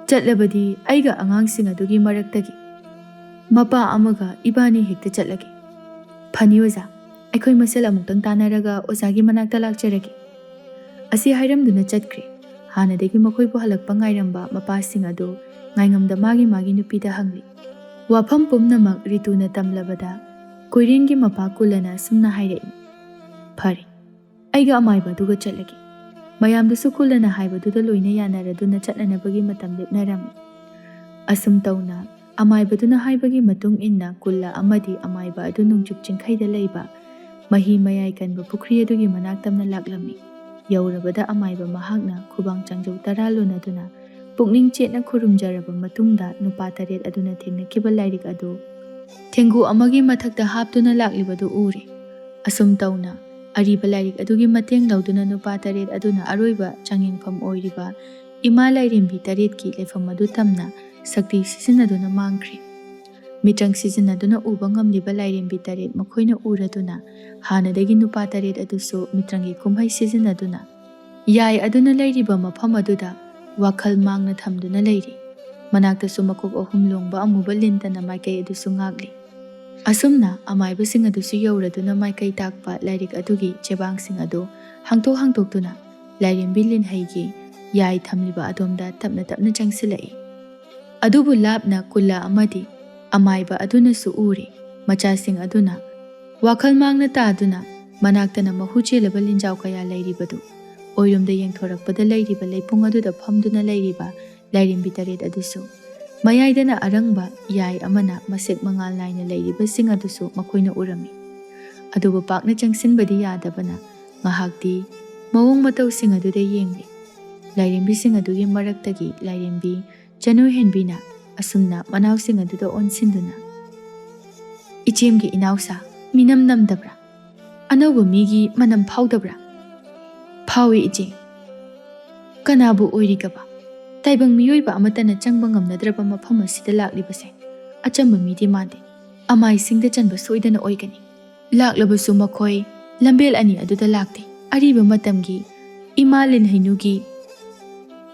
"ꯆꯠꯂꯕꯗꯤ ꯑꯩꯒ ꯑꯉꯥꯡꯁꯤꯡ ꯑꯗꯨꯒꯤ ꯃꯔꯛꯇꯒꯤ ꯃꯄꯥ ꯑꯃꯒ ꯏꯕꯥꯅꯤ ꯍꯦꯛꯇ ꯆꯠꯂꯒꯦ꯫" "ꯐꯅꯤ ꯑꯣꯖꯥ, ꯑꯩꯈꯣꯏ ꯃꯁꯦꯜ ꯑꯃꯨꯛꯇꯪ ꯇꯥꯟꯅꯔꯒ ꯑꯣꯖꯥꯒꯤ ꯃꯅꯥꯛꯇ ꯂꯥꯛꯆꯔꯒꯦ꯫" ꯑꯁꯤ ꯍꯥꯏꯔꯝꯗꯨꯅ ꯆꯠꯈ꯭ꯔꯦ꯫ ꯍꯥꯟꯅꯗꯒꯤ ꯃꯈꯣꯏꯕꯨ ꯍꯜꯂꯛꯄ ꯉꯥꯏꯔꯝꯕ ꯃꯄꯥꯁꯤꯡ ꯑꯗꯨ ꯉꯥꯏꯉꯝꯗ ꯃꯥꯒꯤ ꯃꯥꯒꯤ ꯅꯨꯄꯤꯗ ꯍꯪꯂꯤ꯫ ꯋꯥꯐꯝ ꯄꯨꯝꯅꯃꯛ ꯔꯤꯇꯨꯅ ꯇꯝꯂꯕꯗ ꯀꯣꯏꯔꯦꯟꯒꯤ ꯃꯄꯥ ꯀꯨꯂꯅ ꯑꯁꯨꯝꯅ ꯍꯥꯏꯔꯛꯏ, "ꯐꯔꯦ, ꯑꯩꯒ ꯑꯃꯥꯏꯕ ꯑꯗꯨꯒ ꯆꯠꯂꯒꯦ꯫" ꯃꯌꯥꯝꯗꯨꯁꯨ ꯀꯨꯂꯅ ꯍꯥꯏꯕꯗꯨꯗ ꯂꯣꯏꯅ ꯌꯥꯅꯔꯗꯨꯅ ꯆꯠꯅꯅꯕꯒꯤ ꯃꯇꯝ ꯂꯦꯞꯅꯔꯝꯃꯤ꯫ ꯑꯁꯨꯝ ꯇꯧꯅ ꯑꯃꯥꯏꯕꯗꯨꯅ ꯍꯥꯏꯕꯒꯤ ꯃꯇꯨꯡ ꯏꯟꯅ ꯀꯨꯜꯂ ꯑꯃꯗꯤ ꯑꯃꯥꯏꯕ ꯑꯗꯨ ꯅꯣꯡꯆꯨꯞ ꯆꯤꯡꯈꯩꯗ ꯂꯩꯕ ꯃꯍꯤ ꯃꯌꯥꯏ ꯀꯟꯕ ꯄꯨꯈ꯭ꯔꯤ ꯑꯗꯨꯒꯤ ꯃꯅꯥꯛ ꯇꯝꯅ ꯂꯥꯛꯂꯝꯃꯤ꯫ ꯌꯧꯔꯕꯗ ꯑꯃꯥꯏꯕ ꯃꯍꯥꯛꯅ ꯈꯨꯕꯥꯡ ꯆꯥꯡꯖꯧ ꯇꯔꯥ ꯂꯣꯟꯅꯗꯨꯅ ꯄꯨꯛꯅꯤꯡ ꯆꯦꯠꯅ ꯈꯨꯔꯨꯝꯖꯔꯕ ꯃꯇꯨꯡꯗ ꯅꯨꯄꯥ ꯇꯔꯦꯠ ꯑꯗꯨꯅ ꯊꯦꯡꯅꯈꯤꯕ ꯂꯥꯏꯔꯤꯛ ꯑꯗꯨ ꯊꯦꯡꯒꯨ ꯑꯃꯒꯤ ꯃꯊꯛꯇ ꯍꯥꯞꯇꯨꯅ ꯂꯥꯛꯂꯤꯕꯗꯨ ꯎꯔꯦ꯫ ꯑꯁꯨꯝ ꯇꯧꯅ ꯑꯔꯤꯕ ꯂꯥꯏꯔꯤꯛ ꯑꯗꯨꯒꯤ ꯃꯇꯦꯡ ꯂꯧꯗꯨꯅ ꯅꯨꯄꯥ ꯇꯔꯦꯠ ꯑꯗꯨꯅ ꯑꯔꯣꯏꯕ ꯆꯥꯡꯌꯦꯡꯐꯝ ꯑꯣꯏꯔꯤꯕ ꯏꯃꯥ ꯂꯥꯏꯔꯦꯝꯕꯤ ꯇꯔꯦꯠꯀꯤ ꯂꯩꯐꯝ ꯑꯗꯨ ꯇꯝꯅ ꯁꯛꯇꯤ ꯁꯤꯖꯤꯟꯅꯗꯨꯅ ꯃꯥꯡꯈ꯭ꯔꯦ꯫ ꯃꯤꯇ꯭ꯔꯪ ꯁꯤꯖꯤꯟꯅꯗꯨꯅ ꯎꯕ ꯉꯝꯂꯤꯕ ꯂꯥꯏꯔꯦꯝꯕꯤ ꯇꯔꯦꯠ ꯃꯈꯣꯏꯅ ꯎꯔꯗꯨꯅ ꯍꯥꯟꯅꯗꯒꯤ ꯅꯨꯄꯥ ꯇꯔꯦꯠ ꯑꯗꯨꯁꯨ ꯃꯤꯇ꯭ꯔꯪꯒꯤ ꯀꯨꯝꯍꯩ ꯁꯤꯖꯤꯟꯅꯗꯨꯅ ꯌꯥꯏ ꯑꯗꯨꯅ ꯂꯩꯔꯤꯕ ꯃꯐꯝ ꯑꯗꯨꯗ ꯋꯥꯈꯜ ꯃꯥꯡꯅ ꯊꯝꯗꯨꯅ ꯂꯩꯔꯤ꯫ ꯃꯅꯥꯛꯇꯁꯨ ꯃꯀꯣꯛ ꯑꯍꯨꯝ ꯂꯣꯡꯕ ꯑꯃꯨꯕ ꯂꯤꯟꯇꯅ ꯃꯥꯏꯀꯩ ꯑꯗꯨꯁꯨ ꯉꯥꯛꯂꯤ꯫ ꯑꯁꯨꯝꯅ ꯑꯃꯥꯏꯕꯁꯤꯡ ꯑꯗꯨꯁꯨ ꯌꯧꯔꯗꯨꯅ ꯃꯥꯏꯀꯩ ꯇꯥꯛꯄ ꯂꯥꯏꯔꯤꯛ ꯑꯗꯨꯒꯤ ꯆꯦꯕꯥꯡꯁꯤꯡ ꯑꯗꯨ ꯍꯥꯡꯇꯣꯛ ꯍꯥꯡꯇꯣꯛꯇꯨꯅ ꯂꯥꯏꯔꯦꯝꯕꯤ ꯂꯤꯟꯍꯩꯒꯤ ꯌꯥꯏ ꯊꯝꯂꯤꯕ ꯑꯗꯣꯝꯗ ꯇꯞꯅ ꯇꯞꯅ ꯆꯪꯁꯤꯜꯂꯛꯏ꯫ ꯑꯗꯨꯕꯨ ꯂꯥꯞꯅ ꯀꯨꯜꯂ ꯑꯃꯗꯤ ꯑꯃꯥꯏꯕ ꯑꯗꯨꯅꯁꯨ ꯎꯔꯤ꯫ ꯃꯆꯥꯁꯤꯡ ꯑꯗꯨꯅ ꯋꯥꯈꯜ ꯃꯥꯡꯅ ꯇꯥꯗꯨꯅ ꯃꯅꯥꯛꯇꯅ ꯃꯍꯨ ꯆꯦꯜꯂꯕ ꯂꯤꯟꯖꯥꯎ ꯀꯌꯥ ꯂꯩꯔꯤꯕꯗꯨ, ꯑꯣꯏꯔꯣꯝꯗ ꯌꯦꯡꯊꯣꯔꯛꯄꯗ ꯂꯩꯔꯤꯕ ꯂꯩꯄꯨꯡ ꯑꯗꯨꯗ ꯐꯝꯗꯨꯅ ꯂꯩꯔꯤꯕ ꯂꯥꯏꯔꯦꯝꯕꯤ ꯇꯔꯦꯠ ꯑꯗꯨꯁꯨ, ꯃꯌꯥꯏꯗꯅ ꯑꯔꯪꯕ ꯌꯥꯏ ꯑꯃꯅ ꯃꯁꯦꯛ ꯃꯉꯥꯜ ꯅꯥꯏꯅ ꯂꯩꯔꯤꯕꯁꯤꯡ ꯑꯗꯨꯁꯨ ꯃꯈꯣꯏꯅ ꯎꯔꯝꯃꯤ꯫ ꯑꯗꯨꯕꯨ ꯄꯥꯛꯅ ꯆꯪꯁꯤꯟꯕꯗꯤ ꯌꯥꯗꯕꯅ ꯉꯥꯏꯍꯥꯛꯇꯤ ꯃꯑꯣꯡ ꯃꯇꯧꯁꯤꯡ ꯑꯗꯨꯗ ꯌꯦꯡꯂꯤ꯫ ꯂꯥꯏꯔꯦꯝꯕꯤꯁꯤꯡ ꯑꯗꯨꯒꯤ ꯃꯔꯛꯇꯒꯤ ꯂꯥꯏꯔꯦꯝꯕꯤ ꯆꯅꯨ ꯍꯦꯟꯕꯤꯅ ꯑꯁꯨꯝꯅ ꯃꯅꯥꯎꯁꯤꯡ ꯑꯗꯨꯗ ꯑꯣꯟꯁꯤꯟꯗꯨꯅ, "ꯏꯆꯦꯝꯒꯤ ꯏꯅꯥꯎꯁꯥ, ꯃꯤꯅꯝ ꯅꯝꯗꯕ꯭ꯔꯥ? ꯑꯅꯧꯕ ꯃꯤꯒꯤ ꯃꯅꯝ ꯐꯥꯎꯗꯕ꯭ꯔꯥ?" "ꯐꯥꯎꯏ, ꯏꯆꯦ꯫ ꯀꯅꯥꯕꯨ ꯑꯣꯏꯔꯤꯒꯕ? ꯇꯥꯏꯕꯪ ꯃꯤꯑꯣꯏꯕ ꯑꯃꯠꯇꯅ ꯆꯪꯕ ꯉꯝꯅꯗ꯭ꯔꯕ ꯃꯐꯝ ꯑꯁꯤꯗ ꯂꯥꯛꯂꯤꯕꯁꯦ ꯑꯆꯝꯕ ꯃꯤꯗꯤ ꯃꯥꯟꯗꯦ꯫ ꯑꯃꯥꯏꯁꯤꯡꯗ ꯆꯟꯕ ꯁꯣꯏꯗꯅ ꯑꯣꯏꯒꯅꯤ꯫ ꯂꯥꯛꯂꯕꯁꯨ ꯃꯈꯣꯏ ꯂꯝꯕꯦꯜ ꯑꯅꯤ ꯑꯗꯨꯗ ꯂꯥꯛꯇꯦ꯫ ꯑꯔꯤꯕ ꯃꯇꯝꯒꯤ ꯏꯃꯥ ꯂꯤꯟꯍꯩꯅꯨꯒꯤ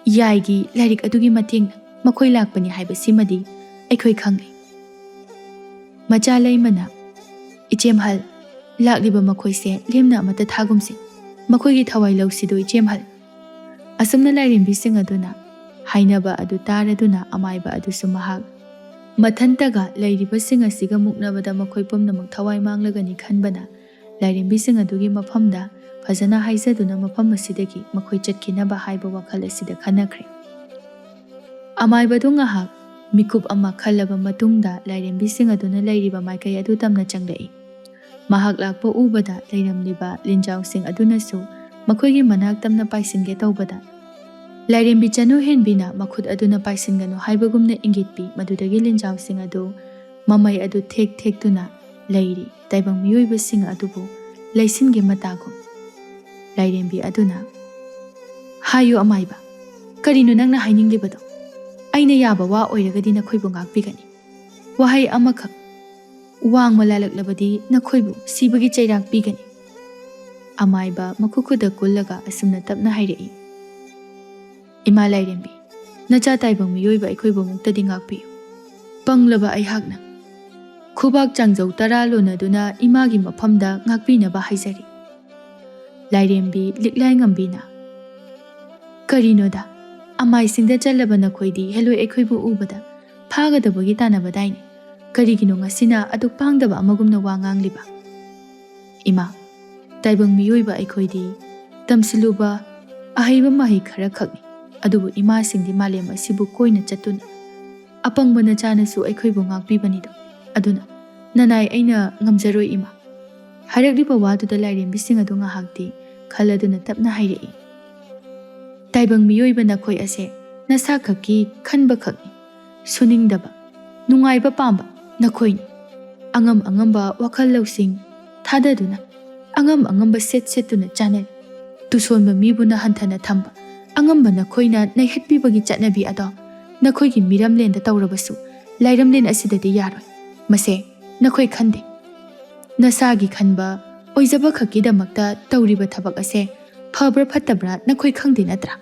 ꯌꯥꯏꯒꯤ ꯂꯥꯏꯔꯤꯛ ꯑꯗꯨꯒꯤ ꯃꯇꯦꯡꯅ ꯃꯈꯣꯏ ꯂꯥꯛꯄꯅꯤ ꯍꯥꯏꯕꯁꯤꯃꯗꯤ ꯑꯩꯈꯣꯏ ꯈꯪꯂꯦ꯫" ꯃꯆꯥ ꯂꯩꯃꯅ, "ꯏꯆꯦꯝꯍꯜ, ꯂꯥꯛꯂꯤꯕ ꯃꯈꯣꯏꯁꯦ ꯂꯦꯝꯅ ꯑꯃꯠꯇ ꯊꯥꯒꯨꯝꯁꯤ꯫ ꯃꯈꯣꯏꯒꯤ ꯊꯋꯥꯏ ꯂꯧꯁꯤꯗꯣ, ꯏꯆꯦꯝꯍꯜ꯫" ꯑꯁꯨꯝꯅ ꯂꯥꯏꯔꯦꯝꯕꯤꯁꯤꯡ ꯑꯗꯨꯅ ꯍꯥꯏꯅꯕ ꯑꯗꯨ ꯇꯥꯔꯗꯨꯅ ꯑꯃꯥꯏꯕ ꯑꯗꯨꯁꯨ ꯃꯍꯥꯛ ꯃꯊꯟꯇꯒ ꯂꯩꯔꯤꯕꯁꯤꯡ ꯑꯁꯤꯒ ꯃꯨꯛꯅꯕꯗ ꯃꯈꯣꯏ ꯄꯨꯝꯅꯃꯛ ꯊꯋꯥꯏ ꯃꯥꯡꯂꯒꯅꯤ ꯈꯟꯕꯅ, ꯂꯥꯏꯔꯦꯝꯕꯤꯁꯤꯡ ꯑꯗꯨꯒꯤ ꯃꯐꯝꯗ ꯐꯖꯅ ꯍꯥꯏꯖꯗꯨꯅ ꯃꯐꯝ ꯑꯁꯤꯗꯒꯤ ꯃꯈꯣꯏ ꯆꯠꯈꯤꯅꯕ ꯍꯥꯏꯕ ꯋꯥꯈꯜ ꯑꯁꯤꯗ ꯈꯟꯅꯈ꯭ꯔꯦ꯫ ꯑꯃꯥꯏꯕꯗꯨ ꯉꯥꯏꯍꯥꯛ ꯃꯤꯀꯨꯞ ꯑꯃ ꯈꯜꯂꯕ ꯃꯇꯨꯡꯗ ꯂꯥꯏꯔꯦꯝꯕꯤꯁꯤꯡ ꯑꯗꯨꯅ ꯂꯩꯔꯤꯕ ꯃꯥꯏꯀꯩ ꯑꯗꯨ ꯇꯝꯅ ꯆꯪꯂꯛꯏ꯫ ꯃꯍꯥꯛ ꯂꯥꯛꯄ ꯎꯕꯗ ꯂꯩꯔꯝꯂꯤꯕ ꯂꯤꯟꯖꯥꯎꯁꯤꯡ ꯑꯗꯨꯅꯁꯨ ꯃꯈꯣꯏꯒꯤ ꯃꯅꯥꯛ ꯇꯝꯅ ꯄꯥꯏꯁꯤꯟꯒꯦ ꯇꯧꯕꯗ, ꯂꯥꯏꯔꯦꯝꯕꯤ ꯆꯅꯨ ꯍꯦꯟꯕꯤꯅ ꯃꯈꯨꯠ ꯑꯗꯨꯅ ꯄꯥꯏꯁꯤꯟꯒꯅꯨ ꯍꯥꯏꯕꯒꯨꯝꯅ ꯏꯪꯒꯤꯠ ꯄꯤ꯫ ꯃꯗꯨꯗꯒꯤ ꯂꯤꯟꯖꯥꯎꯁꯤꯡ ꯑꯗꯨ ꯃꯃꯩ ꯑꯗꯨ ꯊꯦꯛ ꯊꯦꯛꯇꯨꯅ ꯂꯩꯔꯤ꯫ ꯇꯥꯏꯕꯪ ꯃꯤꯑꯣꯏꯕꯁꯤꯡ ꯑꯗꯨꯕꯨ ꯂꯩꯁꯤꯟꯒꯦ ꯃꯇꯥꯒꯨꯝ꯫ ꯂꯥꯏꯔꯦꯝꯕꯤ ꯑꯗꯨꯅ, "ꯍꯥꯏꯌꯨ ꯑꯃꯥꯏꯕ, ꯀꯔꯤꯅꯣ ꯅꯪꯅ ꯍꯥꯏꯅꯤꯡꯂꯤꯕꯗꯣ? ꯑꯩꯅ ꯌꯥꯕ ꯋꯥ ꯑꯣꯏꯔꯒꯗꯤ ꯅꯈꯣꯏꯕꯨ ꯉꯥꯛꯄꯤꯒꯅꯤ꯫ ꯋꯥꯍꯩ ꯑꯃꯈꯛ ꯋꯥꯡꯃ ꯂꯥꯜꯂꯛꯂꯕꯗꯤ ꯅꯈꯣꯏꯕꯨ ꯁꯤꯕꯒꯤ ꯆꯩꯔꯥꯛ ꯄꯤꯒꯅꯤ꯫" ꯑꯃꯥꯏꯕ ꯃꯈꯨ ꯈꯨꯗ ꯀꯨꯜꯂꯒ ꯑꯁꯨꯝꯅ ꯇꯞꯅ ꯍꯥꯏꯔꯛꯏ, "ꯏꯃꯥ ꯂꯥꯏꯔꯦꯝꯕꯤ, ꯅꯆꯥ ꯇꯥꯏꯕꯪ ꯃꯤꯑꯣꯏꯕ ꯑꯩꯈꯣꯏꯕꯨ ꯑꯃꯨꯛꯇꯗꯤ ꯉꯥꯛꯄꯤꯌꯨ꯫ ꯄꯪꯂꯕ ꯑꯩꯍꯥꯛꯅ ꯈꯨꯕꯥꯛ ꯆꯥꯡꯖꯧ ꯇꯔꯥ ꯂꯣꯟꯅꯗꯨꯅ ꯏꯃꯥꯒꯤ ꯃꯐꯝꯗ ꯉꯥꯛꯄꯤꯅꯕ ꯍꯥꯏꯖꯔꯤ꯫" ꯂꯥꯏꯔꯦꯝꯕꯤ ꯂꯤꯛꯂꯥꯏ ꯉꯝꯕꯤꯅ, "ꯀꯔꯤꯅꯣꯗ, ꯑꯃꯥꯏꯁꯤꯡꯗ ꯆꯜꯂꯕ ꯅꯈꯣꯏꯗꯤ ꯍꯦꯂꯣꯏ ꯑꯩꯈꯣꯏꯕꯨ ꯎꯕꯗ ꯐꯥꯒꯗꯕꯒꯤ ꯇꯥꯟꯅꯕꯗꯥꯏꯅꯦ? ꯀꯔꯤꯒꯤꯅꯣ ꯉꯁꯤꯅ ꯑꯗꯨꯛ ꯄꯥꯡꯗꯕ ꯑꯃꯒꯨꯝꯅ ꯋꯥ ꯉꯥꯡꯂꯤꯕ?" "ꯏꯃꯥ, ꯇꯥꯏꯕꯪ ꯃꯤꯑꯣꯏꯕ ꯑꯩꯈꯣꯏꯗꯤ ꯇꯝꯁꯤꯜꯂꯨꯕ ꯑꯍꯩꯕ ꯃꯍꯩ ꯈꯔ ꯈꯛꯅꯤ, ꯑꯗꯨꯕꯨ ꯏꯃꯥꯁꯤꯡꯗꯤ ꯃꯥꯂꯦꯝ ꯑꯁꯤꯕꯨ ꯀꯣꯏꯅ ꯆꯠꯇꯨꯅ ꯑꯄꯪꯕ ꯅꯆꯥꯅꯁꯨ ꯑꯩꯈꯣꯏꯕꯨ ꯉꯥꯛꯄꯤꯕꯅꯤꯗꯣ꯫ ꯑꯗꯨꯅ ꯅꯅꯥꯏ ꯑꯩꯅ ꯉꯝꯖꯔꯣꯏ, ꯏꯃꯥ꯫" ꯍꯥꯏꯔꯛꯂꯤꯕ ꯋꯥꯗꯨꯗ ꯂꯥꯏꯔꯦꯝꯕꯤꯁꯤꯡ ꯑꯗꯨ ꯉꯥꯏꯍꯥꯛꯇꯤ ꯈꯜꯂꯗꯨꯅ ꯇꯞꯅ ꯍꯥꯏꯔꯛꯏ, "ꯇꯥꯏꯕꯪ ꯃꯤꯑꯣꯏꯕ ꯅꯈꯣꯏ ꯑꯁꯦ ꯅꯁꯥ ꯈꯛꯀꯤ ꯈꯟꯕ ꯈꯛꯅꯤ꯫ ꯁꯨꯅꯤꯡꯗꯕ, ꯅꯨꯡꯉꯥꯏꯕ ꯄꯥꯝꯕ ꯅꯈꯣꯏꯅꯤ꯫ ꯑꯉꯝ ꯑꯉꯝꯕ ꯋꯥꯈꯜ ꯂꯧꯁꯤꯡ ꯊꯥꯗꯗꯨꯅ ꯑꯉꯝ ꯑꯉꯝꯕ ꯁꯦꯠ ꯁꯦꯠꯇꯨꯅ ꯆꯥꯅꯔꯤ꯫ ꯇꯨꯁꯣꯟꯕ ꯃꯤꯕꯨꯅ ꯍꯟꯊꯅ ꯊꯝꯕ, ꯑꯉꯝꯕ ꯅꯈꯣꯏꯅ ꯅꯩꯍꯠꯄꯤꯕꯒꯤ ꯆꯠꯅꯕꯤ ꯑꯗꯣ ꯅꯈꯣꯏꯒꯤ ꯃꯤꯔꯝꯂꯦꯟꯗ ꯇꯧꯔꯕꯁꯨ ꯂꯥꯏꯔꯝꯂꯦꯟ ꯑꯁꯤꯗꯗꯤ ꯌꯥꯔꯣꯏ꯫ ꯃꯁꯦ ꯅꯈꯣꯏ ꯈꯟꯗꯦ꯫ ꯅꯁꯥꯒꯤ ꯈꯟꯕ ꯑꯣꯏꯖꯕ ꯈꯛꯀꯤꯗꯃꯛꯇ ꯇꯧꯔꯤꯕ ꯊꯕꯛ ꯑꯁꯦ ꯐꯕ꯭ꯔꯥ ꯐꯠꯇꯕ꯭ꯔꯥ ꯅꯈꯣꯏ ꯈꯪꯗꯦ ꯅꯠꯇ꯭ꯔꯥ?"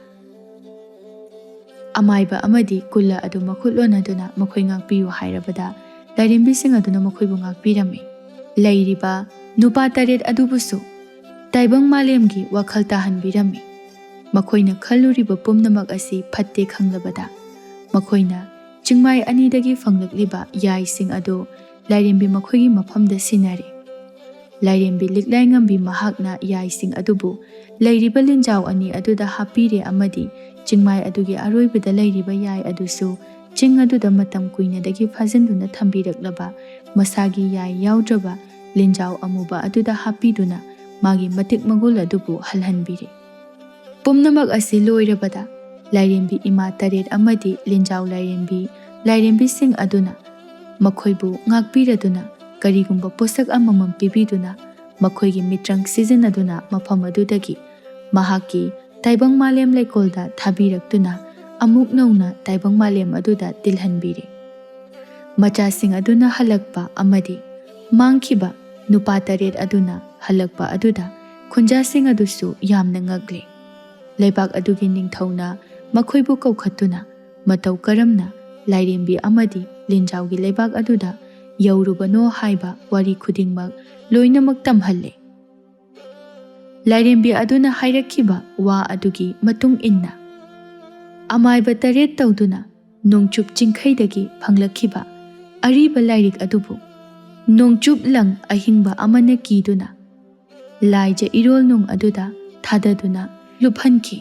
ꯑꯃꯥꯏꯕ ꯑꯃꯗꯤ ꯀꯨꯜꯂ ꯑꯗꯨ ꯃꯈꯨꯠ ꯂꯣꯟꯅꯗꯨꯅ ꯃꯈꯣꯏ ꯉꯥꯛꯄꯤꯌꯨ ꯍꯥꯏꯔꯕꯗ ꯂꯥꯏꯔꯦꯝꯕꯤꯁꯤꯡ ꯑꯗꯨꯅ ꯃꯈꯣꯏꯕꯨ ꯉꯥꯛꯄꯤꯔꯝꯃꯤ꯫ ꯂꯩꯔꯤꯕ ꯅꯨꯄꯥ ꯇꯔꯦꯠ ꯑꯗꯨꯕꯨꯁꯨ ꯇꯥꯏꯕꯪ ꯃꯥꯂꯦꯝꯒꯤ ꯋꯥꯈꯜ ꯇꯥꯍꯟꯕꯤꯔꯝꯃꯤ꯫ ꯃꯈꯣꯏꯅ ꯈꯜꯂꯨꯔꯤꯕ ꯄꯨꯝꯅꯃꯛ ꯑꯁꯤ ꯐꯠꯇꯦ ꯈꯪꯂꯕꯗ ꯃꯈꯣꯏꯅ ꯆꯤꯡꯃꯥꯏ ꯑꯅꯤꯗꯒꯤ ꯐꯪꯂꯛꯂꯤꯕ ꯌꯥꯏꯁꯤꯡ ꯑꯗꯨ ꯂꯥꯏꯔꯦꯝꯕꯤ ꯃꯈꯣꯏꯒꯤ ꯃꯐꯝꯗ ꯁꯤꯟꯅꯔꯦ꯫ ꯂꯥꯏꯔꯦꯝꯕꯤ ꯂꯤꯛꯂꯥꯏꯉꯝꯕꯤ ꯃꯍꯥꯛꯅ ꯌꯥꯏꯁꯤꯡ ꯑꯗꯨꯕꯨ ꯂꯩꯔꯤꯕ ꯂꯤꯟꯖꯥꯎ ꯑꯅꯤ ꯑꯗꯨꯗ ꯍꯥꯞꯄꯤꯔꯦ ꯑꯃꯗꯤ ꯆꯤꯡꯃꯥꯏ ꯑꯗꯨꯒꯤ ꯑꯔꯣꯏꯕꯗ ꯂꯩꯔꯤꯕ ꯌꯥꯏ ꯑꯗꯨꯁꯨ ꯆꯤꯡ ꯑꯗꯨꯗ ꯃꯇꯝ ꯀꯨꯏꯅꯗꯒꯤ ꯐꯥꯖꯤꯟꯗꯨꯅ ꯊꯝꯕꯤꯔꯛꯂꯕ ꯃꯁꯥꯒꯤ ꯌꯥꯏ ꯌꯥꯎꯗ꯭ꯔꯕ ꯂꯤꯟꯖꯥꯎ ꯑꯃꯨꯕ ꯑꯗꯨꯗ ꯍꯥꯞꯄꯤꯗꯨꯅ ꯃꯥꯒꯤ ꯃꯇꯤꯛ ꯃꯒꯨꯜ ꯑꯗꯨꯕꯨ ꯍꯜꯍꯟꯕꯤꯔꯦ꯫ ꯄꯨꯝꯅꯃꯛ ꯑꯁꯤ ꯂꯣꯏꯔꯕꯗ ꯂꯥꯏꯔꯦꯝꯕꯤ ꯏꯃꯥ ꯇꯔꯦꯠ ꯑꯃꯗꯤ ꯂꯤꯟꯖꯥꯎ ꯂꯥꯏꯔꯦꯝꯕꯤ ꯂꯥꯏꯔꯦꯝꯕꯤꯁꯤꯡ ꯑꯗꯨꯅ ꯃꯈꯣꯏꯕꯨ ꯉꯥꯛꯄꯤꯔꯗꯨꯅ ꯀꯔꯤꯒꯨꯝꯕ ꯄꯣꯠꯁꯛ ꯑꯃꯃꯝ ꯄꯤꯕꯤꯗꯨꯅ ꯃꯈꯣꯏꯒꯤ ꯃꯤꯇ꯭ꯔꯪ ꯁꯤꯖꯤꯟꯅꯗꯨꯅ ꯃꯐꯝ ꯑꯗꯨꯗꯒꯤ ꯃꯍꯥꯛꯀꯤ ꯇꯥꯏꯕꯪ ꯃꯥꯂꯦꯝ ꯂꯩꯀꯣꯜꯗ ꯊꯥꯕꯤꯔꯛꯇꯨꯅ ꯑꯃꯨꯛ ꯅꯧꯅ ꯇꯥꯏꯕꯪ ꯃꯥꯂꯦꯝ ꯑꯗꯨꯗ ꯇꯤꯜꯍꯟꯕꯤꯔꯦ꯫ ꯃꯆꯥꯁꯤꯡ ꯑꯗꯨꯅ ꯍꯜꯂꯛꯄ ꯑꯃꯗꯤ ꯃꯥꯡꯈꯤꯕ ꯅꯨꯄꯥ ꯇꯔꯦꯠ ꯑꯗꯨꯅ ꯍꯜꯂꯛꯄ ꯑꯗꯨꯗ ꯈꯨꯟꯖꯥꯁꯤꯡ ꯑꯗꯨꯁꯨ ꯌꯥꯝꯅ ꯉꯛꯂꯦ꯫ ꯂꯩꯕꯥꯛ ꯑꯗꯨꯒꯤ ꯅꯤꯡꯊꯧꯅ ꯃꯈꯣꯏꯕꯨ ꯀꯧꯈꯠꯇꯨꯅ ꯃꯇꯧ ꯀꯔꯝꯅ ꯂꯥꯏꯔꯦꯝꯕꯤ ꯑꯃꯗꯤ ꯂꯤꯟꯖꯥꯎꯒꯤ ꯂꯩꯕꯥꯛ ꯑꯗꯨꯗ ꯌꯧꯔꯨꯕꯅꯣ ꯍꯥꯏꯕ ꯋꯥꯔꯤ ꯈꯨꯗꯤꯡꯃꯛ ꯂꯣꯏꯅꯃꯛ ꯇꯝꯍꯜꯂꯦ꯫ ꯂꯥꯏꯔꯦꯝꯕꯤ ꯑꯗꯨꯅ ꯍꯥꯏꯔꯛꯈꯤꯕ ꯋꯥ ꯑꯗꯨꯒꯤ ꯃꯇꯨꯡ ꯏꯟꯅ ꯑꯃꯥꯏꯕ ꯇꯔꯦꯠ ꯇꯧꯗꯨꯅ ꯅꯣꯡꯆꯨꯞ ꯆꯤꯡꯈꯩꯗꯒꯤ ꯐꯪꯂꯛꯈꯤꯕ ꯑꯔꯤꯕ ꯂꯥꯏꯔꯤꯛ ꯑꯗꯨꯕꯨ ꯅꯣꯡꯆꯨꯞ ꯂꯪ ꯑꯍꯤꯡꯕ ꯑꯃꯅ ꯀꯤꯗꯨꯅ ꯂꯥꯏꯖ ꯏꯔꯣꯜꯅꯨꯡ ꯑꯗꯨꯗ ꯊꯥꯗꯗꯨꯅ ꯂꯨꯞꯍꯟꯈꯤ꯫